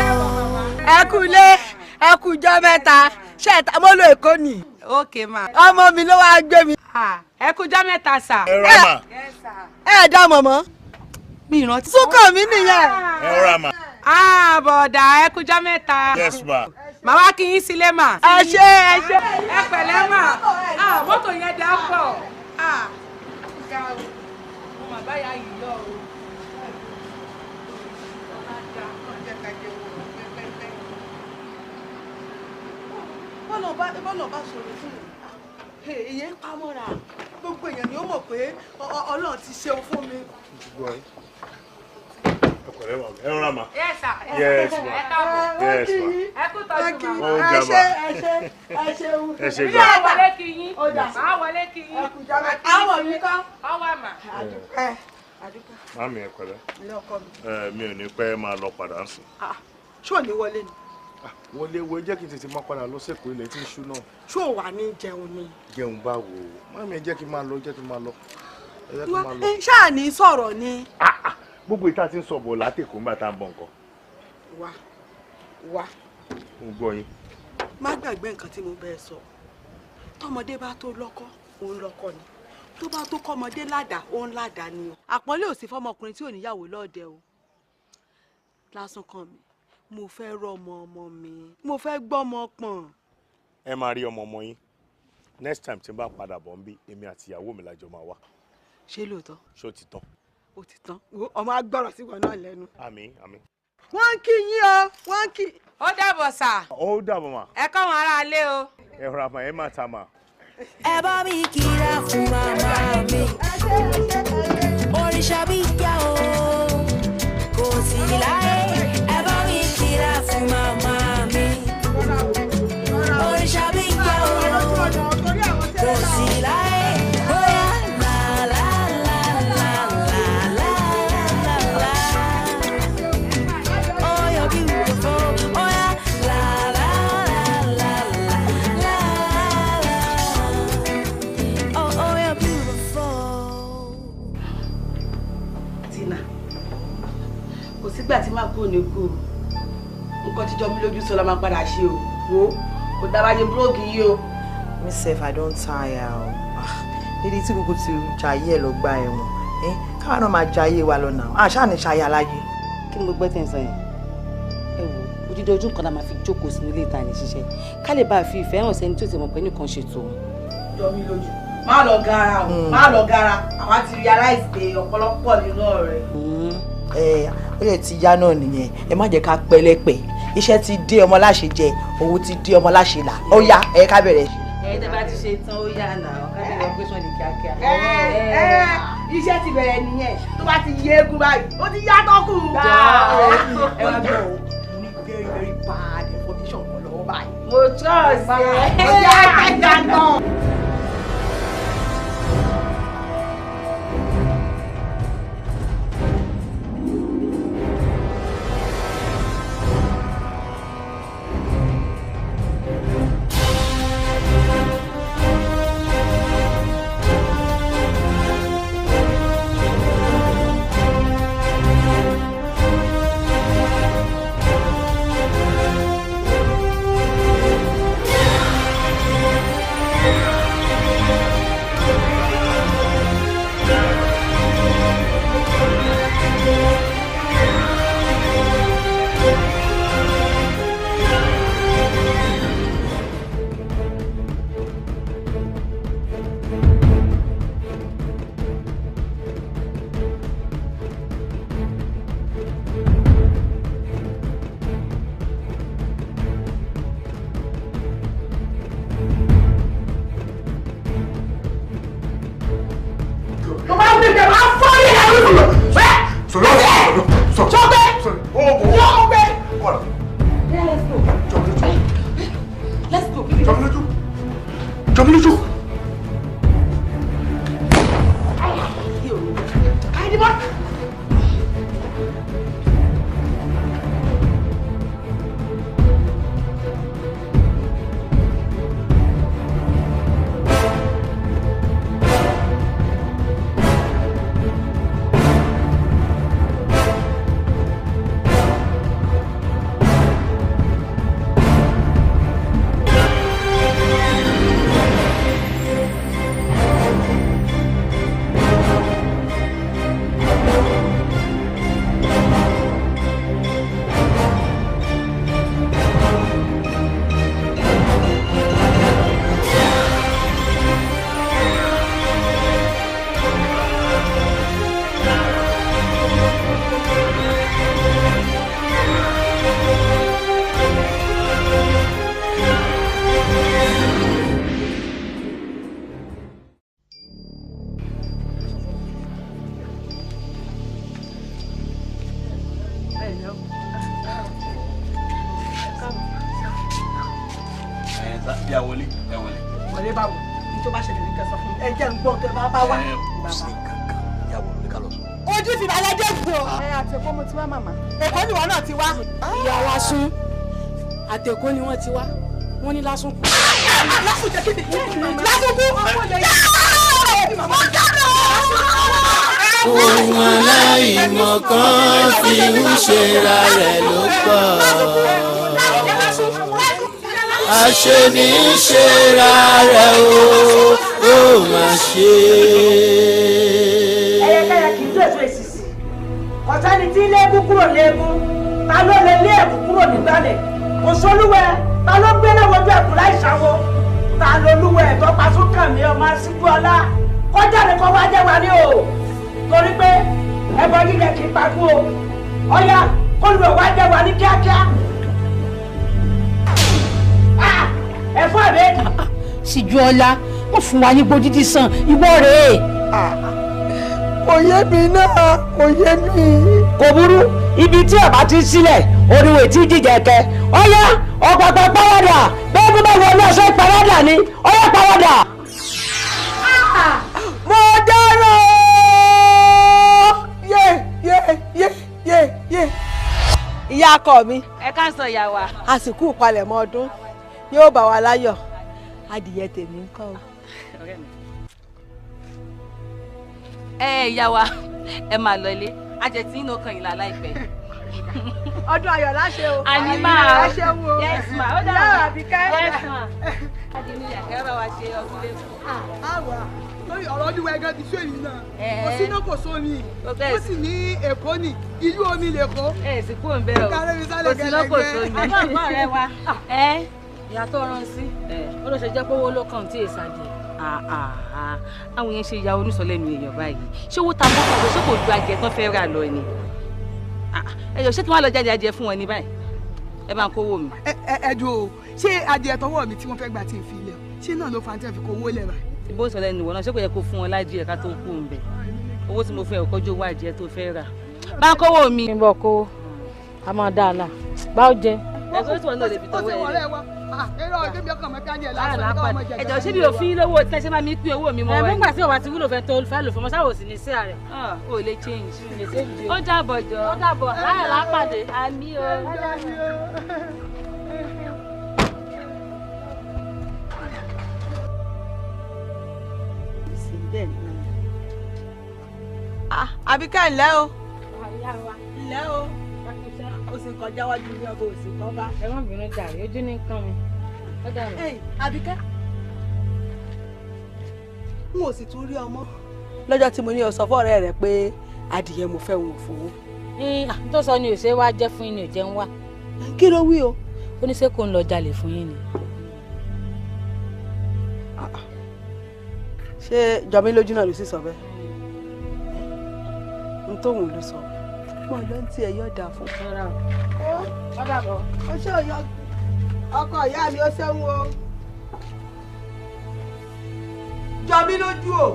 Ẹ kú ilé, ẹ kú ijọ́ mẹ́ta, ṣé ẹ ta mo lo Èkó ni. Ok ma. Ọmọ mi ló wá gbé mi. Ẹ kú ijọ́ mẹ́ta sà. Ẹ rà mà. Ẹ dá mọ̀mọ́. Mi ìrántí. Súnkàn mi nìyẹn. Ẹ rà mà. Bọ̀dà, ẹ kú ijọ́ mẹ́ta. Yes ma. Màá wá kí yín sílé mà. Ẹ ṣé, ẹ ṣé. Ẹ pẹ̀lẹ́ mà. Mọ́tò yẹn dá pọ̀. Ga o, mo mà báyà yìí lọ o. Bọ́lọ̀ bá sọ̀rọ̀ fún mi, èyí ń pamọ́ra, gbogbo èèyàn ni ó mọ̀ pé Ọlọ́run ti ṣeun fún mi. Ẹ rọra mà. Yes sir. Yes ma. Ẹ káàbọ̀. Yes ma. Ẹ kú tọ́jú ma. Ó ga ma. Ẹ ṣé, ẹ ṣeun. Ẹ ṣé Èmi gan. náà wọlé kí yín. Màá wọlé kí yín. Àwọn mi kọ́. Ọwọ́ mà. Màmí, ẹ pẹ̀lẹ́. Ilé ọkọ mi. Mi ò ní pẹ́ máa lọ padà ń sìn. Ṣé ò ní wọlé ni? Wọlé wo, jẹ́ kí n tètè máa padà lọ sẹ́kọ̀ọ́, ilẹ̀ tí ń ṣú náà. Ṣé ò wà ní jẹun ni? Jẹun bá wò ó. Màmí, ẹ jẹ́ kí n máa lọ, jẹ́ kí n máa lọ. Ẹ jẹ́ kí n máa lọ. Ṣáà ní sọ̀rọ̀ ni. Gbogbo ìta ti ń sọ̀bọ̀ látẹ̀kọ́ nígbà tá à ń bọ̀ nǹkan. Wá wá. Mo gbọ́ yín. Má gbàgbé nǹkan tí mo bẹ́ẹ̀ sọ. Tọmọdé bá tó lọ́kọ, òun lọ́kọ ni. Tó bá tó kọ́mọdé ládàá, òun ládàá ni o. Àpọ́nlé ò sí fọmọkùnrin tí ò níyàwó lọ́ọ̀dẹ o. Lásán kan mi, mo fẹ́ rọmọ ọmọ mi, mo fẹ́ gbọ́mọ pọ̀n. Ẹ máa rí ọmọ ọmọ yín. Next time tí n bá padà bọ̀ ń bí, èmi àti ìyàwó mi lájọ máa wá. Ṣé lóòótọ́? Ṣó ti tán? Ó ti tán. Ọmọ agbọ́rọ̀ sí wọn náà lẹ́nu. Àmín, àmín. Wọ́n ń kí yín o, wọ́n ń kí. Ó dàbọ̀ sà. Ó dàbọ̀ mà. Ẹ kọ́ wọn ará ilé o. Ẹ rọra mà, ẹ má ta mà. Ẹ bá mi kíra fún màmá mi. Òrìṣà bí ìyá o, kò sí Kò sígbà tí màá kúrò ní kú o. Nǹkan tí jọ mí lójú sọ la máa padà ṣe o. Wo kò dábàá ṣe búróògì yìí o. Me sef, I don tire o. Níbi tí gbogbo ti jayé ẹ lọ gba ẹ̀wọ̀n, káwa náà máa jayé wa lọ náà. Àṣà ni ṣayé aláyé. Kí ni mo gbọ́ tẹ̀ ń sọ yẹn? Ẹ wo, odidi ọdún kan la máa fi jókòó sínú ilé ìta ní ṣiṣẹ́. Ká lè bá a fi ìfẹ́ hàn sẹ́ni tí ó ti mọ̀ pé nìkan ṣe tòun. Jọ mí lójú. Má lọ gara o, má lọ gara. Àwa ti realize pé ọ̀pọ̀lọpọ̀ nínú ọ̀rẹ́. Ẹ ó yẹ ti yá náà nìyẹn, ẹ má jẹ́ ká pẹ́lẹ́pẹ́. Iṣẹ́ ti dé ọmọ láṣẹ jẹ, owó ti dé ọmọ láṣẹ là. Ó yá, ẹ ká bẹ̀rẹ̀. Ẹ tẹ́ bá ti ṣe tán ó yá nà ọ́ ká bẹ̀rẹ̀ operation ní kíákíá. Iṣẹ́ ti bẹ̀rẹ̀ nìyẹn, tó bá ti yé egun báyìí, ó ti yá tọ́kù. Ẹ wá gbọ́ o, mo ní very very bad information kan lọ́wọ́ báyìí. Mo trust ẹ. Ó yá ẹ̀ka náà. Ojú ti bàlẹ̀ jẹ́ fún ọ. Ẹ àtẹ̀kọ́ mo ti wá màmá. Èkó ni ìwọ náà ti wá. Ìyá wa sún àtẹ̀kọ́ ni wọ́n ti wá, wọ́n ní lásùn kú. Lásùn jẹ́ kíni? Lásùn kú. Ohun aláìmọ̀kan fi ń ṣera rẹ̀ ló pọ̀. Àṣeni ń ṣera rẹ̀ o, ó mà ṣe. Ẹyẹkẹyẹ kì í tó èso èsìsì. Ọ̀sẹ́ni tí léegun kúrò léegun, ta ló lè lé ẹ̀kú kúrò nígbàlẹ̀? Kò sólúwẹ̀, ta ló gbé náà wojú ẹ̀kú láì ṣàwo? Ta lolúwẹ̀ tó pa Súnkànmí ọmọ Aṣíjú ọlá? Kọjá ni kò wá jẹ́ wa ní o. Torí pé ẹbọ jíjẹ kì í pagún o. Ọya kólúwẹ̀ wá jẹ́ wa ní kíákíá. Ẹ̀fọ́ àbẹ́ẹ̀dì. Síjú ọlá, wọ́n fún wa ní gbódídí sàn, ìwọ rèé. Kò yé mi náà, kò yé mi. Kò burú, ibi tí ọba ti sílẹ̀, oríwèé tí jíjẹ kẹ. Ọya ọ̀pọ̀pọ̀ pàwọ́dà, bẹ́ẹ̀ bí bá wọlé ọ̀ṣọ́ ìparadà ni, ọya pàwọ́dà. Mo dárò! Yé yé yé yé yé. Ìyá ọkọ mi. Ẹ káàsán ìyá wa. Àsìkò ìpalẹ̀mọ́ ọdún yóò bá wa láyọ̀. Adìyẹ tèmi ń kọ́ o. Ẹ ìyá wa, ẹ máa lọ ilé. Ajẹ tí ń kan ìlà láìpẹ́. Ọdún ayọ̀ láṣẹ o. Àní máa. Ẹ ṣeun o. Yes ma. Ó Ìyá dàbọ̀. Àbíkẹ́. Yes ma. Ẹ bá wa ṣe ọdún lẹ́kọ̀ọ́. Àwa lórí ọ̀rọ̀ ọdún wẹ̀gán ti sú èyí náà. Kò sí iná kò sómi. Ó sì ní Èkó ní ìlú omi lÈkó. Ẹ sì kúrò ń bẹ́ẹ̀ o. Kárẹ́ mi sálẹ̀ Kò sí iná kò sómi. Àbọ̀ àgbọ̀n rẹ wa. Ẹ ìyá tó rán sí. Ó ló ṣe jẹ́ pé owó ló kàn tí èsà jẹ. Àwọn yẹn ṣe ya onísọlẹ́nu èèyàn báyìí. Ṣé owó ta mọ́tò ọ̀gbẹ́ ṣé kò ju adìẹ tán fẹ́ rà lọ ni? Ẹ jọ̀ọ́ ṣé kí wọ́n lọ jáde adìẹ fún wọn ní báyìí? Ẹ bá ń kówó mi. Ẹ dùn o, ṣé adìẹ tọwọ́ mi tí wọ́n fẹ́ gbà tí ń fi ilẹ̀ ṣé náà ló fa tí wọ́n fi kówó lẹ̀ báyìí? Ìbò sọlẹ́nu ìwọ náà ṣé kò yẹ kó fún wọn ládìẹ ká tó kú ń bẹ̀? Owó tí mo fẹ́ ò kọjú owó adìẹ tó fẹ́ rà. Bá ń kówó mi. Kí n bọ̀ kówó, a máa dá a là. Báwo jẹ? Ẹ̀sọ́ tí wọn náà lè fi tọwọ́ ẹ̀ lẹ̀. Ẹ Ẹ̀jọ̀ ṣé mi ò fi lówó tí ẹ ṣe máa mi pín owó mi mọ́ Ẹ ẹ? nígbà tí òwà ti wúlò fẹ́ tó fẹ́ lò fún ọmọ sáwọ́ òsì ní sí ààrẹ. O lè change. Ó dàbọ̀ jọ. Ó dàbọ̀, láyọ̀ lápàdé. Àmì o. Àbíkẹ́ ńlẹ́ o. Ńlẹ́ o. O sì kọjá wájú ní ọkọ̀ òsì kan bá. Ẹ má bínú jàre, ojú ní nǹkan mi. Ó dàbọ̀. Àbíkẹ́. N ò sì tún rí ọmọ. Lọ́jọ́ tí mo ní o sọ fọ́ọ̀rẹ́ rẹ pé adìyẹ mo fẹ́ wọn ò fowó. Tó sọ ni òṣèré wa jẹ́ fún yín ni ò jẹ́ ń wá. Kí ló wí o? Ó ní ṣé kò ń lọ jalè fún yín ni. Ṣé Jọmí lójú náà ló sì sọ bẹ́ẹ̀? N tóun ló sọ. Mo lọ ń tiẹ̀ yọ̀ dà fún. Ó dàbọ̀. Ó ṣe ọ̀yọ́ ọkọ ìyá mi ó ṣeun o. Jọmí lójú o.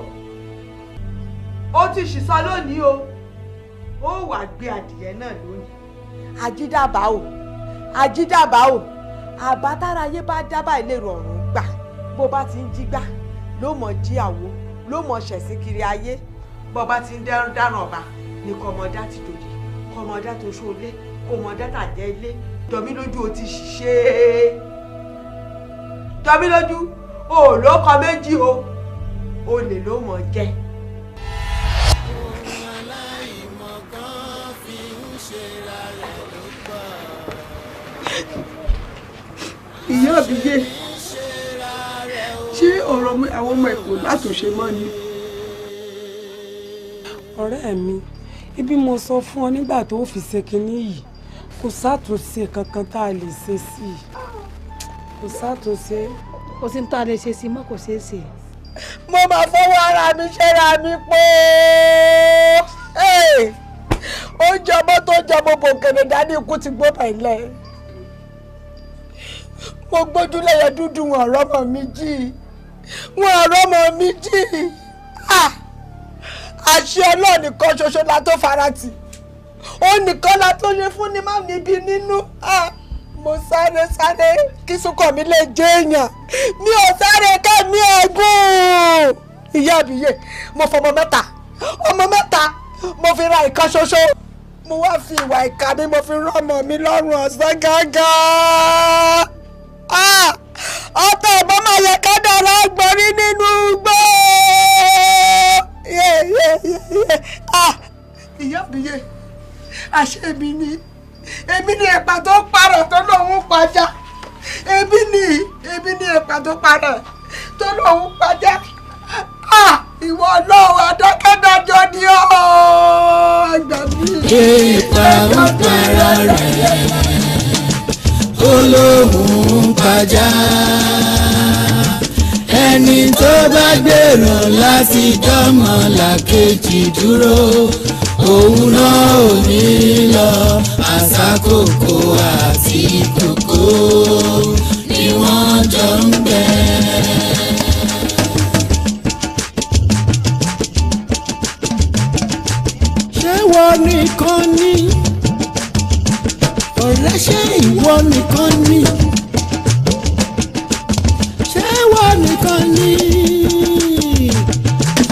Ó ti ṣìṣọ lónìí o. Ó wàá gbé adìyẹ náà lónìí. Àjídàbà o. Àjídàbà o. Àbátáráyé bá dábàá ìlérò ọ̀run gbà. Bó bá ti ń jí gbá ló mọ̀ jí àwo ló mọ̀ ṣẹ̀sín kiri ayé. Bó bá ti ń dáràn ọba ní kọ́mọdá ti dòdì kọ́mọdá tó ṣó ilé kọ́mọdá tàjẹ́ ilé. Jọmí lójú o ti ṣiṣẹ́. Jọmí lójú o ò lóko méjì o. Olè ló mọ̀ jẹ́. Ìyá Àbíyé, ṣé ọ̀rọ̀ àwọn ọmọ Èkó látúnṣe mọ́ ni? Ọ̀rẹ́ mi, ibi mo sọ fún ọ nígbà tó fi ṣe kinní yìí, kò sátúnṣe kankan tá a lè ṣe sí i. Kò sátúnṣe. Kò sí ní tá a lè ṣe sí i mọ́, kò ṣeé ṣe. Mo máa fọwọ́ ara mi ṣẹ́ra mi pé oúnjẹ ọmọ tó jẹ mo bò kèrè dání ikú ti gbó bàìlẹ̀. Mo gbójú lẹ́yẹ dúdú wọn ọ̀rọ̀ mọ̀ mi jí. Wọn ọ̀rọ̀ mọ̀ mi jí. Àṣẹ Ọlọ́run nìkan ṣoṣo la tó farati. Ó nìkan la tó ṣe fún ni má níbi nínú. Mo sáré sáré kí súnkàn mi lè jẹ́ èèyàn. Mi ò sáré kẹ́mi ẹ̀gún. Ìyá Àbíyé, mo fọmọ mẹ́ta. Ọmọ mẹ́ta mo fi ra ìkan ṣoṣo. Mo wá fi ìwà ìkà mi mo fi rán ọmọ mi lọ́rùn ọ̀sán gángan. Ọ̀tọ̀ ìbọn máa yẹ ká dára gbọ́rí nínú igbó. Ìyá Àbíyé, àṣé èmi ni ẹ̀pà tó parọ̀ tó lóun pajá. Èmi ni ẹ̀pà tó parọ̀ tó lóun pajá. Ìwọ Ọlọ́run adákẹ́dájọ́ ni ọ́ gbà mí. Ìpa ń para rẹ̀, ó lóun ń pajá. Ẹni tó bá gbèrò láti dọ́mọ làkejì dúró, òun náà ò ní lọ. Àsákòókò àti kòkó ni wọ́n jọ ń gbẹ. Ṣé wọ́n nìkan ni? Ọ̀rẹ́ ṣé ìwọ nìkan ni? Ṣé wọ́n nìkan ni?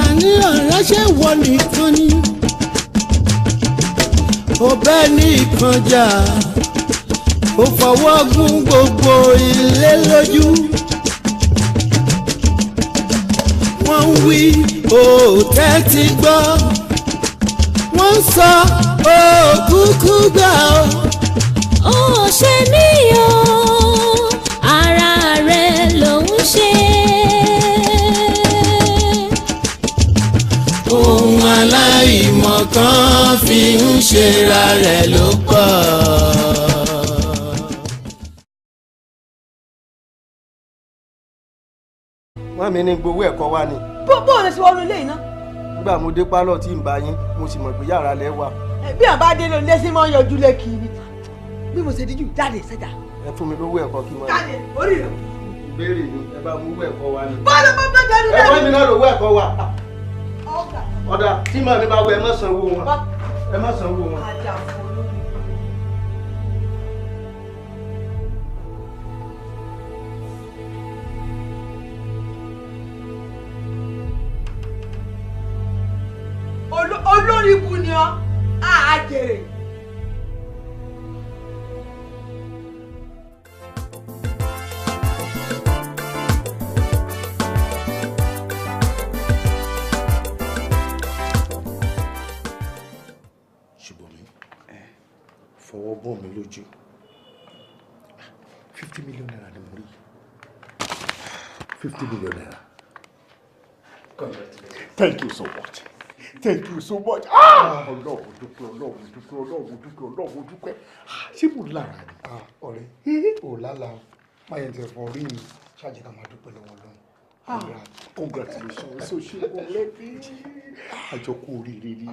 Àní ọ̀rẹ́ ṣé wọ́n nìkan ni? Ó bẹ́ nìkan jà, ó fọwọ́ gún gbogbo ilé lójú. Wọ́n ń wí ó tẹ́tí gbọ́, wọ́n ń sọ ó kúkú gbà ó. Ìlera rẹ̀ ló pọ̀. Wọ́n mi ní gbowó ẹ̀kọ́ wa ni. Bó o lè ṣe wọnú ilé yìí ná. Nígbà mo dé pálọ̀ tí ń bá yín, mo sì mọ̀ pé yàrá lẹ wà. Bí àbá dé ló lé sí mọ́ yọjú lé kiri. Bí mo ṣe díjú jáde sẹ́jà. Ẹ fún mi lówó ẹ̀kọ́ kí n máa. Jáde orí rẹ̀. Ìbéèrè ni ẹ bá mú owó ẹ̀kọ́ wa ni. Bọ́ọ̀lù bá bá jáde Ẹ fún mi náà lówó ẹ̀kọ́ wa. Ọ̀dà tí màmí bá wọ ẹ má sanwó wọn. Ẹ má sanwó wọn. Olórí ikú ni ọ, á jèrè. Ṣùgbọ́n mi fọwọ́ bọ̀ mí lójú, 50 million naira ni mo rí, 50 million naira. Thank you so much. Thank you so much. Ah! Ọlọ́run dúpẹ́, Ọlọ́run dúpẹ́, Ọlọ́run dúpẹ́, Ọlọ́run dúpẹ́. Ṣé mo lára ni? Ọ̀rẹ́, ò lálà o. Má yẹn tẹ̀ fọ orí mi, ṣáàjẹ́ ká máa dúpẹ́ lọ́wọ́ Ọlọ́run. Congratulations, so ṣe ọ̀rẹ́ mi. Àjọkú oríire ni.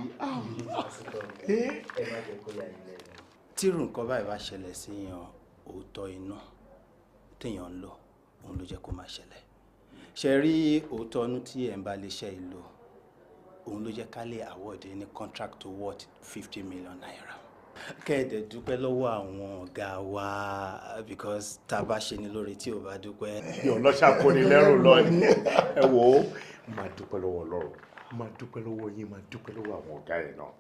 Ẹ má jẹ́ kó yà yín lẹ́nu. Tírú nǹkan báyìí bá ṣẹlẹ̀ sí yan, òótọ́ iná téèyàn ń lò, òun ló jẹ́ kó máa ṣẹlẹ̀. Ṣe rí òótọ́ inú tí ẹ̀ ń bá lè ṣe ìlò, òun ló jẹ́ ká lè award ní contract to worth 50 million naira. Kẹ́ẹ̀dẹ̀ dúpẹ́ lọ́wọ́ àwọn ọ̀gá wa because tá a bá ṣe ni lóore tí ò bá dúpẹ́. Bí ọlọ́ṣà kò ní lẹ́rù lọ ni. Ẹ wò ó, máa dúpẹ́ lọ́wọ́ Ọlọ́run, máa dúpẹ́ lọ́wọ́ yín, máa dúpẹ́ lọ́wọ́ àwọn ọ̀gá yẹn náà.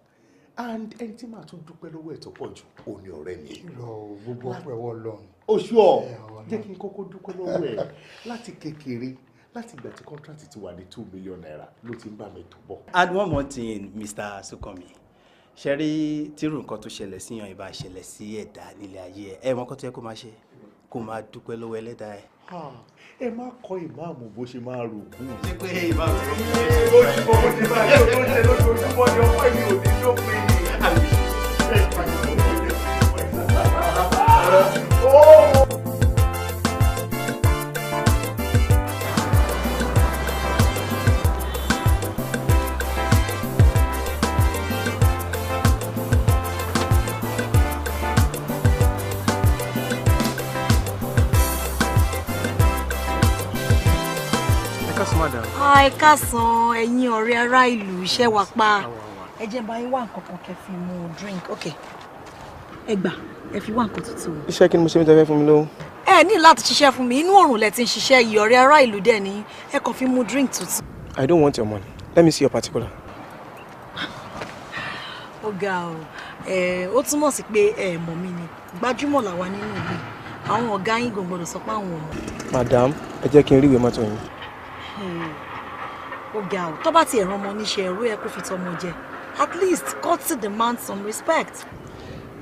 And ẹni tí màá tún dúpẹ́ lọ́wọ́ ẹ̀ tó pọ̀ jù, ó ní ọ̀rẹ́ mi. Lọ gbogbo ọpẹ́ wọ Ọlọ́run. Oṣù ọ̀ jẹ́ kí n kọ́kọ́ dúpẹ́ lọ́wọ́ ẹ̀ láti kékeré. Láti ìgbà tí contract ti wà ní 2 million naira ló ti ń bá mi tó bọ̀. And one more thing, Mr. Sukanmi, ṣe rí tírú nǹkan tó ṣẹlẹ̀ síyan ìbá ṣẹlẹ̀ sí ẹ̀dá nílé ayé ẹ̀, ẹ mọ̀ nǹkan tó yẹ kó máa ṣe, kó máa dúpẹ́ lọ́wọ́ ẹlẹ́dàá ẹ̀. Ẹ má kọ́ ìmáàmù bó ṣe máa rò kú. Ṣé pé ìmáàmù ló ti mọ bó ṣe máa yẹ tó ṣe lójoojúmọ́ ni ọpẹ́ mi ò ní dópin. Ẹ káàsán ẹ̀yin ọ̀rẹ́ ará ìlú, iṣẹ́ wa pa. Ẹ jẹ́ bá yín wá nǹkan kan kẹ́ fi mu drink. Ok, ẹ gbà, ẹ fi wá nǹkan tútù. Iṣẹ́ kí ni mo ṣe ń tẹ́fẹ́ fún mi lówó? Ẹ ní láti ṣiṣẹ́ fún mi, inú òrùn lẹ ti ń ṣiṣẹ́ yìí, ọ̀rẹ́ ará ìlú dẹ̀ ní ẹ kàn fi mu drink tútù. I don't want your money. Let me see your particular. Ó ga o, ó túmọ̀ sí pé ẹ mọ̀ mi ni, gbajúmọ̀ làwa nínú ìlú, àwọn ọ̀gá yín gan gbọ́dọ̀ sọ pé àwọn ò mọ̀. Madam, ẹ jẹ́ kí n rí ìwé mọ́tò yín. Ó ga o, tó bá ti ẹ̀ràn ọmọ níṣẹ́ ẹ̀rú ẹ kó fi tọmọ jẹ, at least courtesy demands some respect.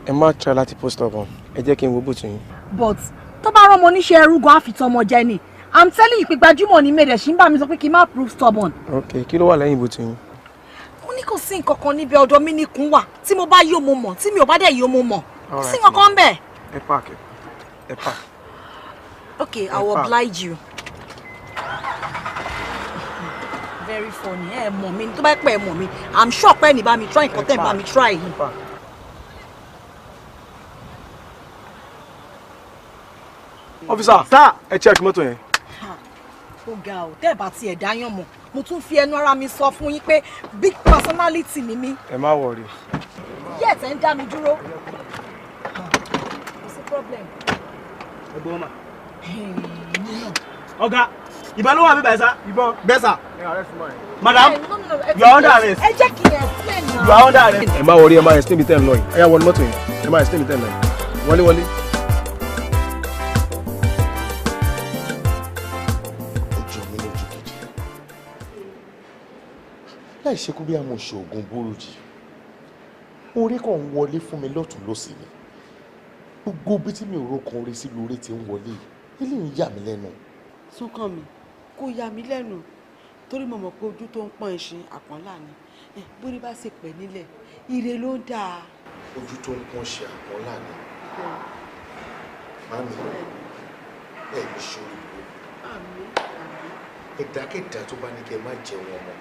Ẹ má try láti post up on, ẹ jẹ́ kí n wo bùtù yín. But tó bá rán ọmọ níṣẹ́ ẹrú gan á fi tọmọ jẹ ni, I'm telling you pé gbajúmọ̀ ni mẹ́rẹ̀ ṣì ń bá mi sọ pé kí n má prove stubborn. Ok, kí ló wà lẹ́yìn bùtù yín? Mo ní kò sí nǹkan kan níbi ọ̀dọ̀ mi nìkún wà, tí mo bá yó mo mọ̀, tí mi ò bá dẹ̀ yó mo mọ̀, kò sí nǹkan kan bẹ́ẹ̀. Ẹ park, ẹ park. Ok, I will oblige you. Very funny. Ẹ mọ̀ mi, tó bá pẹ́ ẹ mọ̀ mi, I'm sure pé ẹni bá mi try nǹkan tẹ́ ẹ bá mi try yìí. Officer, sir, ẹ check mọ́tò yẹn. Ó ga o, tẹ́ ẹ bá tiẹ̀ dáyàn mọ̀, mo tún fi ẹnu ara mi sọ fún yín pé big personality ni mí. Ẹ má worry. Yet ẹ ń dá mi dúró. Kò sí problem. Ẹ gbọ́ mà. Ọ̀gá, ìbọn ló wà bíbá ẹ sá. Ìbọn. Bẹ́ẹ̀ sà. Madam, you are under arrest. Ẹ jẹ́ kí n explain now. You are under arrest. Ẹ má worry, ẹ má explain bí tẹ́ ń lọ yìí. Ẹ yá wọlé mọ́tò yìí. Ẹ má explain bí tẹ́ ń lọ yìí. Wọlé wọlé. Ó jọ mí lójú gidi. Láì ṣe kó bí àwọn oṣoògùn búrújì. Orí kan ń wọlé fún mi lọ́tùn lósì ni. Gbogbo bí tí mi ò ro kan orí sí lórí ti ń wọlé. Ilé ń yà mí lẹ́nu. Súnkànmí, kò yà mí lẹ́nu torí mo mọ̀ pé ojú tó ń pọ́n ẹṣin àpọ́nlá ni, bórí bá ṣe pẹ́ nílẹ̀ ire ló ń dáa. Ojú tó ń pọ́n ṣe àpọ́nlá ni. Màmí, ẹ ní ṣorí burúkú. Ẹ̀dákẹ́dá tó bá ní kẹ́ má jẹun ọmọ,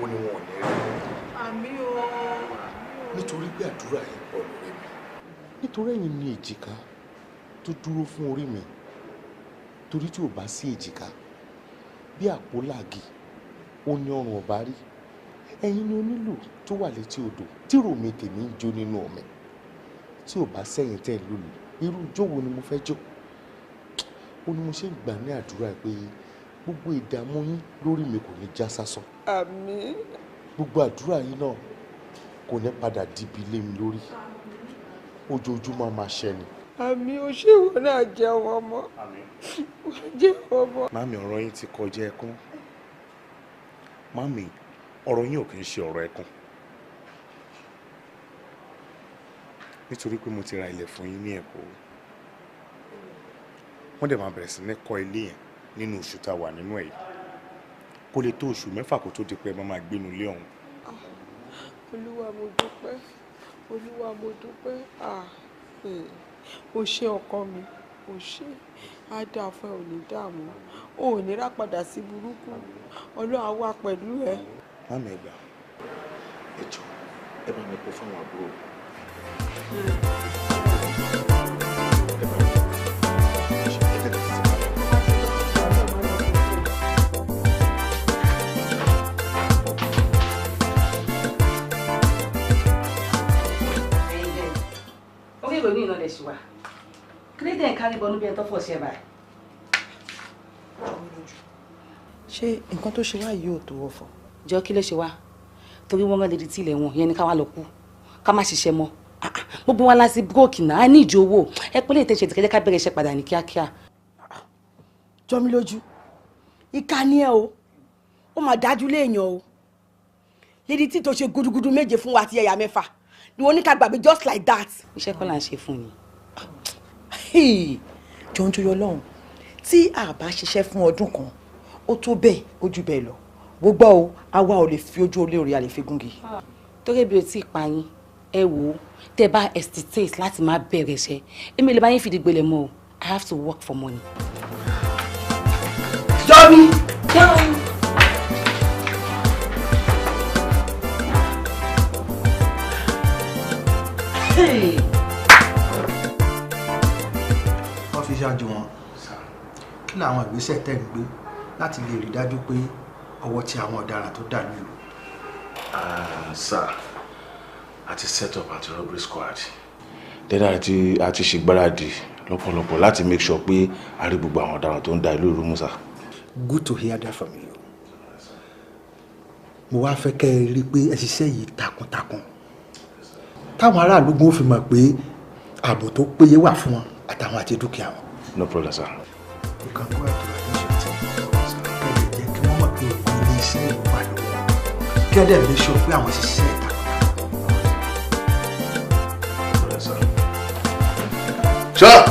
ó ní wọn ò ní rí. Àmín o. Nítorí pé àdúrà yín pọ̀ lórí mi. Nítorí ẹ̀yin ni èjìká tó dúró fún orí mi. Torí tí ò bá sí èjìká, bí àpò làgì, ó ní ọrùn ọ̀bá rí. Ẹ̀yin ni onílù tó wà létí odò tí ròmi tèmi ń jó nínú omi. Tí ò bá sẹ́yìn tẹ́ lùlù, irú ijó wo ni mo fẹ́ jó? Ó ní mo ṣe ń gbà ní àdúrà pé gbogbo ìdààmú yín lórí mi kò ní já sásán. Àmín. Gbogbo àdúrà yín náà kò ní padà dibi lé mi lórí. Ojoojúmọ́ máa ṣẹ ni. Àmín, o ṣé ìwọ náà jẹun ọmọ. Wọ́n jẹun ọmọ. Màmí, ọ̀rọ̀ yín ti kọjá ẹkún. Màmí, ọ̀rọ̀ yín ò kì í ṣe ọ̀rọ̀ ẹkún. Nítorí pé mo ti ra ilẹ̀ fún yín ní Èkó. Wọ́n dẹ̀ máa bẹ̀rẹ̀ sí ní kọ́ ilé yẹn nínú oṣù tá a wà nínú ẹ̀ yìí. Kó lè tó oṣù mẹ́fà kó tó di pé ẹ máa gbénu ilé ọ̀hún. Olúwa mo dúpẹ́, Olúwa mo dúpẹ́, o ṣé ọkọ mi, o ṣé, á dáa fún ẹ, ò ní dààmú, o ò ní rá padà sí burúkú, Ọlọ́run á wà pẹ̀lú ẹ. Màmí ẹ gbà, ẹ jọ̀ọ́ ẹ bá mi kó fáwọn àbúrò mi. Orí ìròyìn iná lè ṣì wà. Kílódé ń kárí bọnú bí ẹni tó fọ̀ ṣe báyìí. Ṣé nǹkan tó ṣe wá yìí ò tó ọ̀fọ̀? Jọ kí ló ṣe wá? Torí wọ́n rán lady tí ilẹ̀ wọn yẹn ni ká wá lọ kú, ká má ṣiṣẹ́ mọ́. Gbogbo wa la sí búrókì náà, a ní ìjọ owó. Ẹ pé lè tẹ̀sẹ̀ tìkẹ́jẹ́ ká bẹ̀rẹ̀ iṣẹ́ padà ní kíákíá. Jọ mi lójú, ìkà ni ẹ o, ó máa dájú léèyàn o. Lady tí tó ṣe gudugudu méje fún wa àti ẹ̀yà mẹ́fà ni wọ́n ní ká gbàgbé just like that. Iṣẹ́ kọ́ là ń ṣe fún ni. Jọ̀ọ́ nítorí Ọlọ́run, tí a bá ṣiṣẹ́ fún ọdún kan, ó tó bẹ́ẹ̀ ó jù bẹ́ẹ̀ lọ. Gbogbo o, àwa ò lè fi ojú olóore a lè fi gúngi. Torí bí o ti pa yín, ẹ wò ó, tẹ bá hesitate láti má bẹ̀rẹ̀ iṣẹ́, èmi lè bá yín fìdí gbolẹ̀ mọ́ o. I have to work for money. Jọ́mi. Ọ́fíìsì Àjùwọ̀n, kí làwọn ìgbésẹ̀ tẹ̀ ń gbé láti lè rí dájú pé ọwọ́ tí àwọn ọ̀daràn tó dà lù? Sir, a ti set up anti-robbery squad. Then a ti ṣègbáradì lọ́pọ̀lọpọ̀ láti make sure pé a rí gbogbo àwọn ọ̀daràn tó ń da ìlú rú mú, sir. Good to hear that from you. Mo wá fẹ́ kẹ́ ẹ rí i pé ẹ ṣiṣẹ́ yìí takuntakun. Táwọn aráàlú gbọ́n fi mọ̀ pé ààbò tó péye wà fún wọn àtàwọn àti dúkìá wọn. No problem, sir. You can go out to attention team. Kẹ́ ẹ jẹ́ kí wọ́n mọ̀ pé ògùn ilé iṣẹ́ ìlú wà lọ́wọ́. Kẹ́ ẹ dẹ̀ make sure pé àwọn ṣiṣẹ́ takuntakun. Sir.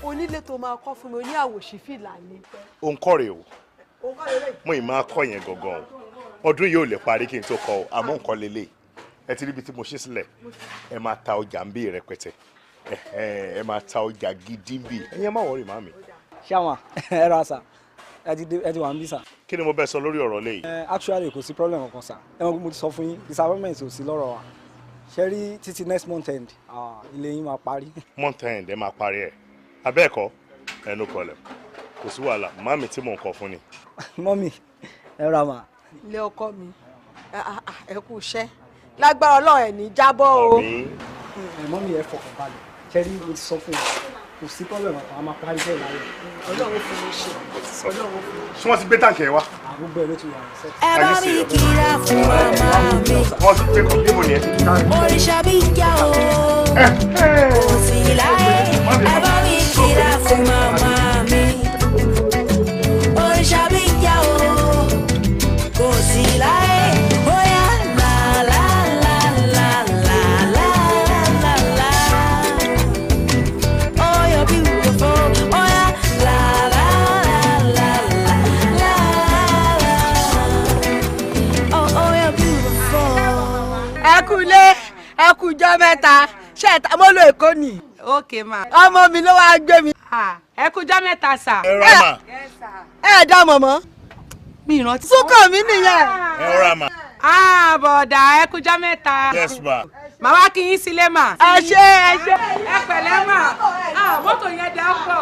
Onílé tó máa kọ́ fún mi oní àwòṣí fìlà ni. Òun kọ́ rèé o, mo ì máa kọ́ yẹn gangan o. Ọdún yìí ò lè parí kí n tó kọ́ o, àmọ́ nǹkan lélẹ̀. Ẹ ti ríbi tí mo ṣe sílẹ̀, ẹ máa ta ọjà ń bí rẹpẹtẹ, ẹ máa ta ọjà gidi ń bí. Ẹ̀yin ẹ má wọrí màmí. Ṣáwọn ẹ ra sà, ẹ ti wà ń bí sà. Kí ni mo bẹ sọ lórí ọ̀rọ̀ léyìí? Actually kò sí problem kankan sà, ẹ mọ̀ mo ti sọ fún yín, disappointment ò sí lọ́rọ̀ wa. Ṣé rí títí next month end, ilé yín máa parí. Month end ẹ máa parí ẹ̀. Abẹ́ẹ̀kọ́, ẹ no problem, kò sí wàhálà. Màmí tí mò ń kọ fún ni. Mọ́mì, ẹ ra mà. Ilé ọkọ mi, ẹ kú iṣẹ́, lágbára Ọlọ́run ẹ̀ ní jábọ́ o. Mọ́mì ẹ fọkàn balẹ̀, ṣé rí mo ti sọ fún yín, kò sí problem àpò àmà parí bẹ́ẹ̀ láyọ̀. Ọlọ́run fún mi ṣe, Ọlọ́run fún mi ṣe. Ṣé wọ́n ti gbé tàǹkì ẹ wá? Gbogbo ẹ ló ti wà ní sẹ́tì. Ẹ bá mi kíra fún màmá mi. Wọ́n ti gbé kọ́ níbo ni ẹ ti. Òrìṣà bí ìjà o, kò sí láyé. Ẹ bá mi kíra fún màmá mi. kújọ́ mẹ́ta ṣé ẹ ta mo lo Èkó ni. Ok ma. Ọmọ mi ló wáá gbé mi. Ẹ kújọ́ mẹ́ta sà. Ẹ rà mà. Ẹ dá mọ̀mọ́. Mi ìrántí. Súnkàn mi nìyẹn. Ẹ rà mà. Bọ̀dà ẹ kújọ́ mẹ́ta. Yes ma. Màá wá kí yín sílé mà. Ẹ ṣé ẹ ṣé. Ẹ pẹ̀lẹ́ mà. Mọ́tò yẹn dá pọ̀.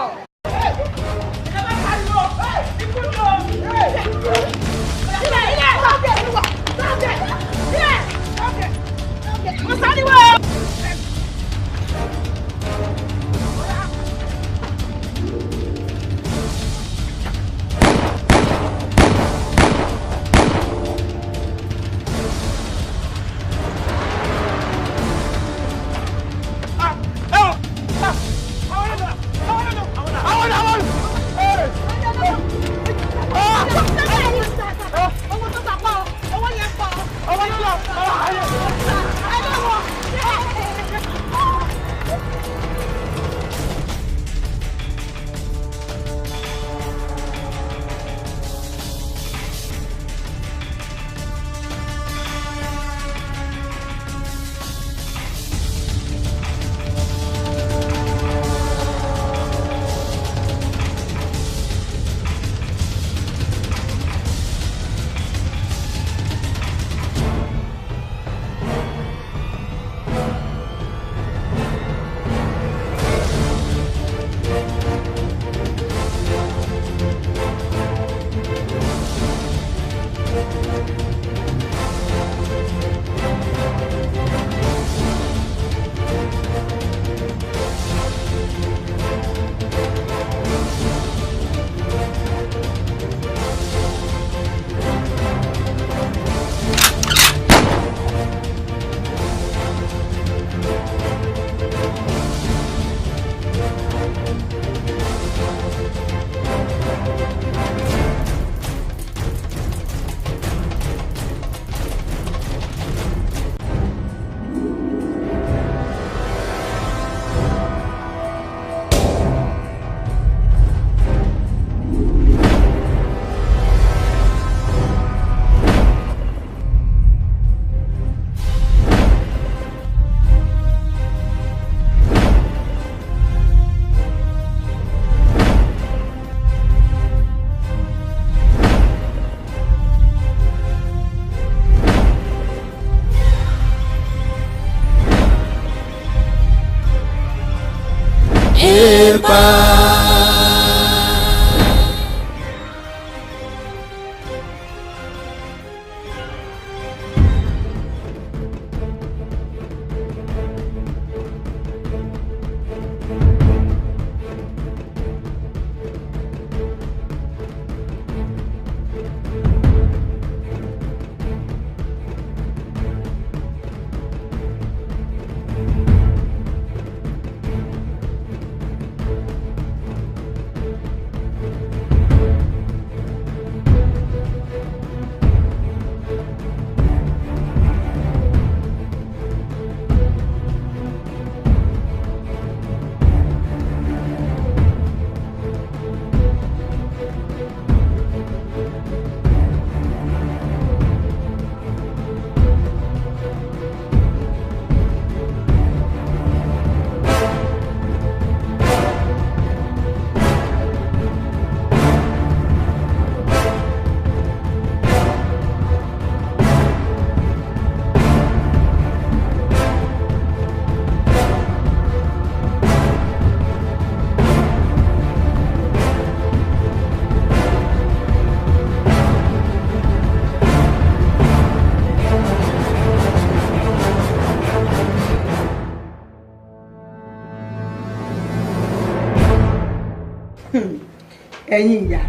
Ẹ̀yin ìyá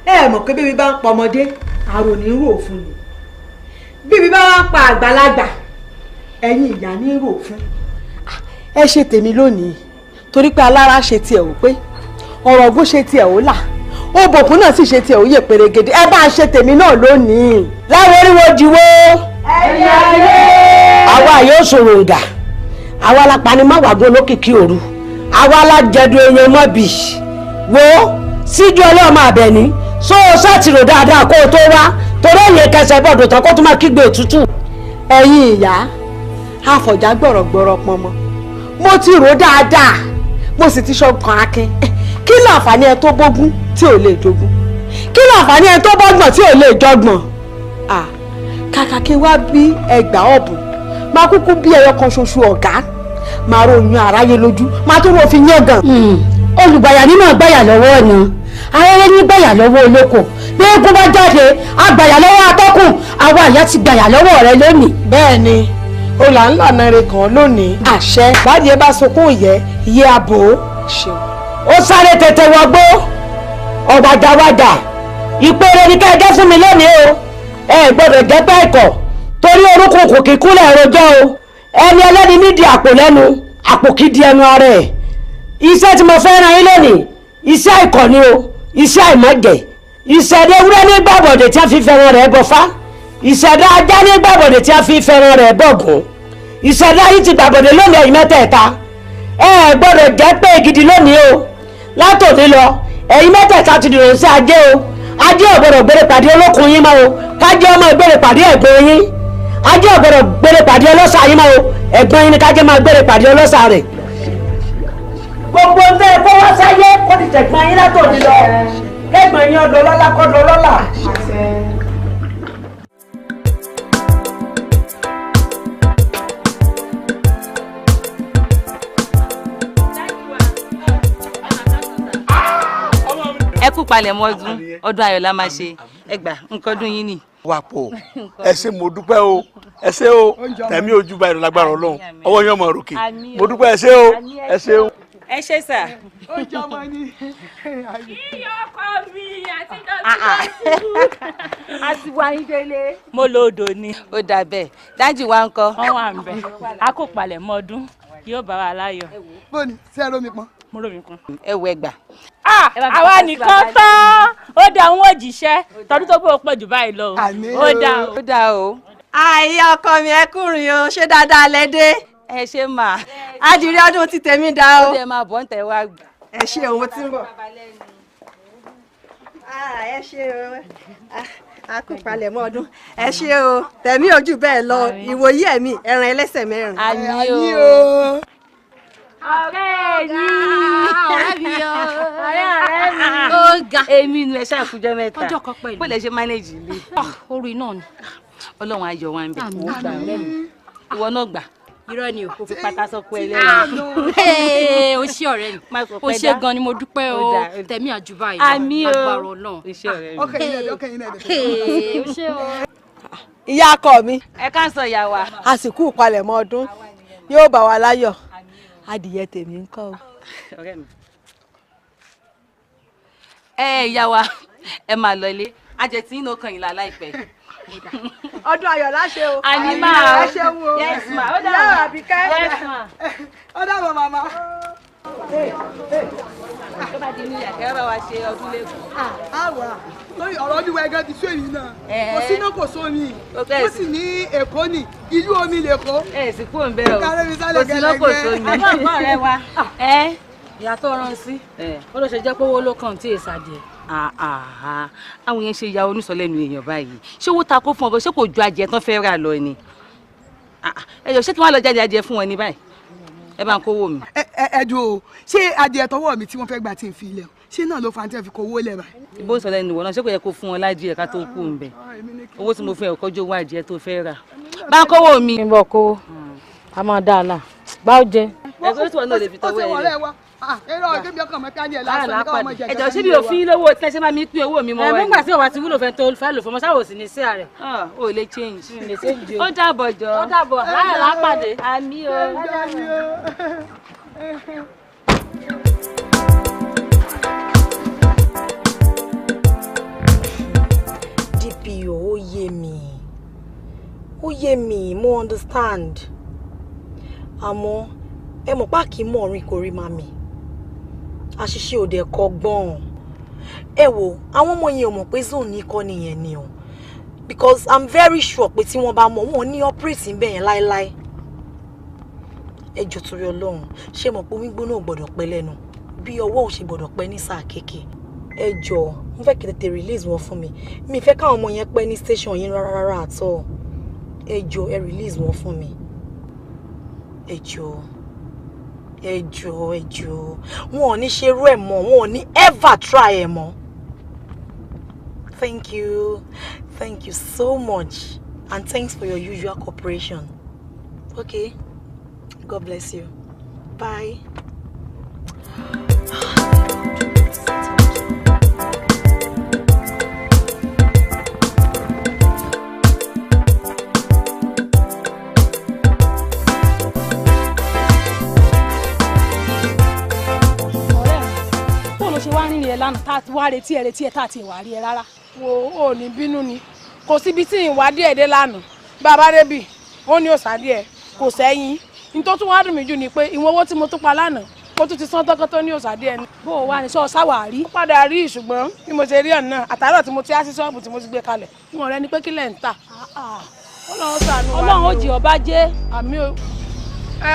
ẹ mọ̀ pé bíbí bá ń pa ọmọdé àrò ní rò fún ni, bíbí bá wá ń pa àgbàlagbà ẹ̀yin ìyá ní rò fún. Ẹ ṣe tèmi lónìí torí pé alára ṣe tiẹ̀ ò pé, ọ̀rọ̀ ògùn ṣe tiẹ̀ ò là, òbòkun náà sì ṣe tiẹ̀ ò yè pèrègèdè. Ẹ bá ṣe tèmi náà lónìí. Láwọn oríwo jìwó ẹ̀yin ayé àwa yóò sòròǹgà, àwa la pani máwàgún olókìkí òru, àwa la jẹ̀dù èèyàn mọ́bì. Wo síjú ọlọ́mọ Àbẹ̀ní sọ ọ sátìrò dáadáa kó o tó wá, torí èyàn kẹsẹ̀ bọ̀dọ̀ tán kó tún máa kígbe òtútù. Ẹ̀yin ìyá Àfọ̀já gbọ̀rọ̀gbọ̀rọ̀ pọnmọ. Mo ti rò dáadáa, mo sì ti ṣọkàn akin. Kí láǹfààní ẹ tó bógún tí ò lè jogún? Kí láǹfààní ẹ tó bọ́gbọ̀n tí ò lè jọgbọ̀n? Kàkà kí wá bí ẹgbàá ọ̀bùn, máa kúkú bí ẹyọ kan ṣoṣo ọ̀gá, máa ròyìn aráyé lójú, máa tún rò fi yán gan. Olùgbàyà nínú àgbàyà lọ́wọ́ ọ̀nà ayẹyẹ ní gbàyà lọ́wọ́ olóko, bí eégún bá jáde àgbàyà lọ́wọ́ atọ́kùn, àwa àyà ti gbàyà lọ́wọ́ rẹ lónìí. Bẹ́ẹ̀ ni ó là ń lànà rẹ kàn lónìí. Àṣẹ báyìí ẹ bá sunkún ìyẹ́ ìyẹ́ àbò. Ó sáré tètè wọgbó ọ̀wàdàwàdà, ìpèrè ní kẹ́ẹ̀jẹ́ fún mi lónìí o, ẹ gbọ́dọ̀ jẹ́ pẹ́ ẹ̀kọ́ torí orúkún kò kí kúlẹ̀ rojọ́ o, ẹni ẹlẹ́ni nídìí àpò lẹ́nu, àpò kì í di ẹnu ara ẹ̀. Iṣẹ́ tí mo fẹ́ ran yín lónìí, iṣẹ́ ìkọ́ni o, iṣẹ́ àìmọ̀jẹ̀, ìṣẹ̀dá ewúrẹ́ ní gbàbọ̀dẹ̀ tí a fi fẹ́ràn rẹ̀ bọ̀fá, ìṣẹ̀dá ajá ní gbàbọ̀dẹ̀ tí a fi fẹ́ràn rẹ̀ bọ̀gùn, ìṣẹ̀dá yìí ti gbàbọ̀dẹ̀ lónìí ẹ̀yin mẹ́tẹ̀ẹ̀ta, ẹ gbọ́dọ̀ jẹ́ pé gidi lónìí o, látòní lọ ẹ̀yin mẹ́tẹ̀ẹ̀ta ti dìrò sí ajé o, ajé ò gbọ́dọ̀ gbére pàdé olókun yín mọ́ o, kájé ọmọ gbére pàdé ẹ̀gbọ́n yín, ajé ò gbọ́dọ̀ gbére pàdé ọlọ́ṣà yín mọ́ o, ẹ̀gbọ́n yín ni kájé máa gbére pàdé ọlọ́ṣà rẹ̀. Gbogbo ń tẹ́ ẹ kó wá sáyé kó ti tẹ̀gbọ́n yín látòní lọ, kẹ́gbọ́n yín ọdọ lọ́lá kọ́dọ̀ lọ́lá. Ẹ kú palẹ̀mọ́ ọdún, ọdún ayọ̀ la máa ṣe, ẹ gbà nǹkan ọdún yín ni. Wà pọ̀, ẹ ṣé mo dúpẹ́ o, ẹ ṣé o, tẹ̀mí ojú báyìí lágbára Ọlọ́run, ọwọ́ yín ọmọ òrùkè, mo dúpẹ́ ẹ ṣé o, ẹ ṣé o. Ẹ ṣé sà. Ó jọ ọmọ ni. Iyọ̀ ọkọ mi àti dọ́tí. A ti wá yín délé. Mo lo odò ni. Ó dà bẹ́ẹ̀, dájú wa ń kọ́. Wọ́n wà ń bẹ̀, a kò palẹ̀mọ́ ọdún, yóò bá wa láyọ̀. Bóni, ṣé ẹ rómi pọn? Mo rómi pọn. Ẹ wọ ẹgbà. Àwa nìkan tán, ó dá òun òjìṣẹ́, tọdún tó bó pọ̀ jù báyìí lọ. Ó dá o. Ó dá o. Àìyá ọkọ mi, ẹ kúrin o, ṣé dáadáa lẹ dé? Ẹ ṣe mà. Adìrẹ ọdún ti tèmi dá o. Ó dẹ̀ máa bọ̀ ń tẹ̀ wá. Ẹ ṣe òun tí ń bọ̀. Ẹ ṣe o, a kú palẹ̀mọ́ ọdún. Ẹ ṣe o, tẹ̀mí ojú bẹ́ẹ̀ lọ, ìwòyí ẹ̀mí, ẹran ẹlẹ́sẹ̀ mẹ́rin. Àmín o. Ọ̀rẹ́ mi, ọ̀rẹ́ mi o, ọ̀rẹ́ mi. Ó ga. Èmi nu ẹ ṣàkójọ mẹ́ta. Ọjọ́ kan pẹ̀lú. Bó lẹ ṣe manage ilé? Orí náà ni. Ọlọ́run ayọ̀ wa ń bẹ̀. Ìwọ náà gbà. Irọ́ ni o. Kò fi pátá sọ́kọ ẹlẹ́rìí. O ṣé ọ̀rẹ́ mi, o ṣé gan ni, mo dúpẹ́ o, tẹ̀mí àjùbá yìí. Àmín o. Agbára Ọlọ́run. O ṣé ọ̀rẹ́ mi. O ṣé o. Ìyá ọkọ mi. Ẹ káàsán ìyá wa. Àsìkò ìpalẹ̀mọ́ ọdún yóò bá wa láyọ̀. Adìyẹ tèmi ń kọ́ o. Ọ̀rẹ́ mi. Ẹ ìyá wa, ẹ máa lọ ilé, ajẹtí inú ọkàn yìí la láìpẹ́. Ọdún ayọ̀ láṣẹ o. Àní máa ẹ ṣeun o. Yes ma, ó Ìyá dàbọ̀. Àbíkẹ́. Yes ma. Ó dàbọ̀ màmá. Tó bá di ní ìyàkẹ́ bá wa ṣe ọdún lẹ́kọ̀ọ́. Àwa lórí ọ̀rọ̀ ọdún wẹ̀gẹ́ ti sú èyí náà. Kò síná kò sómi. Ó sì ní Èkó ní ìlú omi lÈkó. Ẹ sì kúrò ń bẹ́ o. Kárẹ́ mi sálẹ̀ Kò síná kò sómi. Àbọ̀ ọ̀gbọ́n rẹ wa. Ìyá tó rán sí, ó ló ṣe jẹ́ pé owó ló kàn tí èsà jẹ. Àwọn yẹn ṣe ya onísọlẹ́nu èèyàn báyìí, ṣé owó ta kó fún ọ, ṣé kò ju adìẹ tán fẹ́ rà lọ ni? Ẹ jọ, ṣé kí wọ́n lọ jáde adìẹ fún wọn ní báyìí? Ẹ bá ń kówó mi. Ẹ dùn o, ṣé adìẹ tọwọ́ mi tí wọ́n fẹ́ gbà tí ń fi ilẹ̀ o, ṣé náà ló fa tí ẹ fi kówó lẹ̀ báyìí? Ibo ń sọ lẹ́nu ìwọ náà, ṣé kò yẹ kó fún wọn ládìẹ ká tó kú ń bẹ̀? Owó tí mo fún ẹ kọjú owó adìẹ tó fẹ́ rà. Bá ń kówó mi. Kí n bọ̀ kówó, a máa dá a là, bá ó jẹ. Ẹ sọ tí wọn náà lè fi tọwọ́ ẹ lẹ. Ẹjọ ṣé bí òfin lówó tí ẹ ṣe máa mi pín owó mi mọ́ Ẹ wa ni. nígbà tí òwà ti wúlò fẹ́ tó fẹ́ lò fún ọmọ sáwò sí ní sí ààrẹ. O lè change. Ó dàbọ̀ jọ. Ó dàbọ̀, láyọ̀ lápàdé. Àmín o. DPO, ó yé mi, ó yé mi, mo understand, àmọ́ ẹ mọ̀ pá kì í mọ̀ orin kò rí màmí, àṣìṣe ò dẹ̀ kọ́gbọ́n. Ẹ wo àwọn ọmọ yẹn ò mọ̀ pé zone ní kọ́ nìyẹn ni o, because I'm very sure pé tí wọ́n bá mọ̀, wọn ò ní operate ń bẹ̀ yẹn láéláé. Ẹ jọ̀ọ́ torí Ọlọ́run, ṣé mọ̀ pé omi gbóná ò gbọ́dọ̀ pẹ́ lẹ́nu bí ọwọ́ ò ṣe gbọ́dọ̀ pẹ́ ní sáà kéèké? Ẹ jọ̀ọ́, mo fẹ́ kí tètè release wọn fún mi, mi fẹ́ káwọn ọmọ yẹn pẹ́ ní station yín rárá rárá àtọ́. Ẹ jọ̀ọ́, ẹ release wọn fún mi. Ẹ jọ̀ọ́, ẹ jọ̀ọ́, ẹ jọ̀ọ́, wọn ò ní ṣerú ẹ̀ mọ́, wọn ò ní ever try ẹ̀ mọ́. Thank you. Thank you so much. And thanks for your usual cooperation. Okay. God bless you. Bye. Ọ̀rẹ́ mi, bó ló ṣe wá rìnrìn ẹ̀ lánàá tá a ti wá retí ẹ retí ẹ tá a ti wà rí ẹ rárá? Wo ò ní bínú ni, kò síbi tí ìwà díẹ̀ dé lánàá. Bàbá débì ó ní òsà díẹ̀ kò sẹ́yìn. Ní tó tún wá dùn mí jù ni pé ìwọ̀n owó tí mo tún pa lánàá, mo tún ti san tọ́kọ́ tó ní òsà díẹ̀ ni. Bó o wá ní sọ sáwà rí? Ó padà rí, ṣùgbọ́n bí mo ṣe rí ọ̀nà àtàárọ̀ tí mo ti á sí ṣọ́ọ̀bù tí mo ti gbé kalẹ̀, ìwọ̀n rẹ ni pé kílẹ̀ ń tà. Ọlọ́run ṣàánú wa. Ọlọ́run ó jì ọba jẹ́. Àmì o. Ẹ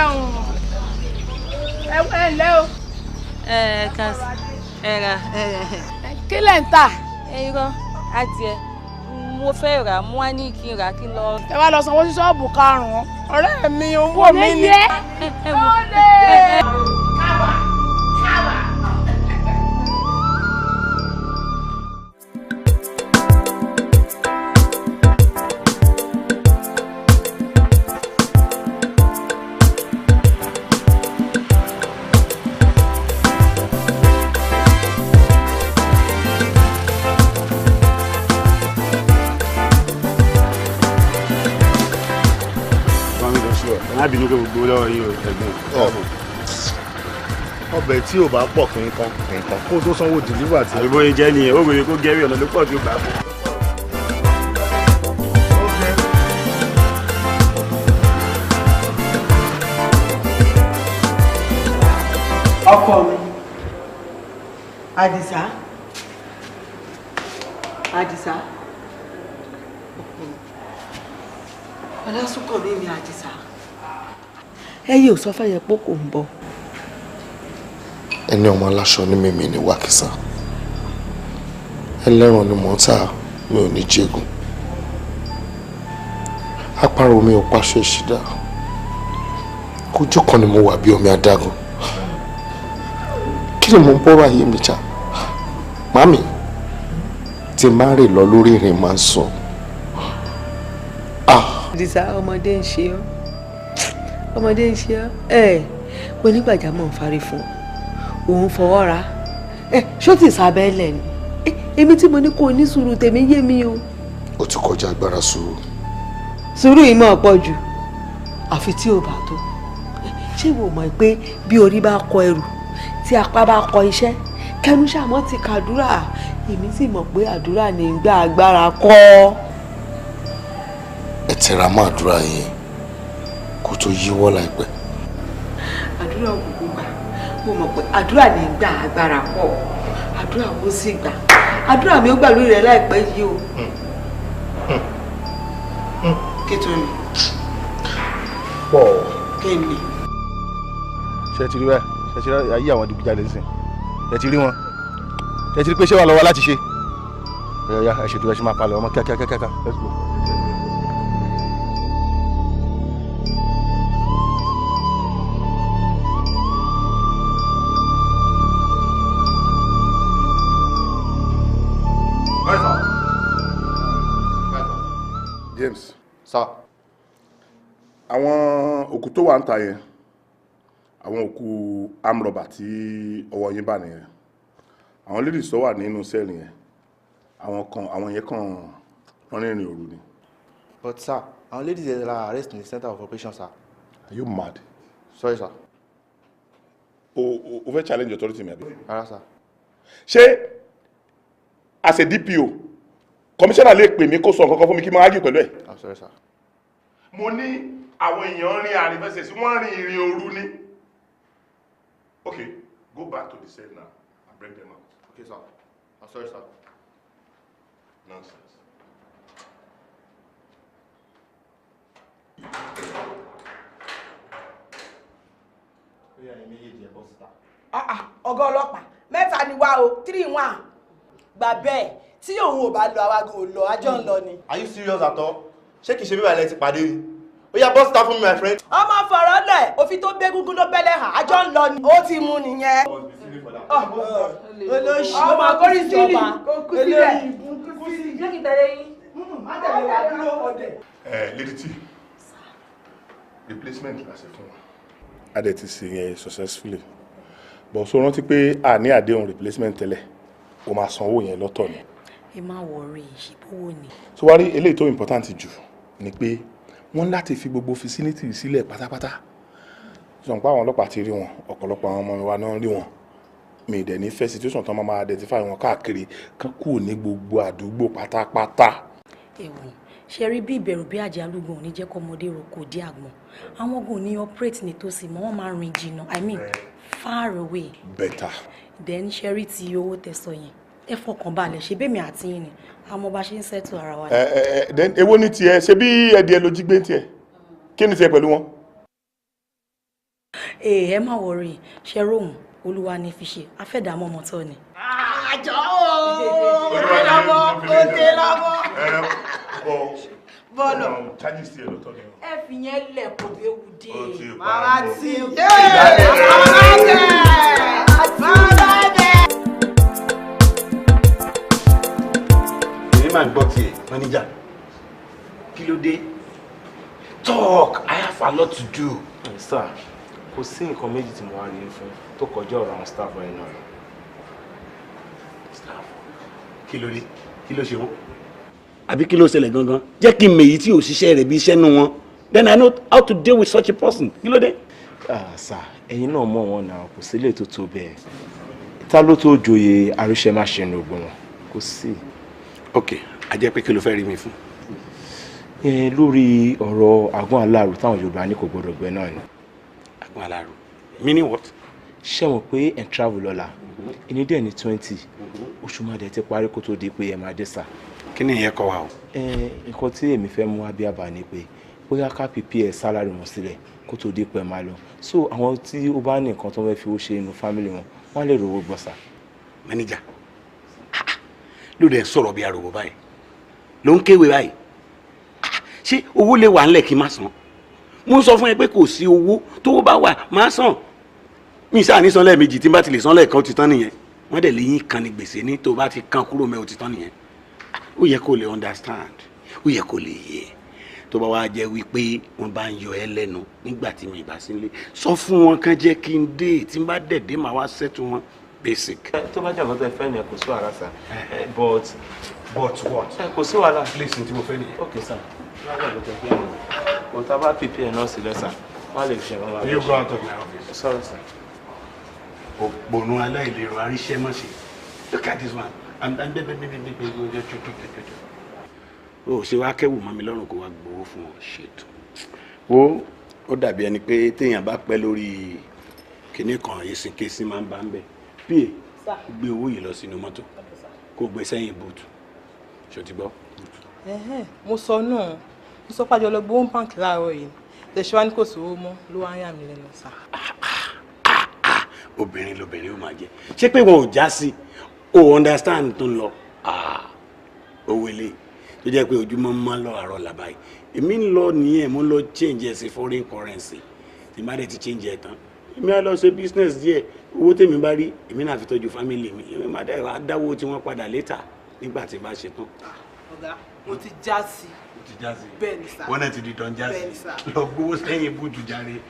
ẹ ǹlẹ́ o. Ẹ ká ẹ ra. Kílẹ̀ ń tà? Ẹ irọ́, adìẹ mo fẹ́ rà, mo wá ní kí n rà kí n lọ. Ẹ wá lọ sanwó sí ṣọ́ọ̀bù karùn-ún, ọ̀rẹ́ mi owó mi ni. Ó lè. Káwà káwà. Má bínú pé gbogbo lọ́wọ́ yín o, ẹ̀gbọ́n. Ọbẹ̀ tí ò bá pọ̀ kì í kan nǹkan kó tó sanwó deliver tí. Àbí bóyá jẹ́ nìyẹn, ó wèrè kó gẹ́rì ọ̀nà ló pọ̀ tí ó gbà fún. Ọkọ mi, Àdìsá, Àdìsá, Ọlásùnkànmí mi Àdìsá. Ẹyẹ ò sọ fẹ́yẹ pé kò ń bọ̀. Ẹni ọmọ aláṣọ ní mímí ní wákìsà, ẹlẹ́ran ni mò ń tà, mi ò ní jẹ́gun. Àparò mi ò paṣọ ìṣídà, ojú kan ni mo wà bí omi adágún. Kí ni mo ń bọ́rọ̀ ayé mi jà? Màmí, tí n bá rìn lọ lórí ìrìn máa ń sùn. Àdìsá, ọmọdé ń ṣe ọ́, ọmọdé ń ṣe ọ́. Ẹ onígbàjámọ̀ ń farí fún òun fọwọ́ ra ẹ ṣó ti sábẹ́lẹ̀ ni. Èmi tí mo ní kó o ní sùúrù, tèmi yé mi o. Ó ti kọjá agbára sùúrù. Sùúrù yìí máa pọ̀ jù, àfi tí ò bá tó. Ṣé ìwọ mọ̀ pé bí orí bá kọ ẹrù tí apá bá kọ iṣẹ́, kẹnu ṣàmọ́ ti kàdúrà? Èmi sì mọ̀ pé àdúrà ní gbà agbára kọ́. Ẹ tẹra mọ́ àdúrà yẹn kó tó yíwọ́ láìpẹ́. Àdúrà òkùnkùn gbà, mo mọ̀ pé àdúrà ní gbà agbára kọ́, àdúrà ó sì gbà, àdúrà mi ó gbà lórí rẹ láìpẹ́ yìí o. Kí tó ni? Pọ̀. Kí ni? Ṣé ti rí báyìí? Ṣé ti rí ayé àwọn adigunjalè nísìn? Ṣé ti rí wọn? Ṣé ti rí pé ṣé wà lọ́wọ́ láti ṣe? Ẹ̀yà ẹ ṣètò ẹ ṣe máa palẹ̀ ọmọ kíákíákíá. Let's go. James. Sir. Àwọn òkú tó wà ń ta yẹn, àwọn òkú amrọ̀bà tí ọwọ́ yín bá nìyẹn. Àwọn ladies tó wà nínú sẹ́ẹ̀lì yẹn, àwọn kan, àwọn yẹn kàn wọ́n rìnrìn òru ni. But sir, àwọn ladies yẹn la arrest in the center of operation, sir. Are you mad? Sorry, sir. O fẹ́ challenge authority mi àbí? Rárá, sir. Ṣé as a DPO, commissioner lè pè mí kó sọ nǹkan kan fún mi kí n máa argue pẹ̀lú ẹ̀? I'm sorry, sir. Mo ní àwọn èèyàn rìn àrífẹsẹ̀ sí wọ́n rìn ìrìn òru ni. Okay, go back to the cell now and bring them out. Okay, sir. I'm sorry, sir. Nonsense. Ọ̀gá ọlọ́pàá mẹ́ta ni wá o, 3-1 gbà bẹ́ẹ̀ tí òun ò bá lọ àwa gan ò lọ, àjọ ń lọ ni. Are you serious at all? Ṣé kìí ṣe bíbá ilẹ̀ ti pàdé ni? Ó yá bọ́ síta fún mi, my friend. Ọmọ fọ̀rọ̀ lẹ̀, òfin tó gbé gúngún ló bẹ́lẹ̀ hàn, àjọ ń lọ ni. Ó ti mú nìyẹn. Olóṣì ọmọ akórí sílì kú sílẹ̀. Jẹ́ kí n tẹ̀lé yín. Má tẹ̀lé wa dúró ọdẹ. Ẹ Lady T, replacement la ṣe fún wọn. A dẹ̀ ti ṣe yẹn successfully. But so rántí pé a ní àdéhùn replacement tẹ́lẹ̀, o máa san owó yẹn lọ́tọ̀ ni. Ẹ má worry, ṣìbówó ni. So wá rí eléyìí tó important jù ni pé wọ́n láti fi gbogbo facility sílẹ̀ pátápátá. Sọ̀n pé àwọn ọlọ́pàá ti rí wọn, ọ̀pọ̀lọpọ̀ àwọn ọmọ wa náà rí wọn. Mi dẹ̀ ní fẹ́ situation tán máa identify wọn káàkiri kán kúrò ní gbogbo àdúgbò pátápátá. Ẹ̀wọ̀n ṣe rí bí ìbẹ̀rù bí àjálù gan ò ní jẹ́ kọ́mọdé roko dé àgbọ̀n. Àwọn gan ò ní operate nítòsí mọ́, wọ́n máa rìn jìnnà, I mean far away. Better. Then ṣe rí ti owó tẹ̀sọ yẹn, ẹ fọkàn balẹ̀, ṣe bẹ́ẹ̀ mi àti yín ni àmọ́ bá ṣe ń settle ara wa. Ẹ then èwo ní tiẹ̀, ṣe bí ẹdìẹ ló jí gbé tiẹ̀, kí ni tiẹ̀ pẹ̀lú wọn? Ẹ má worry, ṣe róhùn olúwa ní fi ṣe afẹ́dàmọ́ ọmọ tó ni. Àjọ ooo, òde lọ́mọ, òde lọ́mọ. Bọ́ọ̀lù. Charges tiẹ̀ lọ́tọ̀ ni. Ẹ fi yẹn lẹ̀ kò béwu dé. Màmá tí. Màmá tẹ̀. Màmá tẹ̀. Èmi máa ń gbọ́ tiẹ̀, manager. Kí ló dé? Talk, I have a lot to do. Sir, kò sí nǹkan méjì tí mo wá rí fún tó kọjá ọ̀rọ̀ àwọn staff ẹ̀ náà. Staff? Kí ló dé? Kí ló ṣe wọ́n? Àbí kí ló ṣẹlẹ̀ gangan? Jẹ́ kí n mèyí tí òṣìṣẹ́ rẹ̀ bí iṣẹ́ nú wọn. Then I know how to deal with such a person. Kí ló dé? Ah, sir, ẹ̀yin náà mọ̀ wọn náà, kò sí lè tó tó bẹ́ẹ̀. Ta ló tó joyè àríṣẹ́máṣe ní ogun wọn? Kò sí. Ok, a jẹ́ pé kí ló fẹ́ rí mi fún? Lórí ọ̀rọ̀ àgbọn aláàrù táwọn Yorùbá ní kò gbọdọ̀ gbẹ náà ni. Àgbọn aláàrù? Meaning what? Ṣé mọ̀ pé ẹ̀ ń travel lọ́la? Ìní dẹ̀ ní 20. Oṣù máa dẹ̀ ti parí kó tó di pé ẹ máa dé sà. Kí ni ìyẹn kọ́ wa o? Nǹkan tí èmi fẹ́ mú abíyábà ni pé bóyá ká prepare salary wọn sílẹ̀ kó tó di pé ẹ máa lọ. So àwọn tí ó bá ní nǹkan tó fẹ́ fi owó ṣe inú family wọn, wọ́n lè rówó gbọ́ sà. Manager, ló dẹ̀ sọ̀rọ̀ bí aròbó báyìí, ló ń kéwèé báyìí. Ṣé owó lè wà ńlẹ̀ kí n má san? Mo ń sọ fún ẹ pé kò sí owó, tówó bá wà má san. Mi sáà ní san lẹ́ẹ̀mejì, tí n bá ti lè san lẹ́ẹ̀kan ó ti tán nìyẹn. Wọ́n dẹ̀ léyìn kan ní gbèsè ní tó bá ti kan kúrò mẹ́ ó ti tán nìyẹn. Ó yẹ kó lè understand, ó yẹ kó lè yẹ. Tó bá wá jẹ́ wípé wọ́n bá ń yọ ẹ́ lẹ́nu nígbà tí mi bá sí nílé, sọ fún wọn kán jẹ́ kí n dé, tí n bá dẹ̀ dé màá wá settle wọn basic. Tó bá jẹ́ nǹkan tó ẹ fẹ́ ni ẹ kò sí wàhálà sà, but. But what? Kò sí wàhálà. Please, tí mo fẹ́ nìyẹn. Ok sir, tó bá jẹ́ nǹkan tó ẹ fẹ́ nìyẹn, kò tá a bá prepare náà sílẹ̀ sà, wọ́n lè ṣe nǹkan. You go out of my office. Sorry sir. Òpònú aláìlérò aríṣẹ́mọ̀ṣe. Look at this one. O ṣe wá kẹ́wù mọ́ mi lọ́rùn kó wá gbowó fún ọ ṣètò. Wo ó dàbí ẹni pé téèyàn bá pẹ́ lórí kinní kan èsìkèsí máa ń bá ń bẹ̀. Pa gbé owó yìí lọ sínú mọ́tò kó gbé sẹ́yìn bùtù. Ṣó ti gbọ́? Mo sọ náà, mo sọ pàjọ lọ gbowó báǹkì láàárọ̀ yìí. Tẹ̀síwá ní kò sówó mọ́ ló wá ń yà mí lẹ́nu sá. Obìnrin lobìnrin ó máa jẹ. Ṣé pé wọn ò já sí? O understand tó ń lọ. Owó ilé tó jẹ́ pé ojúmọ́ máa ń lọ àárọ̀ làbá yìí. Èmi ń lọ nìyẹn, mo ń lọ change ẹ̀ sí foreign currency. Tí má dẹ̀ ti change ẹ̀ tán, èmi á lọ ṣe business díẹ̀. Owó tèmi bá rí, èmi náà fi tọ́jú family mi. Èmi má dẹ̀ wá dáwó tí wọ́n padà later nígbà tí bá ṣe tán. Ọ̀gá, mo ti já sí. Mo ti já sí. Bẹ́ẹ̀ ni sà. Wọ́n náà ti di dán já sí. Bẹ́ẹ̀ ni sà. Lọ gbowó sẹ́yìn búùtù jàre.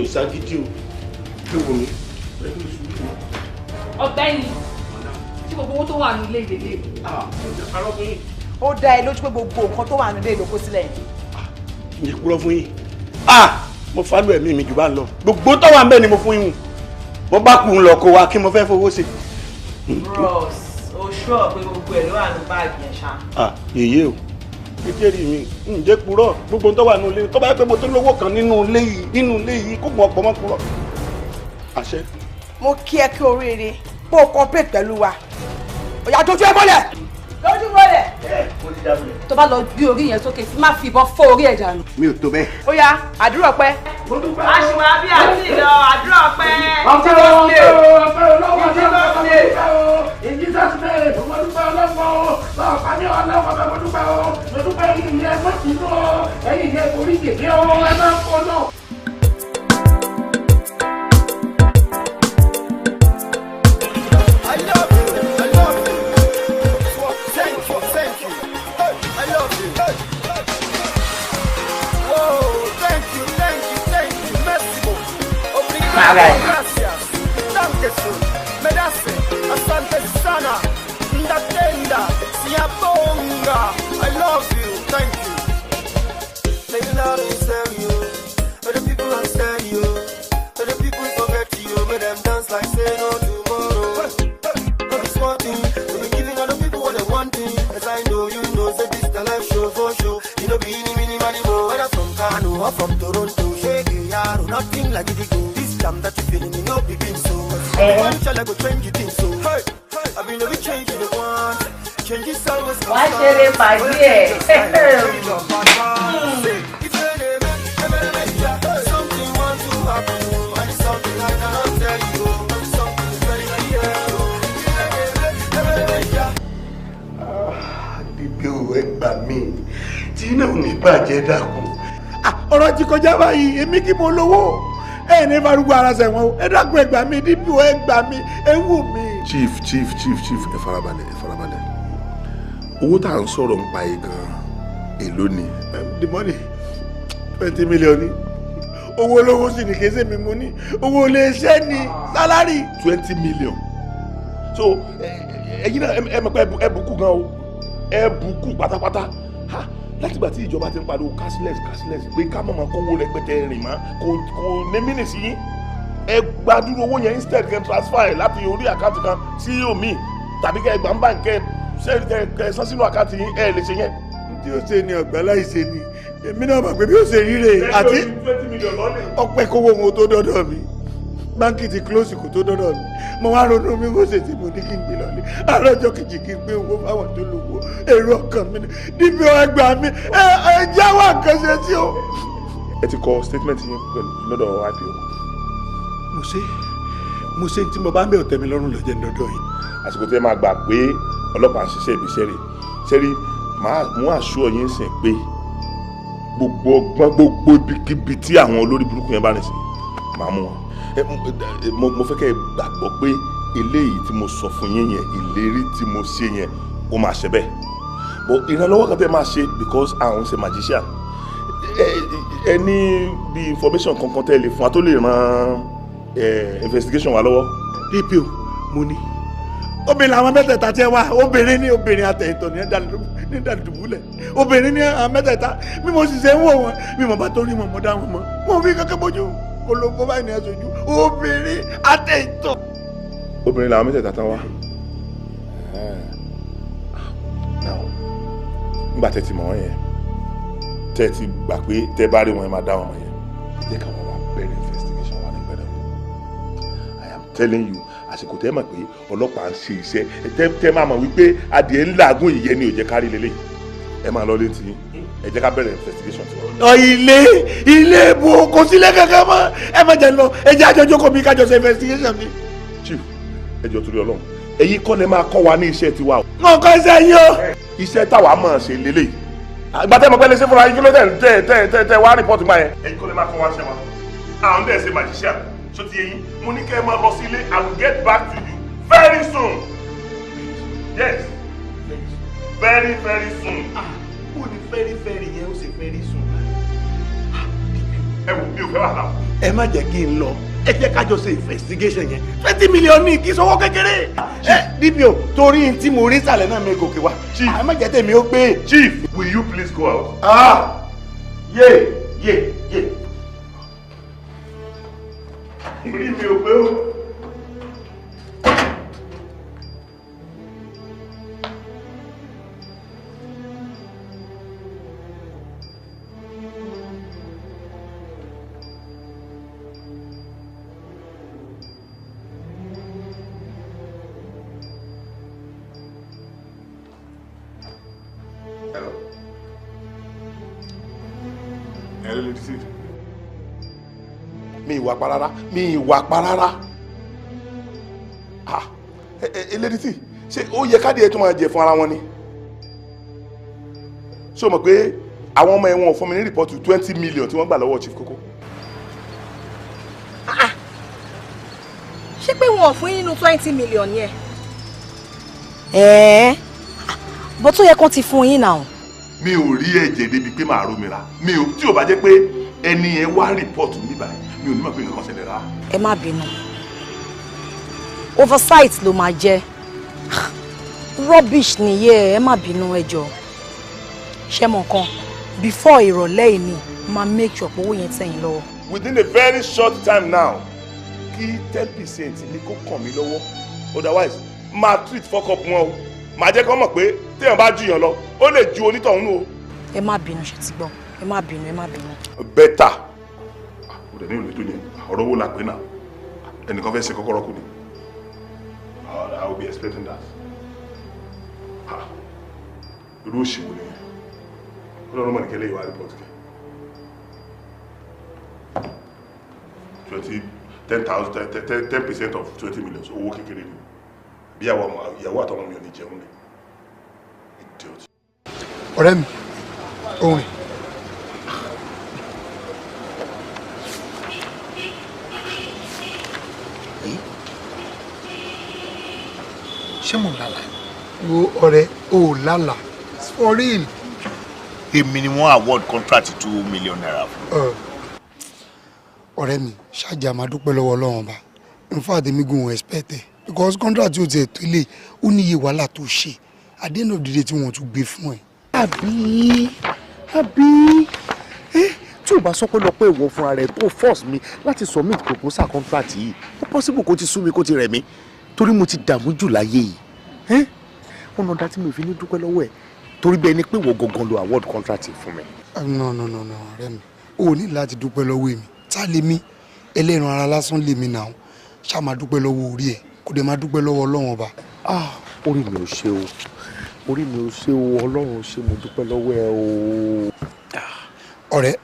Ṣagídí o, kí wo mi. Ọ̀gbẹ́ni, Ṣé gbogbo owó tó wà nílé ìdílé? Ó dá ẹ lójú pé gbogbo nǹkan tó wà nílé ló kó sílẹ̀ yìí. Ǹjẹ́ kúrọ́ fún yín? Mo fálù ẹ̀mí mi jù bá ń lọ. Gbogbo tó wà ń bẹ̀ ni mo fún yín. Mo bá kú ń lọ kó wa kí mo fẹ́ fowó ṣe. Bros, o ṣọ́ pé gbogbo ẹ̀ ló wà ní báàgì yẹn ṣá. Yèyé o, kékeré mi, ǹjẹ́ kúrọ́ gbogbo tó wà nínú ilé tó bá yẹ pé mo tó lówó kan nínú ilé yìí kó mọ ọ̀pọ̀ mọ́ kúrọ́. Àṣẹ. Mo kí ẹ kí oríire kó o cooperate pẹ̀lú wa. Ọ̀yà dojú ẹ mọ́lẹ̀. Dojú mọ́lẹ̀. Tó bá lọ gbé orí yẹn sókè, má fi ìbọn fọ́ orí ẹ̀ dànù. Mi ò tó bẹ́ẹ̀. Ó yá, àdúrà ọpẹ́. Aṣùwọ̀n àbí àti ìlọ àdúrà ọpẹ́. Ọpẹ́ ọpẹ́ ọlọ́wọ́ ọlọ́wọ́ in Jesus name, mo dúpẹ́ ọlọ́wọ́ bàbá ní ọlọ́wọ́ mo dúpẹ́ o, mo dúpẹ́ ẹ̀yin ìyẹn mọ́ sínú o, ẹ̀yin ìyẹn orí jèjì o, ẹ máa ń kọ́ náà. Gracias, dankeschön, medase, asante sana, ndatenda, siyabonga, I love you, thank you. They love you, sell you, but the people understand you, but the people forget you, make them dance like say no tomorrow. But it's one thing, to be giving other people what they wanting. As I know, you know, say this the life show for show. You know, be any, mini, money, more, whether from Kano or from Toronto, shake it, yaro, nothing like it, go. That you feeling, you know, begin so. One shall I go change you think so. Hey, I mean, we change you the want. Change is always Why should it my dear? Something want to happen, and it's something I cannot tell you. Something is very clear. Dídé o, ẹ gbà mí, tí iná ò ní bàjẹ́ dákun. Ọ̀rọ̀ ti kọjá báyìí, èmi kí mo lówó. Ẹ ní farúgbó ara sẹ̀wọ̀n o, ẹ dákun ẹ gbà mí, DPO ẹ gbà mí, ẹ wù mí. Chief chief chief chief, ẹ farabalẹ̀ ẹ farabalẹ̀. Owó tá à ń sọ̀rọ̀ ń pa yìí gan-an èló ni? The money 20 million ni. Owó olówó sì ní kése mi mú ní. Owó iléeṣẹ́ ni sálárì. 20 million. So ẹ̀yin náà ẹ mọ̀ pé ẹ bùkún gan o, ẹ bùkún pátápátá. Látìgbà tí ìjọba ti ń pariwo cashless cashless pé ká mọ̀mọ́ kówó rẹpẹtẹ rìn mọ́ kò ní mí nìsí yín. Ẹ gbàdúró owó yẹn instead kẹ́ transfer ẹ̀ láti orí àkáǹtì kan sí omi tàbí kẹ́ gbà ń bá kẹ́ kẹ́ san sínú àkáǹtì yín ẹ lè ṣe yẹn. Tí ó ṣe ni ọ̀gbẹ́ láìṣe ni èmi náà mọ̀ pé bí ó ṣe ríre àti ọpẹ́ kówó ohun tó dọ́dọ̀ mi báńkì ti close kò tó dọ́dọ̀ mi mo wá ronú mi kó ṣe tí mo ní kí n gbé lọlé àárọ̀ ọjọ́ kejì kí n gbé owó fáwọn tó lówó èrò ọkàn mi níbi ọgbà mi ẹ jáwọ́ àkànṣe sí o. Ẹ ti kọ statement yín pẹ̀lú lọ́dọ̀ IPO. Mo ṣe tí mo bá ń bẹ̀ ọ̀tẹ̀ mi lọ́rùn lọ́jẹ́ ń dọ́dọ̀ yìí. Àsìkò tí ẹ máa gbà pé ọlọ́pàá ń ṣiṣẹ́ ibiṣẹ́ rẹ̀ ṣẹ́rí máa mú àṣọ yín sìn pé gbogbo ọgbọ́n gbogbo ibikíbi tí àwọn olórí burúkú yẹn bá rìn sí máa mú wọn. Mo fẹ́ kẹ́ ẹ gbàgbọ́ pé eléyìí tí mo sọ fún yín yẹn ìlérí tí mo ṣe yẹn ó máa ṣe bẹ́ẹ̀. But ìrànlọ́wọ́ kan tẹ́ máa ṣe because àwọn ṣe magician ẹ ní bí information kankan tẹ́ lè fún wa tó lè ran investigation wa lọ́wọ́. DPO mo ní obìnrin làwọn mẹ́tẹ̀ẹ̀ta tí ẹ wá obìnrin ní obìnrin àtẹ̀yìntọ̀ ní dàdúbúlẹ̀ obìnrin ní àwọn mẹ́tẹ̀ẹ̀ta bí mo sì ṣe ń wò wọn bí mo bá tó rí wọn mo dá wọn mọ̀ mo fi kankan bójú kó ló bó báyìí ní aṣojú obìnrin àtẹ̀yìntọ̀. Obìnrin làwọn mẹ́tẹ̀ẹ̀ta tán wá. Now nígbà tẹ́ ti mọ̀ wọ́n yẹn tẹ́ ti gbà pé tẹ́ bá rí wọn yẹn máa dá wọn mọ̀ yẹn jẹ́ káwọn wá bẹ̀rẹ̀ investigation wa ní gbẹdẹ̀. I am telling you àsìkò tẹ́ mọ̀ pé ọlọ́pàá ń ṣe iṣẹ́ tẹ́ máa mọ̀ wípé adìẹ ń làágùn ìyẹn ni ò jẹ́ kárí lélẹ̀ ẹ máa lọ létí ẹ jẹ́ ká bẹ̀rẹ̀ investigation tiwa. Ọ ilé ìbò kò sílé kankan mọ́ ẹ má jẹ́ lọ ẹ jẹ́ àjọ jókòó mi kájọ ṣe investigation mi. Chief ẹ jọ̀ọ́ torí Ọlọ́run ẹ̀yin kọ́ lẹ máa kọ́ wa ní iṣẹ́ tiwa o. Mo kọ́ iṣẹ́ yín o. Iṣẹ́ táwa mọ̀ ṣe lélẹ̀ ìgbà tẹ́ mọ̀ pé lè ṣe fúnra yín kí ló tẹ̀ tẹ̀ wá rìpọ́tù gbà yẹn. Ẹ̀yin kọ́ lẹ máa kọ́ wa ṣe wa àwọn dẹ̀ ṣe magician so ti yẹn mo ní kẹ́ ẹ máa lọ sí ilé. I will get back to you very soon. Yes, very very soon. Ó ní very very yẹn ó sì very soon. Ẹ wò mi ò fẹ́ wàhálà o. Ẹ má jẹ́ kí n lọ Ẹ jẹ́ ká jọ ṣe investigation yẹn. 20 million ní kí sọ́wọ́ kékeré. Ẹ DPO torí tí mo rí ìsàlẹ̀ náà mi gòkè wá. Chief, ẹ má jẹ́ tèmi ó gbé. Chief, will you please go out? Ah! Yé yé yé. Orí mi ò pé o. Mi ìwà pa rárá, mi ìwà pa rárá. Ah, elédìtì, ṣé ó yẹ káàdì ẹ tó máa jẹ fún ara wọn ni? Ṣé o mọ̀ pé àwọn ọmọ ẹ̀wọ̀n fún mi ní rìpọ́tù 20 million tí wọ́n gbà lọ́wọ́ Chief Koko? Ṣé pé wọn ò fún yín nínú 20 million yẹn? Ẹ̀ẹ́, bó tó yẹ kán ti fún yín náà. Mi ò rí ẹ̀jẹ̀ débi pé màá rómìnira. Mi ò, tí ò bá jẹ́ pé ẹni yẹn wá rìpọ́tù mi báyìí, mi ò ní mọ̀ pé nǹkan ṣẹlẹ̀ rárá. Ẹ má bínú, oversight ló máa jẹ́, rubbish nìyẹn. Ẹ má bínú, ẹ jọ̀ọ́. Ṣé mọ̀ nǹkan, before ìrọ̀lẹ́ yìí ni máa make sure pé owó yẹn tẹ̀ yín lọ́wọ́. Within a very short time now, kí 10% ní kó kàn mí lọ́wọ́, otherwise máa treat fuck up wọn o. Màá jẹ́ kó mọ̀ pé téèyàn bá jùyàn lọ, ó lè ju onítọ̀hún nù o. Ẹ má bínú, ṣe ti gbọ́, ẹ má bínú, ẹ má bínú. Better. Ó dẹ̀ ní ìlú tó yẹn, ọ̀rọ̀ owó la pè náà, ẹnìkan fẹ́ ṣe kọ́kọ́rọ́ kù ni. I will be expecting that. Irú òṣèlú nìyẹn. Ọlọ́run mọ̀ ní kẹ́lẹ́ ìwà report kẹ́. 10,000, 10% of 20 million, owó kékeré ni. Bí ìyàwó àtọmọ mi ò ní jẹun ni. Idiot. Ọ̀rẹ́ mi, òun rìn. Ṣé mo lálàá? Wo ọ̀rẹ́, o ò lálàá. It's for real. Èmi ni wọ́n award contract 2 million naira fún. Ọ̀rẹ́ mi, ṣáàjà máa dúpẹ́ lọ́wọ́ Ọlọ́run ọba. In fact, èmi gan ò expect ẹ̀. Because contract tí o tiẹ̀ tó lè, ó níye wàhálà tó ṣe. At the end of the day tí wọ́n tún gbé fún ẹ. Àbí àbí tí o bá sọ pé lọ́pọ̀ ìwọ fúnra rẹ̀ tó force mi láti submit proposal contract yìí, ó possible kó ti sú mi kó ti rẹ̀ mí torí mo ti dààmú jù láyé yìí. Ọ̀nà ọ̀dà tí mi ò fi ní dúpẹ́ lọ́wọ́ ẹ̀ torí bẹ́ẹ̀ ni pé ìwọ gangan lo award contract fún mi. No no no no, ọ̀rẹ́ mi, o ò ní láti dúpẹ́ lọ́wọ́ èmi. Tá lè mi ẹlẹ́ran ara lásán lè mi náà, ṣá máa dúpẹ́ lọ́wọ́ orí ẹ̀, kò dẹ̀ máa dúpẹ́ lọ́wọ́ Ọlọ́run ọba. Ah, orí mi ò ṣe o, orí mi ò ṣe o, Ọlọ́run ṣe, mo dúpẹ́ lọ́wọ́ ẹ o. Ọ̀rẹ́,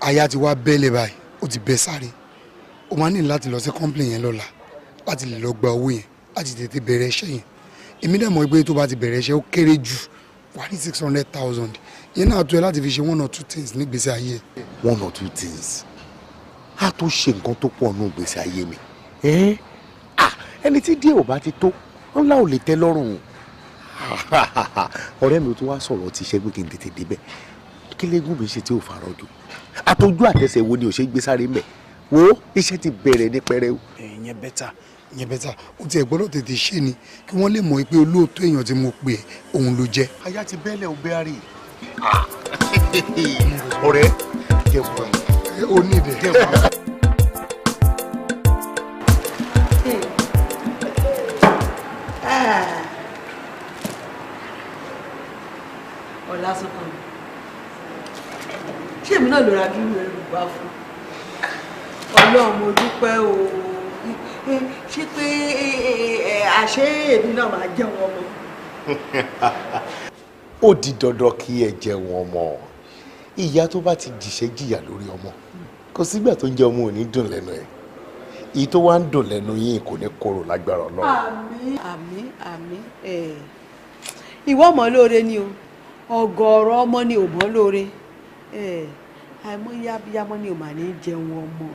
aya ti wá bẹ́ẹ̀lẹ̀ báyìí, ó ti bẹ́ sáré. O máa ní láti lọ sí complain yẹn lọ́la láti lè lọ gba owó yẹn láti tètè bẹ̀rẹ̀ iṣẹ́ yẹn. Èmi dẹ̀ mọ̀ pé tó bá ti bẹ̀rẹ̀ iṣẹ́ ó kéré jù wà ní 600,000. Yẹn náà tó ẹ láti fi ṣe 1 or 2 things nígbèsè ayé ẹ. 1 or 2 things á tó ṣe nǹkan tó pọ̀ nù gbèsè ayé mi. Ẹni tí díẹ̀ ò bá ti tó ńlá ò lè tẹ́ lọ́rùn. Ọ̀rẹ́ mi tó wá sọ̀rọ̀ ti ṣe pé kí n tètè débẹ̀, kí lẹ́gùn mi ṣe tí ò farọ́jù, àtọ́jú àtẹsẹ̀ wo ni ò ṣe gbé sáré mẹ́. Wo iṣẹ́ ti bẹ̀rẹ̀ ní pẹrẹu. Ìyẹn bẹ́tà, ìyẹn bẹ́tà. Ó tiẹ̀ gbọ́dọ̀ tètè ṣe ni kí wọ́n lè mọ̀ pé olóòótọ́ èèyàn tí mo pè é òun ló jẹ́. Aya ti bẹ́lẹ̀ ò bẹ́ẹ̀ rí. Ọ̀rẹ́ jẹ́ wá. Ó ní ìdẹ̀. Ọlásùnkànmí, ṣé èmi náà ló ra dúró ẹrù wá fún? Ọlọ́run mo dúpẹ́ o. Ṣé pé àṣé èmi náà máa jẹun ọmọ? Ó di dandan kí ẹ jẹun ọmọ. Ìyá tó bá ti jìṣẹ́ jìyà lórí ọmọ, kò sígbà tó ń jẹ ọmọ ò ní dùn lẹ́nu ẹ̀. Èyí tó wá ń dùn lẹ́nu yín kò ní korò lágbára Ọlọ́run. Àmín àmín àmín. Ìwọ mọ̀ lóore ni o, ọ̀gọ̀ọ̀rọ̀ ọmọ ni ò mọ̀ lóore. Àìmọye abiyamọ ni ò mà ní jẹun ọmọ.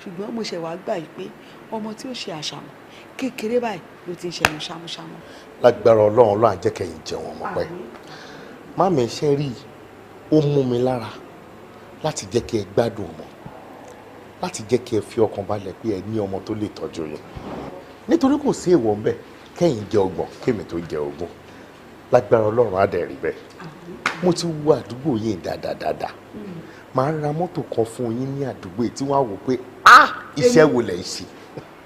Ṣùgbọ́n mo ṣẹ̀ wá gbà yìí pé ọmọ tí ó ṣe àṣàmọ̀ kékeré báyìí ló ti ń ṣẹnu ṣámúṣámú. Lágbára Ọlọ́run, Ọlọ́run á jẹ́ kẹ́yìn jẹun ọmọ pẹ́. Má mi ṣe rí i, ó mú mi lára láti jẹ́ kí ẹ gbádùn ọmọ, láti jẹ́ kí ẹ fi ọkàn balẹ̀ pé ẹ ní ọmọ tó lè tọ́jú yín. Nítorí kò sí èèwọ̀ ńbẹ̀ kẹ́yìn jẹ 30 kémi tó jẹ 20. Lágbára Ọlọ́run á dẹ̀ rí bẹ́ẹ̀. Mo ti wo àdúgbò yìí dáadáa. Màá ra mọ́tò kan fún yín ní àdúgbò yìí tí wọ́n á wò pé iṣẹ́ wo lẹ̀ ń ṣe.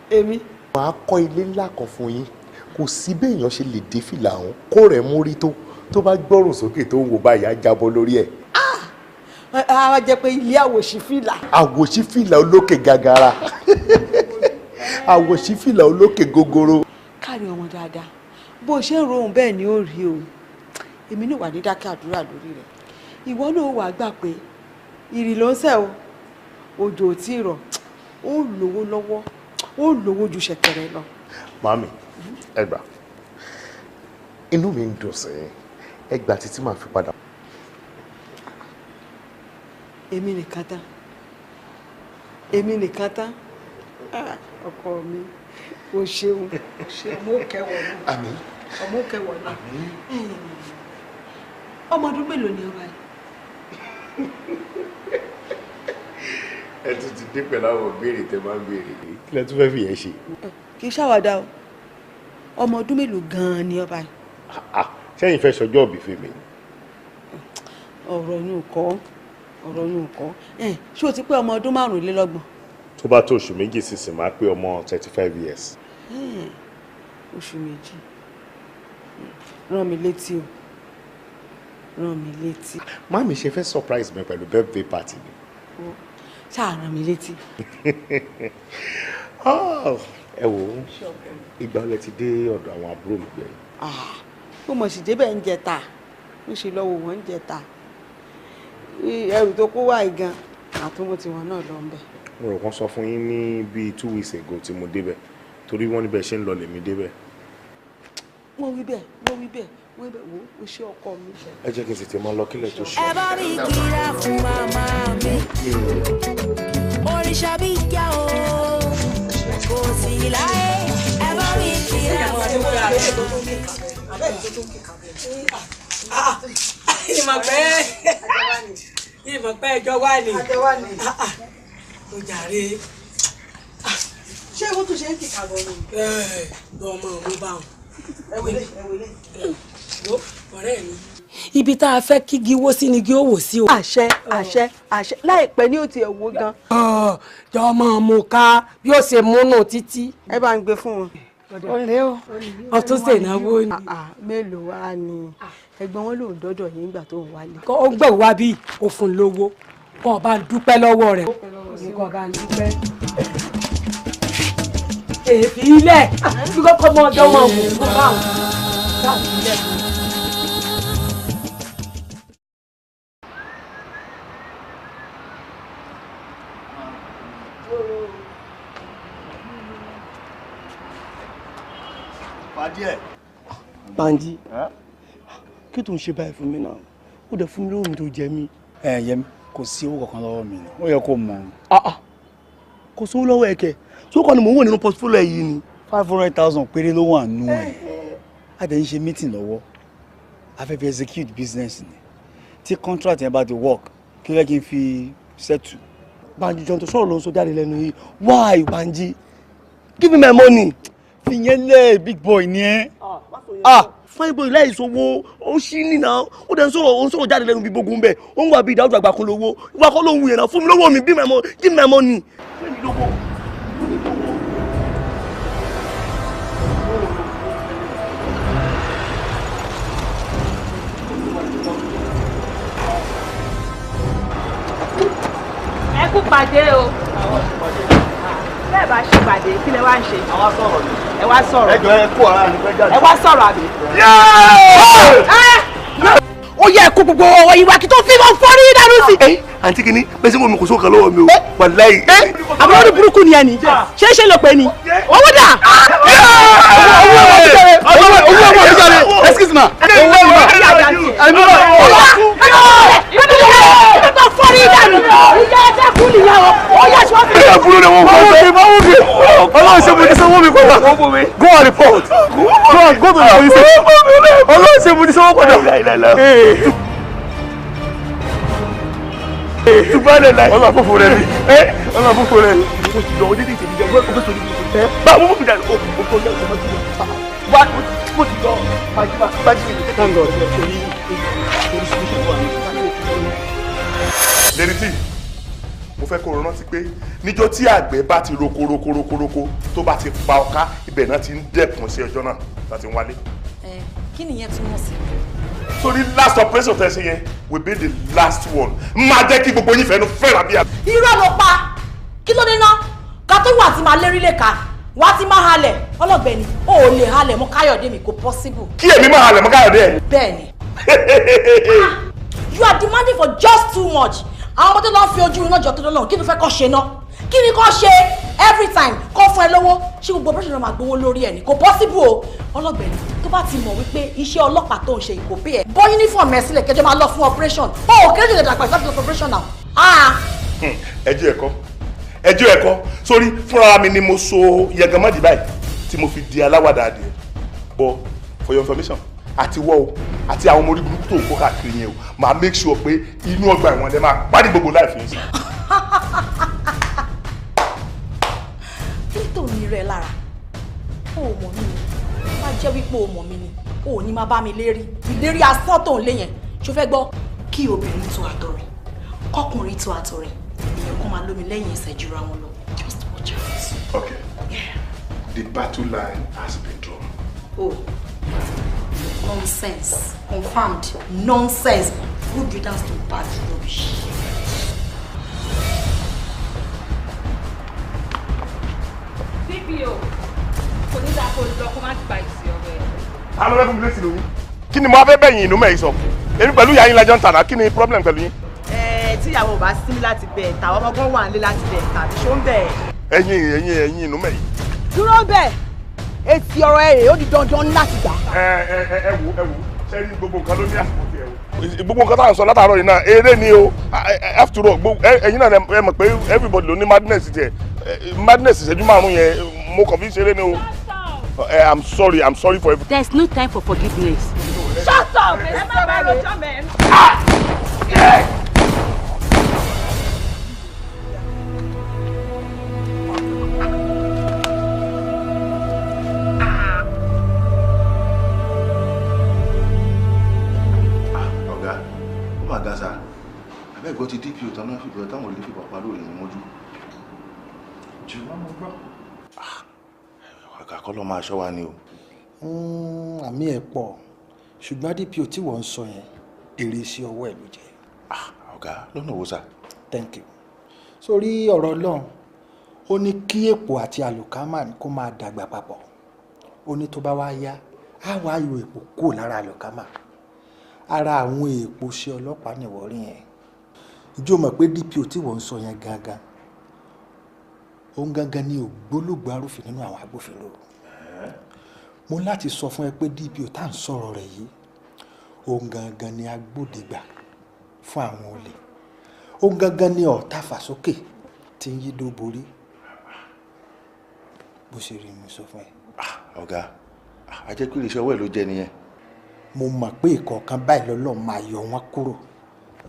Èmi. Màá kọ́ ilé ńlá kan fún yín. Kò sí béèyàn ṣe lè dé fìlà ọ̀hún kó rẹ̀ mórí tó bá gbọ́rùn sókè tó ń wo báyìí á jábọ́ lórí ẹ̀. A jẹ́ pé ilé àwòṣífìlà. Àwòṣífìlà olókè gàgàrà. Àwòṣífìlà olókè gogoro. Kárí ọmọ dáadáa, bó o ṣe ń rohùn bẹ́ẹ̀ ni ó rí o. Èmi náà wà ní dákẹ́ àdúrà lórí rẹ̀. Ìwọ náà wàá gbà pé ìrì ló ń sẹ̀ o, òjò ò tí ì rọ̀, ó lówó lọ́wọ́, ó lówó ju ṣẹ̀kẹ̀rẹ̀ lọ. Màámi, ẹ gbà, inú mi ń dùn sí ẹ gbà títí màá fi padà. Èmi nìkan tán, èmi nìkan tán, ọkọ mi, o ṣeun, ọmọ kẹwọ náà. Àmín. Ọmọ kẹwọ náà. Ọmọ ọdún mélòó ni ọba yìí? Ẹ tún ti dé pẹ̀lú àwọn ìbéèrè tẹ máa ń béèrè. Kí lẹ tún fẹ́ fi yẹn ṣe? Kì í ṣàwàdà o, ọmọ ọdún mélòó gan-an ni ọba yìí? Ṣẹ́yìn fẹ́ ṣọjọ́ òbí fún mi. Ọ̀rọ̀ yín kọ́, ọ̀rọ̀ yín kọ́. Ṣé o ti pé ọmọ ọdún 25? Tó bá tó oṣù 2 sísìn máa pé ọmọ 35 years. Oṣù 2. Rán mi létí o, rán mi létí. Màmí ṣe fẹ́ surprise mi pẹ̀lú birthday party mi. Ṣáà rán mi létí. Ẹ wo, ìgbà wo lẹ ti dé ọ̀dọ̀ àwọn àbúrò mi gbẹ̀yìn? Mo mọ̀ sí débẹ̀ ń jẹta, ń ṣe lọ́wọ́ wọn ń jẹta. Ẹrù tó kó wá gan, àtúmọ̀ tiwọn náà lọ ń bẹ̀. Mo rò kán sọ fún yín ní bíi 2 weeks ago tí mo débẹ̀, torí wọ́n níbẹ̀ ṣe ń lọ lèmi débẹ̀. Wọ́n wí bẹ́ẹ̀, wọ́n wí bẹ́ẹ̀, wọ́n wí bẹ́ẹ̀, wo o ṣe ọkọ mi. Ẹ jẹ́ kí n tètè máa lọ kílẹ̀ tó ṣe. Ẹ bá mi kíra fún màmá mi, òrìṣà bí ìyá o, kò sí láyé. Ẹ bá mi kíra fún màmá mi. Ìmọ̀ pẹ́ ẹjọ́ wà ní. Ó jàre. Ṣé owó tó ṣe ń kìkà bọ̀ ni? Ọmọ òun bá wọn. Ẹ wọlé, ẹ wọlé. Ọ̀rẹ́ mi. Ibi tá a fẹ́ kígi wó sí ni igi ó wò sí o. Àṣẹ, àṣẹ, àṣẹ, láìpẹ́ ní ó ti ẹ̀ wó gan. Jọ mọ̀ mú ká bí ó ṣe múnú títí. Ẹ bá ń gbé fún wọn. Olè o, ọtún ṣènáwó ni. Mélòó wá ni ẹ̀gbọ́n wọn lòún dọ́dọ̀ yín nígbà tó ń wálé. Ó gbẹ̀wò wá bí òfin lówó, kó o bá ń dúpẹ́ lọ́wọ́ rẹ̀. Kó o bá ń dúpẹ́. Èéfì ilẹ̀ bí kọ́kọ́ mọ ọjọ́ wọn wò ó bá wọn. Káàkiri ilẹ̀. Banji, kí tó ń ṣe báyìí fún mi náà? Ó dẹ̀ fún mi lóhùn tó jẹ mí. Ẹ Yẹmi, kò sí owó kankan lọ́wọ́ mi ni, ó yẹ kó mọ̀. Kò sówó lọ́wọ́ ẹ kẹ̀, tó kọ́ ni mò ń wò nínú portfolio yìí ni. 500,000 péré ló wà nù ẹ̀. A dẹ̀ ń ṣe meeting lọ́wọ́, a fẹ́ fi execute business ni. Tí contract yẹn bá ti work, kí ló yẹ kí n fi settle. Banji jọ̀ọ́ tó sọ̀rọ̀ ló ń sọ jáde lẹ́nu yìí. Why Banji? Give me my money. Fìyẹn lẹ̀, big boy ni ẹ́. Fine boy láì sowó, ó ṣí nínà, ó dẹ̀ ń sọ̀rọ̀, ó ń sọ̀rọ̀ jáde lẹ́nu bí gbogbo ń bẹ̀, ó ń wà bí ìdájọ́ àgbà kan lówó, ìwà kan ló ń wù yẹn náà, fún mi lówó mi, give me my money. Fún mi lówó. Ẹ kú pàdé o. Bẹ́ẹ̀ bá ṣe pàdé, kí lẹ wá ń ṣe? Àwa sọ̀rọ̀ ni. Ẹ wá sọ̀rọ̀. Ẹ jọ ẹ kó ara ní pẹ́ jáde. Ẹ wá sọ̀rọ̀ àbí? Ó yẹ kó gbogbo ọwọ́ ìwà kí tó fi mọ́ fọ́rí dànù sí. Àǹtí kìíní, bẹ́ẹ̀ sí mo mi kò sókè lọ́wọ́ mi o. Wàláhì. Àbúrò ní burúkú ni ẹni. Ṣé ṣe ló pè ní? Owó dà! Owó ọmọ mi jáde. Owó ọmọ mi jáde. Excuse me. Owó ọmọ mi. Fọ́rí dànù. Ìyá ẹsẹ̀ kú nìyẹn o. Ó yẹ ṣọ́ fi. Ẹ burú ni wọ́n fọ́ mi. Ọlọ́run ṣe mo ní sanwó mi padà. Go and report. Go and go to the police station. Ọlọ́run ṣe mo ní sanwó padà. Tùbálẹ̀ láì. Ọlọ́ àfọ̀fọ̀ rẹ̀ ni. Ọlọ́ àfọ̀fọ̀ rẹ̀ ni. Mo ti lọ onídìí ìṣèlú jẹ́ mo fẹ́ sọ ní ìṣèlú. Báwo mo fi dà o tó yẹ kó wá mo ti lọ bájú mi. Thank God. Lady T, mo fẹ́ kó o rántí pé níjọ́ tí àgbẹ̀ bá ti roko roko roko roko tó bá ti pa ọká ibẹ̀ náà ti ń dẹ́kun sí ọjọ́ náà láti ń wálé. Kí nìyẹn túmọ̀ sí? Sórí last operation tẹ́ ṣe yẹn will be the last one. Máa jẹ́ kí gbogbo yín fẹ́nu fẹ́ra bí i. Irọ́ ló pa. Kí ló dé ná? Ká tó wà tí máa lérí lè ka, wà tí máa halẹ̀. Ọlọ́gbẹ́ni, o ò lè halẹ̀ mọ́ Káyọ̀dé mi, kò possible. Kí èmi máa halẹ̀ mọ́ Káyọ̀dé ẹ̀? Bẹ́ẹ̀ni. You are demanding for just too much. Àwọn ọmọdé lọ fi ojú iná jọ tó lọ́nà, kí ló fẹ́ kọ́ ṣe ná? Kí ni kọ́ ṣe every time kọ́ fún ẹ lówó? Ṣé gbogbo operation náà máa gbowó lórí ẹ̀ ni? Kò possible o. Ọlọ́gbẹ̀ni, tó bá ti mọ̀ wípé iṣẹ́ ọlọ́pàá tó ń ṣe kò pé ẹ̀. Bọ́ uniform ẹ sílẹ̀ kẹjọ máa lọ fún operation. O ò kéré jù lè dàgbà ìsáfì lọ fún operation now. Ẹjọ́ ẹ̀kọ́, ẹjọ́ ẹ̀kọ́, sórí fúnra mi ni mo so yẹgànmọ́dì báyìí tí mo fi di aláwàdà adìẹ. But for your information, àti wọ́ o àti àwọn ọmọ orí burúkú tó ń kó káàkiri yẹn o, màá make sure pé inú ọgbà ẹ̀wọ̀n lẹ máa parí gbogbo láìfi yín sí. Kí tó ní rẹ lára? O ò mọ̀ mí ni. Má jẹ́ wípé o mọ̀ mí ni. O ò ní máa bá mi lérí. Ìlérí asán tó ń lé yẹn. Ṣo fẹ́ gbọ́? Kí obìnrin tó àtọ̀ rẹ̀, kọ́kùnrin tó àtọ̀ rẹ̀, èèyàn kan máa lómi lẹ́yìn ẹsẹ̀ jura wọn lọ. Just watch out. Okay. Yeah. The battle line has been drawn. Oh. Nonsense. Confirmed. Nonsense. Good riddance to bad rubbish. DPO, kò ní dáa kó lọ kó má gba ìsì ọ̀rọ̀ ẹ̀. Ta ló fẹ́ fún mi létí lóyún? Kí ni mo fẹ́ bẹ̀yìn inú mẹ́yìn sọ? Èmi pẹ̀lú ìyá yín lajọ ń tànà, kí ni problem pẹ̀lú yín? Ẹ tíyàwó bá sí mi láti bẹ̀ tàwọn ọmọ gan wà nílé láti bẹ̀ tàbí ṣó ń bẹ̀. Ẹ̀yin ẹ̀yin ẹ̀yin inú mẹ́yìn. Dúró bẹ́ẹ̀, èsì ọ̀rọ̀ ẹ̀ rèé, ó di dandan láti gbà. Ẹ ẹ ẹ wo ẹ wo, ṣé ní gbogbo nǹkan ló ní àsìkò tiẹ̀ o. Gbogbo nǹkan tá à ń sọ látàárọ̀ yìí náà, eré ni o. After all, ẹ̀yin náà ẹ mọ̀ pé everybody ló ní madness tiẹ̀. Madness ìṣẹ́jú márùn-ún yẹn, mo kàn fi ṣeré ni o. I'm sorry for everything. There is no time for forgiveness. Shut up! Ẹ má bàa rojọ́ mẹ́. Ọ̀gá, ó mà ga sá. Abẹ́gbọ́ ti DPO tán náà fìbọn táwọn olè fìbọn pa lórí ìrìn mọ́jú. Jù wọ́n mo gbọ́. Ọ̀gá kọ́ ló máa ṣọ́ wa ni o. Àmì ẹ̀ pọ̀, ṣùgbọ́n DPO tí wọ́n ń sọ yẹn, èrè sí ọwọ́ ẹ̀ ló jẹ́. Ọ̀gá, lọ́nà wo sá? Thank you. Sórí ọ̀rọ̀ Ọlọ́run, ó ní kí èpò àti àlùkámà kó máa dàgbà papọ̀. Ó ní tó bá wá yá, á wá yọ èpò kúrò lára àlùkámà. Ara àwọn èèpo ṣe ọlọ́pàá nìwọ rí yẹn. Ǹjẹ́ o mọ̀ pé DPO tí wọ́n ń sọ yẹn gangan, òun gangan ni ògbólógbòó arúfin nínú àwọn agbófinró. Mo láti sọ fún ẹ pé DPO tá à ń sọ̀rọ̀ rẹ̀ yìí, òun gangan ni agbódegbà fún àwọn olè. Òun gangan ni ọ̀tá fàsókè tí ń yí dó borí. Bó ṣe rí mo sọ fún ẹ. Ọ̀gá, a jẹ́ pé iléeṣẹ́ ọwọ́ ẹ̀ ló jẹ́ nìyẹn. Mo mọ̀ pé ìkọ̀ọ̀kan báyìí lọ́lọ́run máa yọ wọ́n kúrò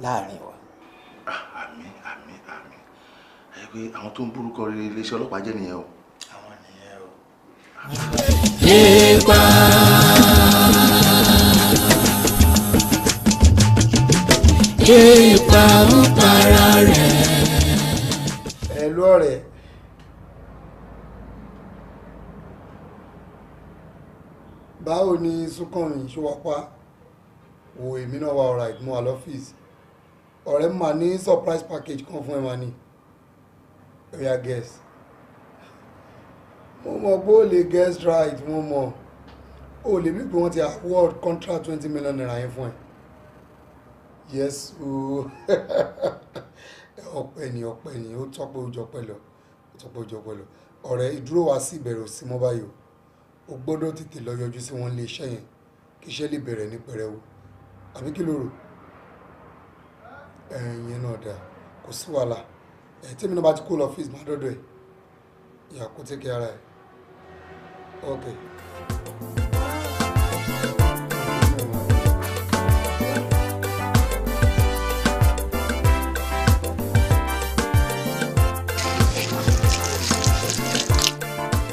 láàrin wa. Àmín àmín àmín. Ẹ pé àwọn tó ń burúkọ rere iléeṣẹ́ ọlọ́pàá jẹ́ nìyẹn o. Àwọn nìyẹn o. Ipa. Ipa ń para rẹ̀. Ẹ lọ́rẹ̀. Báwo ni Súnkànmí ṣó wá pa? Wo èmi náà wà alright, mo wà lọ́fíìsì. Ọ̀rẹ́ mà ní surprise package kan fún ẹ mà ní. Oya guess. Mo mọ̀ pé o lè guess right, mo mọ̀. O lè bí pé wọ́n ti award contract 20 million naira yẹn fún ẹ. Yes o. Ọpẹ́ ni ọpẹ́ ni, ó tọ́pẹ́ ó jọpẹ́ lọ, ó tọ́pẹ́ ó jọpẹ́ lọ. Ọ̀rẹ́ ìdúró wa sí ìbẹ̀rẹ̀ òsì mọ́ báyìí o. O gbọ́dọ̀ tètè lọ yọjú sí wọn lé iṣẹ́ yẹn kí iṣẹ́ lè bẹ̀rẹ̀ ní pẹrẹwu. Àbí kí ló rò? Ẹ̀yin náà dáa, kò sí wàhálà. Ẹ̀ tí èmi náà bá ti kó lọ ọ́fíìsì máa dọ́dọ̀ ẹ̀. Ìyá kó take care ara ẹ̀. Okay.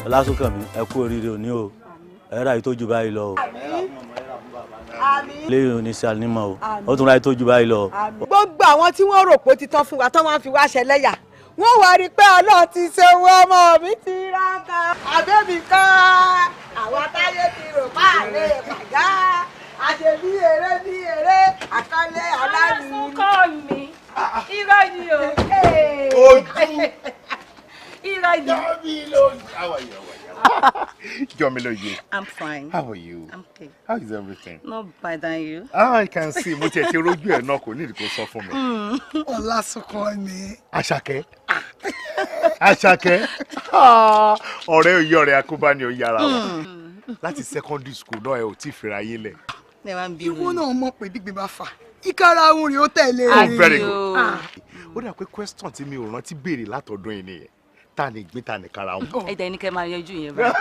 Ọlásùnkànmí, ẹ kú oríire òní o. Ẹ ra ìtọ́jú báyìí lọ o. Lẹ́yìn òní sí ànímọ́ o. Ó tún ra ìtọ́jú báyìí lọ. Gbogbo àwọn tí wọ́n rò pé ó ti tán fún wa tán wọ́n fi wá ṣẹlẹ́yà. Wọ́n wá rí i pé Ọlọ́run ti ṣe owó ọmọ mi ti ra kan. Àbẹ́mi kan, àwọn táyé ti rò pa àlè pàjá. Àṣẹ bí eré bí eré, àkọlé aláàlú. Ọlásùnkànmí, irọ́ ni o. Ojú. Irọ́ ni. How are you? Jọmilóye. I'm fine. How are you? I'm okay. How is everything? Not bad than you. Ah, I can see. Mo tiẹ̀ ti rójú ẹ̀ náà, kò ní ìdí kó sọ fún mi. Ọlásùnkànmí. Àṣàkẹ́. Àṣàkẹ́. Ọ̀rẹ́ òye ọ̀rẹ́ akóbá ni ó yára wa. Láti secondary school náà ẹ ò tí ì fira yín lẹ̀. Ìwọ náà mọ̀ pé gbígbé bá fà. Ìkara ohun rẹ̀ ó tẹ̀lé. Oh, very good. Ó dà pé question tí mi ò rántí béèrè látọ̀dún yìí nìyẹn. Ta ni ìgbín, ta ni kara wọn. Ẹ jẹ́ ní kẹ́ máa yanjú yẹn báyìí.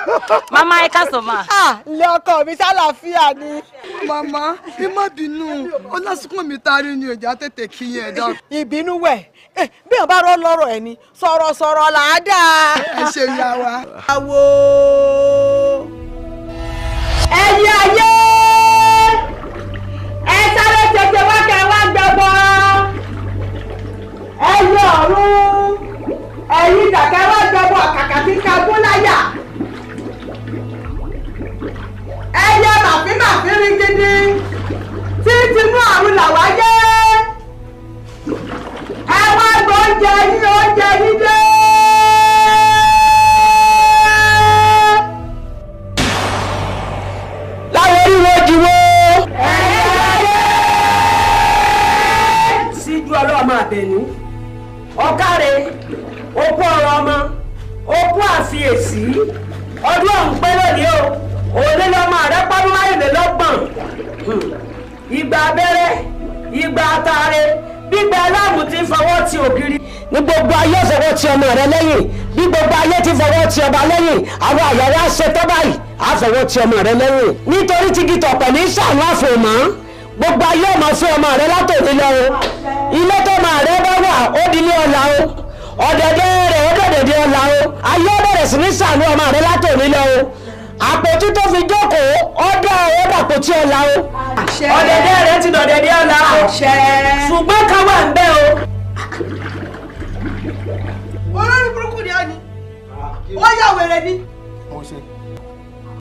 Màmá ẹ káàsán mà. Ilé ọkọ mi ṣàlàáfíà ni. Màmá, ẹ má bínú, Ọlásùnkànmí tarí ni òjá tètè kí yẹn dá. Ìbínú wẹ̀, bí wọ́n bá rọ́ lọ́rọ̀ ẹ̀ ni sọ̀rọ̀sọ̀rọ̀ là á dà. Ẹ ṣe ìyá wa. Àwo ẹ̀yin ayé, ẹ sáré tètè wá kẹ́ wá gbẹbọ. Ẹ̀yin ọ̀run, ẹ̀yin dàkẹ́ wá gbẹbọ kàkà tí ká gún láyà. Ẹyẹ màfímàfí rí gidi tí tinú àrùn làwa yé. Ẹ wá gbọ́ oúnjẹ yín, oúnjẹ yín dé. Láwọn oríwo jìwó. Síjú ọlọ́mọ àbẹ̀ní, ọ̀kàrẹ̀, okú ọ̀rọ̀ ọmọ, okú àfiyèsí, ọdún ọ̀hún pé lónìí o, òní lọ́mọ rẹ pọ́dún márùnlélọ́gbọ̀n. Ìgbà abẹ́rẹ́, ìgbà àtàrẹ, gbígbà aláàmù ti ń fọwọ́ ti ògiri. Ní gbogbo ayé fọwọ́ ti ọmọ rẹ lẹ́yìn, bí gbogbo ayé ti fọwọ́ ti ọba lẹ́yìn, àwọn àyàwó á ṣe tọ́ báyìí, á fọwọ́ ti ọmọ rẹ lẹ́yìn. Nítorí tí gìtọ̀ pẹ̀lú ìṣàánú àfòmọ́, gbogbo ayé ọmọ fún ọmọ rẹ látòní lọ o. Ilé tó máa rẹ bá wà, ó di ní ọ̀la o. Ọ̀dẹ̀dẹ̀ rẹ̀ ó dọ̀dẹ̀dẹ̀ ọ̀la o. Ayé bẹ̀rẹ̀ sí ní ṣàánú ọmọ rẹ látòní lọ o. Àpótí tó fi jókòó, ọ̀dọ̀ ó dàpótí ọ̀la o. Ọ̀dẹ̀dẹ̀ rẹ̀ ti dọ̀dẹ̀dẹ̀ ọ̀la o. Ṣùgbọ́n ká wà ń bẹ́ o. Olórí burúkú ni ọ ni, wọ́n yà wèrè ni.